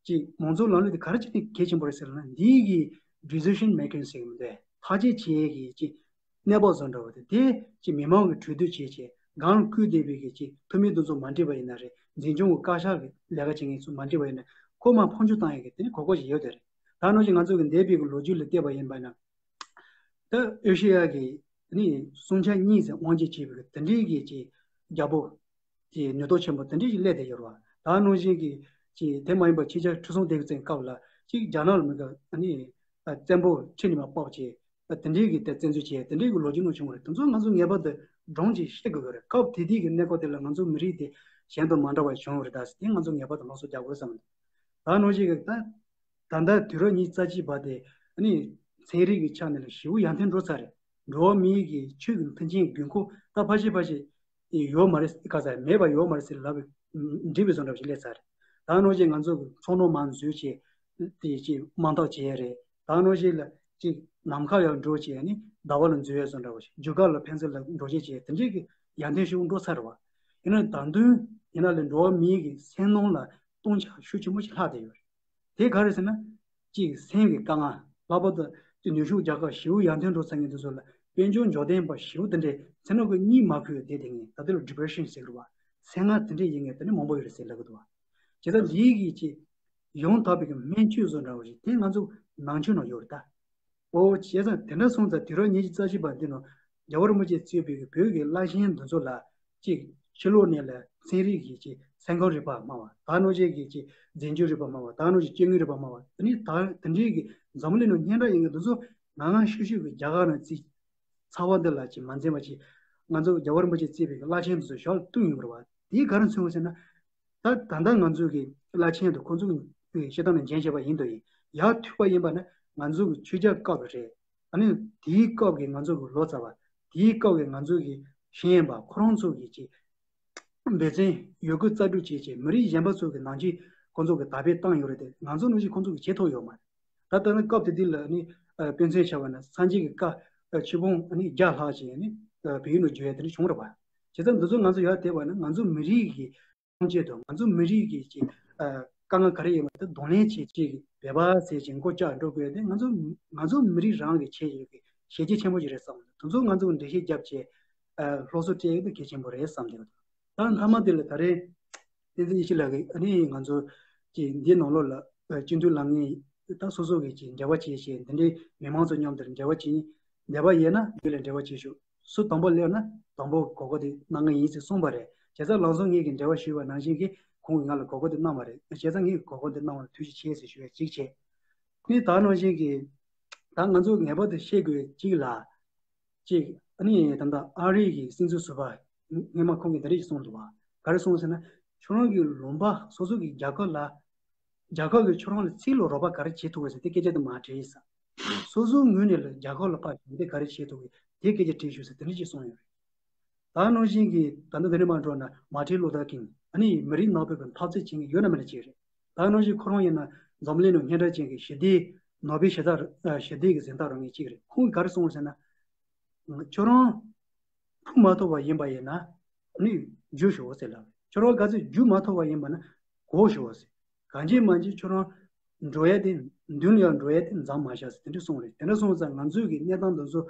ཅིག་མང་གཙོ་ལམ་ལུགས་དེ་ག་རེ་བྱས་ནས་གལ་ཆེན་པོ་རེད་ཟེར་ན་འདིའི་གི་decision making ཟེར་གི་མི་འདུག་ཐག་གཅོད་བྱེད་ཡས་ཀྱི་ཅིག་གནས་བབ་བཟོ་འདྲ་བ་དེ་དེ་ཅིག་མི་མང་གི་གྲོས་བསྡུར་བྱས་བྱས་སྒང་ལ་བསྐུལ་བསྡད་པའི་གི་ཅིག་འཐུས་མི་དེ་ཚོ་མ་འགྲིག་པ་ཡིན་ན་རེད། འཛིན་སྐྱོང་གི་བཀའ་ཤག་གི་ལས་ཀ་བྱེད་མཁན་ཚོ་མ་འགྲིག་པ་ཡིན་ན་ཁོ་མར་ཕར་འགྱུར་བཏང་ཡས་ཀྱི་དེ་ནི་གོ་སྐབས་ཅིག་ཡོད་དེ་རེད། ད་ནང་བཞིན་ང་ཚོ་གི་འདས་པའི་གི་ལོ་རྒྱུས་ལ་བལྟས་པ་ཡིན་པ་ན། ད་ཨེ་ཤེ་ཡ་གི་ནི་སྲུང་བྱ་གཉིས་ཟེར་དབང་སྒྱུར་བྱས་པའི་དེ་འདྲའི་གི་ཅིག་རྒྱལ་པོ་ཅིག་ནུས་སྟོབས་ཆེན་པོ་དེ་འདྲའི་ཞིག་སླེབས་བསྡད་ཡོད་རེད་བ། ད་ནང་བཞིན་གི་ཅིག་དེ་མ་ཡིན་པ་ཕྱི་རྒྱལ་ཁྲི་སྲོང་ལྡེ་བཙན་སྐབས་ལ་ཅིག་རྒྱ་ནག་ལ་མི་དགའ་ནི་བཙན་པོ་ཁྲི་ནས་མར་ཕབ་བྱས་དེ་འདྲའི་གི་དེ་བཙན་འཛུལ་བྱས་དེ་འདྲའི་གི་ལོ་རྒྱུས་ནང་བྱུང་བ་རེད། དེ་ཚོ་ང་ཚོ་ངེས་པར་དུ་སྒྲོམ་གྱིས་བཤད་དགོས་ཀྱི་རེད། སྐབས་དེ་དུས་ཀྱི་གནས་སྐབས་དེ་ལ་ང་ཚོ་མི་རིགས་དེ་གཞན་དང་མ་འདྲ་བ་བྱུང་བ་རེད། ད་དེ་ང་ཚོ་ངེས་པར་དུ་ལག་སོ་རྒྱག་དགོས་བསམ་འདུག་ད་ནང་བཞིན་གི་ད། ད་ལྟ་དུས་རབས་ཉི་ཤུ་རྩ་གཅིག་པ་དེ་ཨ་ནི་ཚན་རིག་གི་ཆ་ནས་ལ་ཞེ་པོ་ཡར་ཐོན་འགྲོ་ཚར་རེད། འགྲོ་བ་མིའི་གི་ཆོས་ཀྱི་མཐུན་རྐྱེན་དགོས་མཁོ་ད་ཕལ་ཆེར་ཕལ་ཆེར་ཡོད་མ་རེད་ག་ཚ་མེད་པ་ཡོད་མ་རེད་ཟེར་ལབ་པའི་འགྲིག་པའི་བཟོ་འདྲ་ཞིག་སླེབས་ཚར་རེད། ད་ནང་བཞིན་ང་ཚོ་གི་མཚོ་ནང་མར་འཛུལ་བྱས་དེ་ཅིག་དམག་འཐབ་བྱས་རེད། ད་ནང་བཞིན་ལ་ཅིག་ནམ་མཁའ་ཡང་འགྲོ་བྱས་ནི་ཟླ་བ་ལ་འཛུལ་ཡས་བཟོ་འདྲ་བ་ཞིག་རྒྱུ་སྐར་ལ་ཕན་ཚུན་ལ་འགྲོ་བྱས་བྱས་དེ་འདྲའི་གི་ཡར་ཐོན་ཞིག་འགྲོ་ཚར་རེད་བ། ཡིན་ན་ད་དུང་ཡིན་ན་ལས་འགྲོ་བ་མིའི་གི་སེམས་ནང་ལ་སྟོང་ཆ་ཤུགས་ཆེན་པོ་ཞིག་ལྷག་བསྡད་ཡོད་རེད། དེ་ག་རེ་ཟེར་ན། གཅིག་སེམས་ཀྱི་དཀའ་ངལ། ལྷག་པར་དུ་གཅིག་ནུས་ཤུགས་རྒྱལ་ཁབ་ཞེ་པོ་ཡར་ཐོན་འགྲོ་ཚར་མཁན་དེ་ཚོ་ལ་དཔལ་འབྱོར་འབྱོར་ལྡན་པ་ཞེ་པོ་དེ་འདྲའི་མཚན་ནོར་གྱི་གཉིད་མ་ཁུག་ཡོད་དེ་དེ་ངས་ད་ལྟ་ལ་depression ཟེར་གི་རེད་བ། སེམས་ངལ་དེ་འདྲའི་ཡིན་མཁན་དེ་འདྲ་མང་པོ་ཡོད་རེད་ཟེར་ལབ་གི་འདུག་བ། བྱས་ཙང་འདིའི་གི་ཅིག་ཡང་དག་པའི་གི་སྨན་བཅོས་བཟོ་འདྲ་བོ་ཞིག་དེ་ང་ཚོ་ནང་ཆོས་ནང་ཡོད་རེད་ད། ཨོ་བྱས་ཙང་དེ་འདྲ་སོང་ཙང་དུས་རབས་ཉི་ཤུ་རྩ་བཞི་པ་འདི་ནང་རྒྱལ་བ་རིན་པོ་ཆེས་གཙོས་པའི་གི་བོད་ཀྱི་བླ་ཆེན་འདི་ཚོ་ལ་ཅིག་ཕྱི་ལོགས་ནས་ལ་ཚན་རིག་གི་ཅིག་སེམས་ཁམས་རིག་པ་སྨྲ་བ་ད་ནང་བཞིན་གྱི་ཅིག་རྫས་འགྱུར་རིག་པ་སྨྲ་བ་ད་ནང་བཞིན་སྐྱེ་དངོས་རིག་པ་སྨྲ་བ་དེ་ནི་ད་དེ་འདྲའི་གི་འཛམ་བུ་གླིང་ནང་སྙན་གྲགས་ཡིན་གི་འདི་ཚོ་ང་ང་ཤུ་ཤུ་གི་རྒྱ་གར་ནང་རྩིས། ཚ་བ་འདི་ལ་ཅིག་མ་འཛེམ་པ་ཅིག་ང་ཚོ་རྒྱལ་བ་རིན་པོ་ཆེས་གཙོས་པའི་བླ་ཆེན་དེ་ཚོ་ཞབས་ལ་གཏུགས་ཡོང་བ་རེད་བ། དེའི་ག་རེ་མཚོན་པ་ཟེར་ན། ད་ད་ལྟ་ང་ཚོའི་གི་བླ་ཆེན་དུ་ཁོང་ཚོ་གི་བཤད་སྟངས་ནས་མཇལ་བྱས་པ་ཡིན་དུ་ཡིན་ཡག་ཐུབ་པ་ཡིན་པ་ན་ང་ཚོ་གི་ཆོས་རྒྱལ་སྐབས་རེད། ཨ་ནི་དེའི་སྐབས་ཀྱི་ང་ཚོ་གི་ལོ་ཙཱ་བ་དེའི་སྐབས་ཀྱི་ང་ཚོ་གི་ཤེས་ཡོན་པ་ཁོ་རང་ཚོ་གི་ཅིག་འབད་བརྩོན་ཡོད་རྒུ་རྩལ་སྤྲུགས་བྱས་བྱས་མི་རིགས་གཞན་པ་ཚོ་གི་ནང་ཆོས་ཁོང་ཚོ་གི་དར་སྤེལ་བཏང་ཡོད་རེད་དེ་ང་ཚོ་ནང་བཞིན་ཁོང་ཚོ་གི་བྱེད་ཐུབ་ཡོད་མ་རེད། ད་ལྟ་ནི་སྐབས་དེ་དུས་ལ་ནི་དཔེ་མཚོན་བྱ་བ་ནི་སངས་རྒྱས་ཀྱི་བཀའ་ཆོས་ཕུང་ནི་བརྒྱ་ལྷག་ཅིག་ནི་བོད་ཡིག་ནང་བསྒྱུར་ཡ་དེ་འདྲ་བྱུང་རེད་པ། བྱས་ཙང་འདི་ཚོ་ང་ཚོ་ཡར་བལྟས་པ་ན་ང་ཚོ་མི་རིགས་ཀྱི་ཐམས་ཅད་དུ་ང་ཚོ་མི་རིགས་ཀྱི་ཅིག་དཀའ་ངལ་ག་རེ་ཡོད་པ་དེ་གདོང་ལེན་བྱེད་ཅིག་བོད་པ་ཟེར་ཅིག་མགོ་བཀྱག་འགྲོ་དགོས་དེ་ང་ཚོ་ང་ཚོ་མི་རིགས་རང་གི་བྱས་ཡོད་ཀྱི་བྱས་རྗེས་ཆེན་པོ་ཞིག་རེད་བསམ་འདུག་དེ་ཚོ་ང་ཚོ་འགྲེལ་བཤད་བརྒྱབ་བྱས་སློབ་གསོ་སྤྲད་ཡོད་དེ་གལ་ཆེན་པོ་རེད་བསམ་འདུག་ད་མཐའ་མ་དེ་ལ་ད་རེས་བསྟན་འཛིན་ཡེ་ཤེས་ལགས་ཀྱིས་ཨ་ནི་ང་ཚོ་ཀྱི་འདི་ནང་ལོགས་ལ་སྤྱི་འཐུས་ལངས་མཁན་ད་སོ་སོ་གི་ཅིག་འབྲེལ་བ་བྱས་བྱས་འདི་འདྲའི་མི་མང་ཚོ་མཉམ་དུ་འབྲེལ་བ་བྱེད་འདོད་པ་ཡོད་ན་འདི་ལ་འབྲེལ་བ་བྱེད་ཤོག་སུ་དང་པོ་སླེབས་ན་དང་པོ་གོ་སྐབས་དེ་གནང་གི་ཡིན་ཟེར་གསུངས་པ་རེད། བྱས་ཙང་ལམ་སང་ངེད་ཀྱིས་འབྲེལ་བ་ཞུས་པ་ནང་བཞིན་གྱི་ཁོང་གིས་ང་ལ་གོ་སྐབས་དེ་གནང་བ་རེད། བྱས་ཙང་ངས་གོ་སྐབས་དེ་གནང་བ་ལ་ཐུགས་རྗེ་ཆེ་ཟེར་ཞུ་ཡ་གཅིག་བྱས། ནི་ད་ནང་བཞིན་གྱི་ད་ང་ཚོ་ངེས་པར་དུ་ཤེས་དགོས་གཅིག་ལ། ཅིག་ཨ་ནི་ད་ལྟ་ཨ་རི་གི་སྲིད་འཛིན་ཟུར་པ་སྔོན་མ་ཁོང་གིས་འདི་འདྲ་ཞིག་གསུངས་འདུག་བ། ག་རེ་གསུངས་ཟེར་ན། ཁྱོད་རང་གི་ལུང་པ་སོ་སོ་གི་རྒྱལ་ཁབ་ལ། རྒྱལ་ཁབ་ཀྱིས་ཁྱོད་རང་ལ་ཚིག་ལ་རོགས་པ་ག་རེ་བྱེད་ཐུབ་པ་ཟེར་དེ་སྐད་ཆ་དེ་མ་དྲིས་ས། སོ་སོའི་ངོས་ནས་ལ་རྒྱལ་ཁབ་ལ་ཕར་ཞབས་འདེགས་ག་རེ་བྱེད་ཐུབ་པ་དེ་སྐད་ཆ་དྲིས་ཤོག་ཟེར་དེ་འདྲ་ཞིག་གསུངས་ཡོད་རེད། ད་ནང་བཞིན་གྱི་ད་ལྟ་འདི་ནས་མར་འགྲོ་ན་མར་ཊིན་ལུ་ཐར་ཀིང་ཨ་ནི་མི་རིགས་ནག་པོའི་གི་འཐབ་རྩོད་བྱེད་མཁན་ཡོད་ན་མེད་ན་གཅིག་རེད། ད་ནང་བཞིན་ཁོ་རང་ཡིན་ན་འཛམ་གླིང་ནང་སྙན་གྲགས་ཅན་གྱི་ཞི་བདེའི་ནོ་བེལ་ཞི་བདེ་ཞི་བདེ་གི་གཟེངས་རྟགས་རག་མཁན་གཅིག་རེད། ཁོང་གིས་ག་རེ་གསུངས་ཟེར་ན། ཁྱོད་རང་ཕུད་མ་ཐུབ་པ་ཡིན་པ་ཡིན་ན་ནི་རྒྱུགས་ཤོག་ཟེར་ལབ། ཁྱོད་རང་ག་ཚོད་རྒྱུགས་མ་ཐུབ་པ་ཡིན་པ་ན་གོག་ཤོག་ཟེར། གང་བྱེད་མ་བྱེད་ཁྱོད་རང་འགྲོ་ཡ་དེ་མདུན་ལ་ཡང་འགྲོ་ཡ་དེ་འཛེམ་མ་བྱ་ཟེར་དེ་འདྲ་གསུངས་རེད། དེ་འདྲ་སོང་ཙང་ང་ཚོའི་གི་གནས་སྟངས་འདི་ཚོ་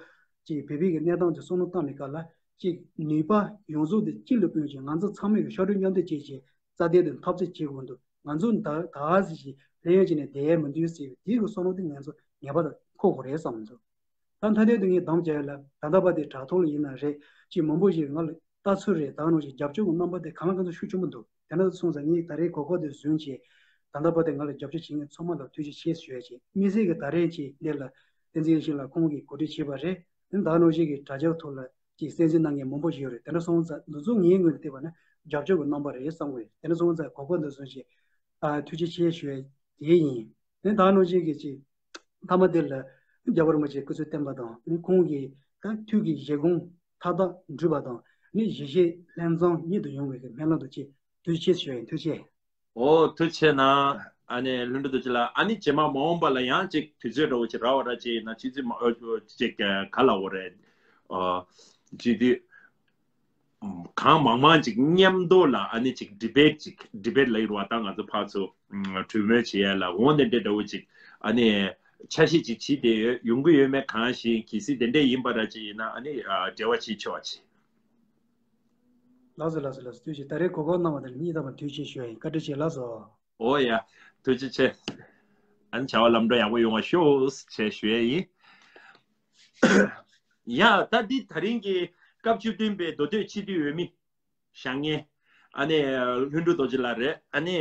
ཅིག་བོད་པའི་གི་གནས་སྟངས་དེ་བསམ་བློ་བཏང་བའི་སྐབས་ལ་ཅིག་ནུས་པ་ཡོངས་རྫོགས་དེ་གཅིག་ལ་སྤུངས་ཀྱིས་ང་ཚོ་ཚང་མས་གི་ཕྱོགས་སྒྲིག་མཉམ་འདེགས་བྱས་ཀྱིས་རྩ་དོན་དེ་འཐབ་རྩོད་བྱེད་དགོས་འདུག་ང་ཚོ་ད་ད་ཟེར་ཞིག་ལྷན་ཡོད་ཅིག་ནས་བསྡད་ཡ་མི་འདུག་ཟེར་བའི་དེའི་གི་བསམ་བློ་དེ་ང་ཚོ་ངེས་པར་དུ་འཁོར་དགོས་རེད་བསམ་འདུག་ད་མཐའ་དོན་དུ་ངས་གདམ་བྱས་ཡོད་ལ་ད་ལྟ་བར་དེ་དྲ་ཐོག་ལ་ཡིན་ན་རེད་ཅིག་མང་པོ་ཞིག་ང་ལ་ལྟ་ཚུལ་རེད་ད་ནང་བཞིན་རྒྱབ་སྐྱོར་གྱི་རྣམ་པ་དེ་གང་ལ་གང་འཚམ་ཤུགས་ཆེན་པོ་འདུག་དེ་འདྲ་སོང་ཙང་ངས་ད་རེས་གོ་སྐབས་དེ་བཟུང་བྱས་ད་ལྟ་བར་དེ་ང་ལ་རྒྱབ་སྐྱོར་བྱེད་མཁན་ཚང་མ་ལ་ཐུགས་རྗེ་ཆེ་ཞུ་ཡ་བྱས་དམིགས་བསལ་གྱི་ད་རེས་ཀྱི་འདི་ལ་བསྟན་འཛིན་ཡེ་ཤེས་ལགས་ཁོང་གིས་གོ་སྒྲིག་བྱས་པ་རེད། དེ་ད་ནང་བཞིན་གྱི་དྲ་རྒྱའི་ཐོག་ལ་ཅིག་གསན་གཟིགས་གནང་མཁན་མང་པོ་ཞིག་ཡོད་རེད། དེ་འདྲ་སོང་ཙང་འདི་ཚོ་ངའི་ངོས་ནས་བལྟས་པ་ན་རྒྱབ་སྐྱོར་གྱི་རྣམ་པ་རེད་བསམ་གྱི་ཡོད། དེ་འདྲ་སོང་ཙང་གོ་སྐབས་འདི་བཟུང་བྱས་ཨ་ཐུགས་རྗེ་ཆེ་ཞུ་ཡ་དེ་ཡིན། དེ་ད་ནང་བཞིན་གྱི་ཅིག་མཐའ་མ་དེ་ལ་རྒྱལ་བ་རིན་པོ་ཆེའི་སྐུ་ཚེ་བརྟན་པ་དང་ཁོང་གི་ད་ཐུགས་ཀྱི་བཞེད་དགོངས་མཐའ་དག་འགྲུབ་པ་དང་ནི་གཞིས་བྱེས་ལྷན་གཙང་གཉིས་སུ་ཡོང་བའི་གི་སྨོན་ལམ་དུ་ཆེ་ཐུགས་རྗེ་ཆེ་ཞུ་ཡ་ཡིན། ཐུགས་རྗེ་ཆེ། ཨོ་ཐུགས་རྗེ་ཆེ་གནང་། ཨ་ནི་ལྷུན་གྲུབ་རྡོ་རྗེ་ལགས་ཨ་ནི་རྗེས་མ་མ་འོངས་པ་ལ་ཡང་ཅིག་དུས་ཚོད་འདྲ་བོ་ཅིག་རག་པ་འདྲ་ཅིག་ཡིན་ན་ཆུ་ཚོད་མ་ཨོ་ཅིག་ག་ལ་འོ་རེད། ཨོ་ཅིག་དུས། གང་མང་མང་ཅིག་མཉམ་དུ་ལ་ཨ་ནི་ཅིག་ཌི་བེ་ཊི་ཅིག་ཌི་བེ་ཊི་ལབ་ཀྱི་རེད་བ། ད་ང་ཚོ་ཕར་ཚུར་གྲོས་མོལ་བྱེད་ཡ་ལ་འོང་དེ་འདྲ་འདྲ་བོ་ཅིག་ཨ་ནི་འཆར་གཞི་ཅིག་བྱེད་བསྡད་ཡོད་ཡོང་གི་ཡོད་མེད་གང་ཤེས། གལ་སྲིད་དེ་འདྲ་ཡིན་པ་འདྲ་ཅིག་ཡིན་ན་ཨ་ནི་འབྲེལ་བ་བྱེད་ཆོག་ཅིག་ལགས་སོ་ལགས་སོ་ལགས་སོ། ཐུགས་རྗེ་ཆེ། ད་རེས་གོ་སྐབས་གནང་བ་དེ་ལ་སྙིང་ཐག་པ་ཐུགས་རྗེ་ཆེ་ཞུ་ཡ་ཡིན། བཀའ་དྲིན་ཆེ་ལགས་སོ། ཨོ་ཡ། ཐུགས་རྗེ་ཆེ། ཨ་ནི་བྱ་བ་ལམ་འགྲོ་ཡག་པོ་ཡོང་བ་ཤོག་ཅེས་ཞུ་ཡ་ཡིན། ཡ་ད་འདི་ད་རིང་གི་སྐབས་བཅུ་བདུན་པའི་མདོ་སྟོད་སྤྱི་འཐུས་འོས་མི་བཞེངས་མཁན་ཨ་ནི་ལྷུན་གྲུབ་རྡོ་རྗེ་ལགས་རེད། ཨ་ནི་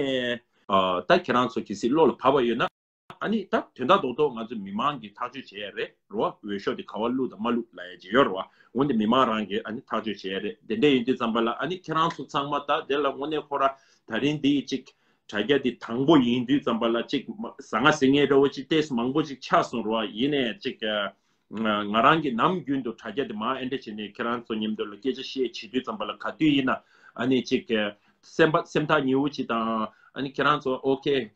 ཨ་ད་ཁྱེད་རང་ཚོ་གལ་སྲིད་བློ་ལ་བབས་པ་ཡོད་ན་ཨ་ནི་ད་དོན་དག་རྡོག་རྡོག་ང་ཚོ་མི་མང་གིས་ཐག་གཅོད་བྱེད་ཡ་རེད་རོ། འོས་ཤོག་དེ་ག་བ་བླུགས་དང་མ་བླུགས་ལབ་ཡ་ཅིག་ཡོད་རེད་བ། འོན་ཏེ་མི་མང་རང་གིས་ཨ་ནི་ཐག་གཅོད་བྱེད་ཡ་རེད། དེ་འདྲ་ཡིན་དུས་ཙམ་པ་ལ་ཨ་ནི་ཁྱེད་རང་ཚོ་ཚང་མ་ད་དེ་ལ་དངོས་གནས་ཁོ་ར་ད་རིང་འདི་ཅིག་དྲ་རྒྱ་འདི་དང་པོ་ཡིན་དུས་ཙམ་པ་ལ་ཅིག་མ་ཟང་ངེ་ཟིང་ངེ་འདྲ་བོ་ཅིག་ཏོག་ཙམ་མང་པོ་ཅིག་ཆགས་སོང་རོགས། ཡིན་ནའི་ཅིག་ང་རང་གིས་ནམ་རྒྱུན་དུ་དྲ་རྒྱ་འདི་མར་ཨེ་འདྲ་བྱས་ནས་ཁྱེད་རང་ཚོ་མཉམ་དུ་ལ་སྐད་ཆ་བཤད་བྱེད་དུས་ཙམ་པ་ལ་ག་དུས་ཡིན་ན་ཨ་ནི་ཅིག་སེམས་པ་སེམས་ཐག་ཉེ་བོ་ཅིག་དང་ཨ་ནི་ཁྱེད་རང་ཚོ་ཨོ་ཁེ་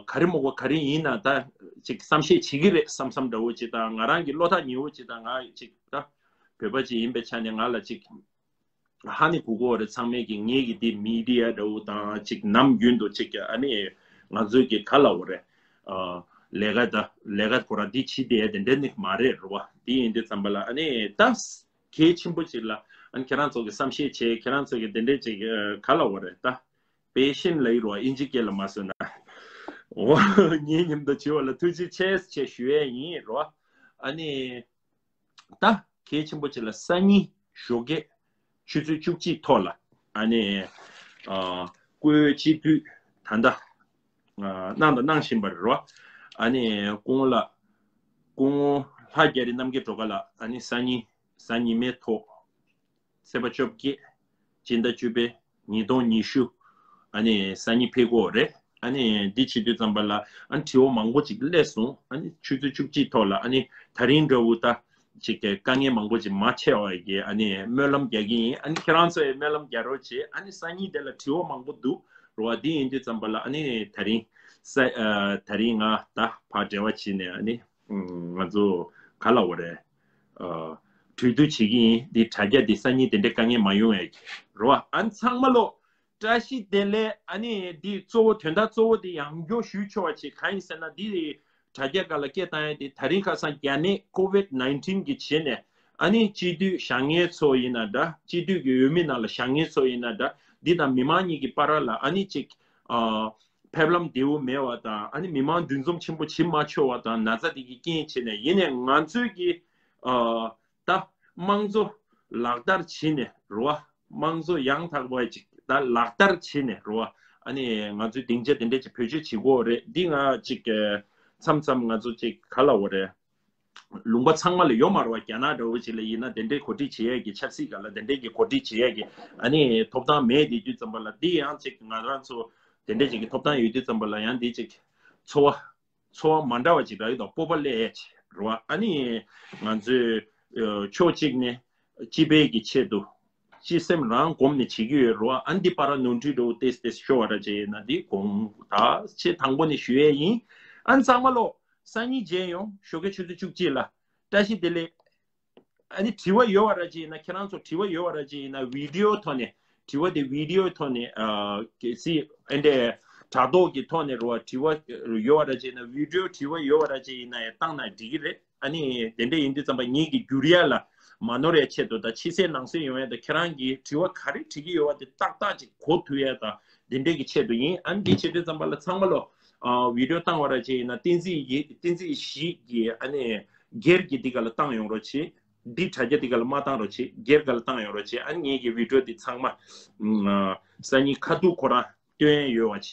ག་རེ་མོ་གོ་ག་རེ་ཡིན་ན་ད་ཅིག་བསམ་ཤེས་བྱེད་ཀྱི་རེད་བསམ་བསམ་འདྲ་བོ་ཅིག་དང་། ང་རང་གི་བློ་ཐག་ཉེ་བོ་ཅིག་དང་། ང་ཅིག་ད་བོད་པ་ཅིག་ཡིན་པའི་ཆ་ནས་ང་ལ་ཅིག་ཧ་ནི་གོ་གོ་རེད། ཚང་མས་ཀྱི་ངེད་ཀྱི་འདི་མི་ཌི་ཡ་འདྲ་བོ་དང་ཅིག་ནམ་རྒྱུན་དུ་ཅིག་ཨ་ནི་ང་ཚོའི་གི་ག་ལབ་དགོས་རེད། ལས་ཀ་ད་ལས་ཀ་ཁོ་རང་འདི་བྱེད་བསྡད་དེ་འདྲ་ནི་མ་རེད་རེད་བ། འདི་ཡིན་དུས་ཙམ་པ་ལ་ཨ་ནི་ད་གལ་ཆེན་པོ་ཅིག་ལ་ཨ་ནི་ཁྱེད་རང་ཚོ་གི་བསམ་ཤེས་བྱེད། ཁྱེད་རང་ཚོ་གི་དེ་འདྲ་ཅིག་ག་ལབ་དགོས་རེད། ད་ པེ་ཤེན་ལབ་ཡོད་རེད་བ། ཨིན་ཇི་སྐད་ལ་མ་བཟོས་ན། འོ། ངའི་མཉམ་དུ་བྱེད་པ་ལ་ཐུགས་རྗེ་ཆེ་ཞེས་ཞུ་ཡས་ཡིན་རེད་བ། ཨ་ནི། ད་གལ་ཆེན་པོ་ཅིག་ལ་སང་ཉིན་ཞོགས་ཀས་ཆུ་ཚོད་བཅུ་གཅིག་ཐོག་ལ་ཨ་ནི། ཨ། བཀོད་སྤྱི་འཐུས་ད་ལྟ། ཨ། གནང་དང་གནང་བཞིན་པ་རེད་བ། ཨ་ནི་སྐུ་ངོ་ལགས། སྐུ་ངོ་ལྷ་རྒྱ་རི་རྣམ་རྒྱལ་སྒྲོལ་དཀར་ལགས། ཨ་ནི་སང་ཉིན། གཟའ་ཉི་མའི་ཐོག་ཚེས་པ་བཅོ་བརྒྱད། སྤྱི་ཟླ་བཅུ་པའི་ཉིས་སྟོང་ཉི་ཤུ། ཨ་ནི་སང་ཉིན་ཕེབས་ཀྱི་ཡོད་རེད། ཨ་ནི་འདི་བྱེད་དུས་ཙམ་པ་ལ་ཨ་ནི་དྲི་བ་མང་པོ་ཅིག་སླེབས་སོང་། ཨ་ནི་ཆུ་ཚོད་བཅུ་གཅིག་ཐོག་ལ་ཨ་ནི་ད་རིང་འདྲ་བོ་ད་ཅིག་དཀའ་ངལ་མང་པོ་ཅིག་མ་འཕྲད་པ་གི་ཨ་ནི་སྨོན་ལམ་རྒྱག་གི་ཡིན། ཨ་ནི་ཁྱེད་རང་ཚོ་ཡི་སྨོན་ལམ་རྒྱག་རོགས་བྱེད། ཨ་ནི་སང་ཉིན་དེ་ལ་དྲི་བ་མང་པོ་འདུག་རེད་བ། འདི་ཡིན་དུས་ཙམ་པ་ལ་ཨ་ནི་ད་རིང་ས་ཨ། ད་རིང་ང་ད་ཕར་འབྲེལ་བ་བྱས་ནས་ཨ་ནི། ང་ཚོ་ག་ལབ་དགོས་རེད། ཨ། གྲོས་བསྡུར་བྱེད་ཀྱི་ཡིན། འདི་དྲ་རྒྱ་འདི་སང་ཉིན་དེ་འདྲའི་དཀའ་ངལ་མ་ཡོང་ཡ་གི་རེད་བ། ཨ་ནི་ཚང་མ་ལོ་བཀྲ་ཤིས་བདེ་ལེགས། ཨ་ནི་འདི་གཙོ་བོ་དོན་དག་གཙོ་བོ་འདི་ཡང་བསྐྱར་ཞུ་ཆོག་པ་ཅིག་གང་ཡིན་ཟེར་ན། འདི་དྲ་རྒྱ་སྒང་ལ་སྐད་བཏང་ཡ་དེ་ད་རིང་ཁ་སང་རྒྱ་ནད་ཀོ་ཝིད་ནའིན་ཊིན་གི་བྱས་ནས་ཨ་ནི་སྤྱི་འཐུས་བཞེངས་མཁན་ཚོ་ཡིན་ན་འདྲ། སྤྱི་འཐུས་ཀྱི་འོས་མི་ནང་ལ་བཞེངས་མཁན་ཚོ་ཡིན་ན་འདྲ། འདི་དང་མི་མང་གཉིས་ཀྱི་བར་ལ་ཨ་ནི་ཅིག་ཨ། ཕེབས་ལམ་བདེ་བོ་མེད་པ་དང་། ཨ་ནི་མི་མང་འདུ་འཛོམས་ཆེན་པོ་བྱེད་མ་ཆོག་པ་དང་། ན་ཚ་དེ་གི་རྐྱེན་བྱས་ནས། ཡིན་ནའི་ང་ཚོའི་གི་ཨ། ད་དམངས་གཙོ་ལག་བསྟར་བྱས་ནས་རེད་བ། དམངས་གཙོ་ཡང་དག་པ་ཅིག་ད་ལག་བསྟར་བྱས་ནས་རེད་བ། ཨ་ནི་ང་ཚོའི་སྡིངས་ཆ་དེ་འདྲ་ཅིག་བེད་སྤྱོད་བྱེད་དགོས་རེད། འདི་ང་ཅིག་མཚམས་མཚམས་ང་ཚོ་ཅིག་ག་ལབ་དགོས་རེད། ལུང་པ་ཚང་མ་ལ་ཡོད་མ་རེད་བ། རྒྱ་ནག་འདྲ་བོ་ཅིག་ལ་ཡིན་ན་དེ་འདྲའི་གོ་སྒྲིག་བྱེད་ཡས་ཀྱི། ཆབ་སྲིད་སྒང་ལ་དེ་འདྲའི་གི་གོ་སྒྲིག་བྱེད་ཡས་ཀྱི་ཨ་ནི་ཐོབ་ཐང་མེད་དེ་དུས་ཙམ་པ་ལ། འདི་ཡང་ཅིག་ང་རང་ཚོ་དེ་འདྲའི་ཅིག་གི་ཐོབ་ཐང་ཡོད་དུས་ཙམ་པ་ལ་ཡང་འདི་ཅིག་ཚོར་བ་ཚོར་བ་མ་འདྲ་བ་ཅིག་རག་ཡོད་དོ། སྤོབས་པ་སླེབས་ཡས་ཅིག་རེད་བ། ཨ་ནི་ང་ཚོས་ཕྱོགས་གཅིག་ནས་སྤྱི་པའི་གི་ཆེད་དུ་སྤྱི་སེམས་རང་སྒོམ་ནས་བྱེད་ཀྱི་ཡོད་རེད་བ། ཨ་ནི་འདི་བར་ནོར་འཁྲུལ་འདྲ་བོ་ཏོག་ཙམ་ཏོག་ཙམ་ཤོར་བ་འདྲ་ཅིག་ཡིན་ན། འདི་དགོངས་དག་ཆེད་དང་པོ་ནས་ཞུ་ཡས་ཡིན། ཨ་ནི་ཚང་མ་ལོ་སང་ཉིན་མཇལ་ཡོང་། ཞོགས་ཀའི་ཆུ་ཚོད་བཅུ་གཅིག་ལ། བཀྲ་ཤིས་བདེ་ལེགས། ཨ་ནི་དྲི་བ་ཡོད་པ་འདྲ་ཅིག་ཡིན་ན། ཁྱེད་རང་ཚོ་དྲི་བ་ཡོད་པ་འདྲ་ཅིག་ཡིན་ན་བི་ཌི་ཡོ་ཐོག་ནས། དྲི་བ་དེ་བི་ཌི་ཡོ་ཐོག་ནས། ཨ། གལ་སྲིད་ཨེ་འདྲས་དྲ་ཐོག་གི་ཐོག་ནས་རེད་བ། དྲི་བ་ཡོད་པ་འདྲ་ཅིག་ཡིན་ན། བི་ཌི་ཡོ་དྲི་བ་ཡོད་པ་འདྲ་ཅིག་ཡིན་ན་ཡང་བཏང་ན་འགྲིག་གི་རེད། ཨ་ནི་དེ་འདྲ་ཡིན་དུས་ཙམ་པ་ངེད་ཀྱིས་བསྒྱུར་ཡ་ལ་མ་ནོར་ཡ་ཆེད་དུ་དང་། ཕྱི་གསལ་ནང་གསལ་ཡོང་ཡ་དང་། ཁྱེད་རང་གིས་དྲི་བ་ག་རེ་དྲི་གི་ཡོད་པ་དེ་ཏག་ཏག་ཅིག་གོ་ཐུབ་ཡ་དང་། དེ་འདྲའི་གི་ཆེད་དུ་ཡིན། ཨ་ནི་འདི་བྱེད་དུས་ཙམ་པ་ལ་ཚང་མ་ལོ། ཨ། བི་ཌི་ཡོ་བཏང་བ་འདྲ་ཅིག་ཡིན་ན་བསྟན་འཛིན་གྱི། བསྟན་འཛིན་ཡེ་ཤེས་ཀྱི་ཨ་ནི་སྒེར་གྱི་འདི་ག་ལ་བཏང་ཡོང་རོགས་བྱེད། འདི་དྲ་རྒྱ་འདི་ག་ལ་མ་བཏང་རོགས་བྱེད། སྒེར་ག་ལ་བཏང་ཡོང་རོགས་བྱེད། ཨ་ནི་ངེད་ཀྱི་བི་ཌི་ཡོ་འདི་ཚང་མ། ཨ། སང་ཉིན་ཁ་ཐུག་ཁོ་རང་སྟོན་ཡ་ཡོད་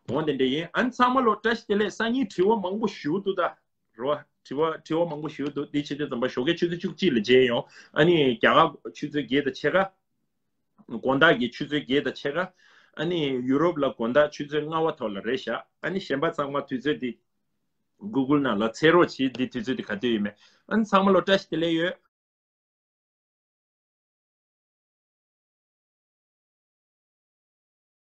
པ་བྱེད། འོ་དེ་འདྲ་ཡིན། ཨ་ནི་ཚང་མ་ལོ་བཀྲ་ཤིས་བདེ་ལེགས། སང་ཉིན་དྲི་བ་མང་པོ་ཞིག་འདུག་ད། རེད་བ། དྲི་བ་དྲི་བ་མང་པོ་ཞིག་འདུག། འདི་བྱེད་དུས་ཙམ་པ་ཞོགས་ཀའི་ཆུ་ཚོད་བཅུ་གཅིག་ལ་མཇལ་ཡོང་། ཨ་ནི་རྒྱ་གར་ཆུ་ཚོད་བརྒྱད་དང་ཕྱེད་ཀ། དགོང་དག་གི་ཆུ་ཚོད་བརྒྱད་དང་ཕྱེད་ཀ། ཨ་ནི་ཡུ་རོབ་ལ་དགོང་དག་ཆུ་ཚོད་ལྔ་པ་ཐོག་ལ་རེད་ཤག། ཨ་ནི་གཞན་པ་ཚང་མ་དུས་ཚོད་འདི་གུ་གུལ་ནང་ལ་འཚོལ་རོགས་བྱེད། འདི་དུས་ཚོད་འདི་ག་དུས་ཡིན་མེད། ཨ་ནི་ཚང་མ་ལོ་བཀྲ་ཤིས་བདེ་ལེགས་ཡོད།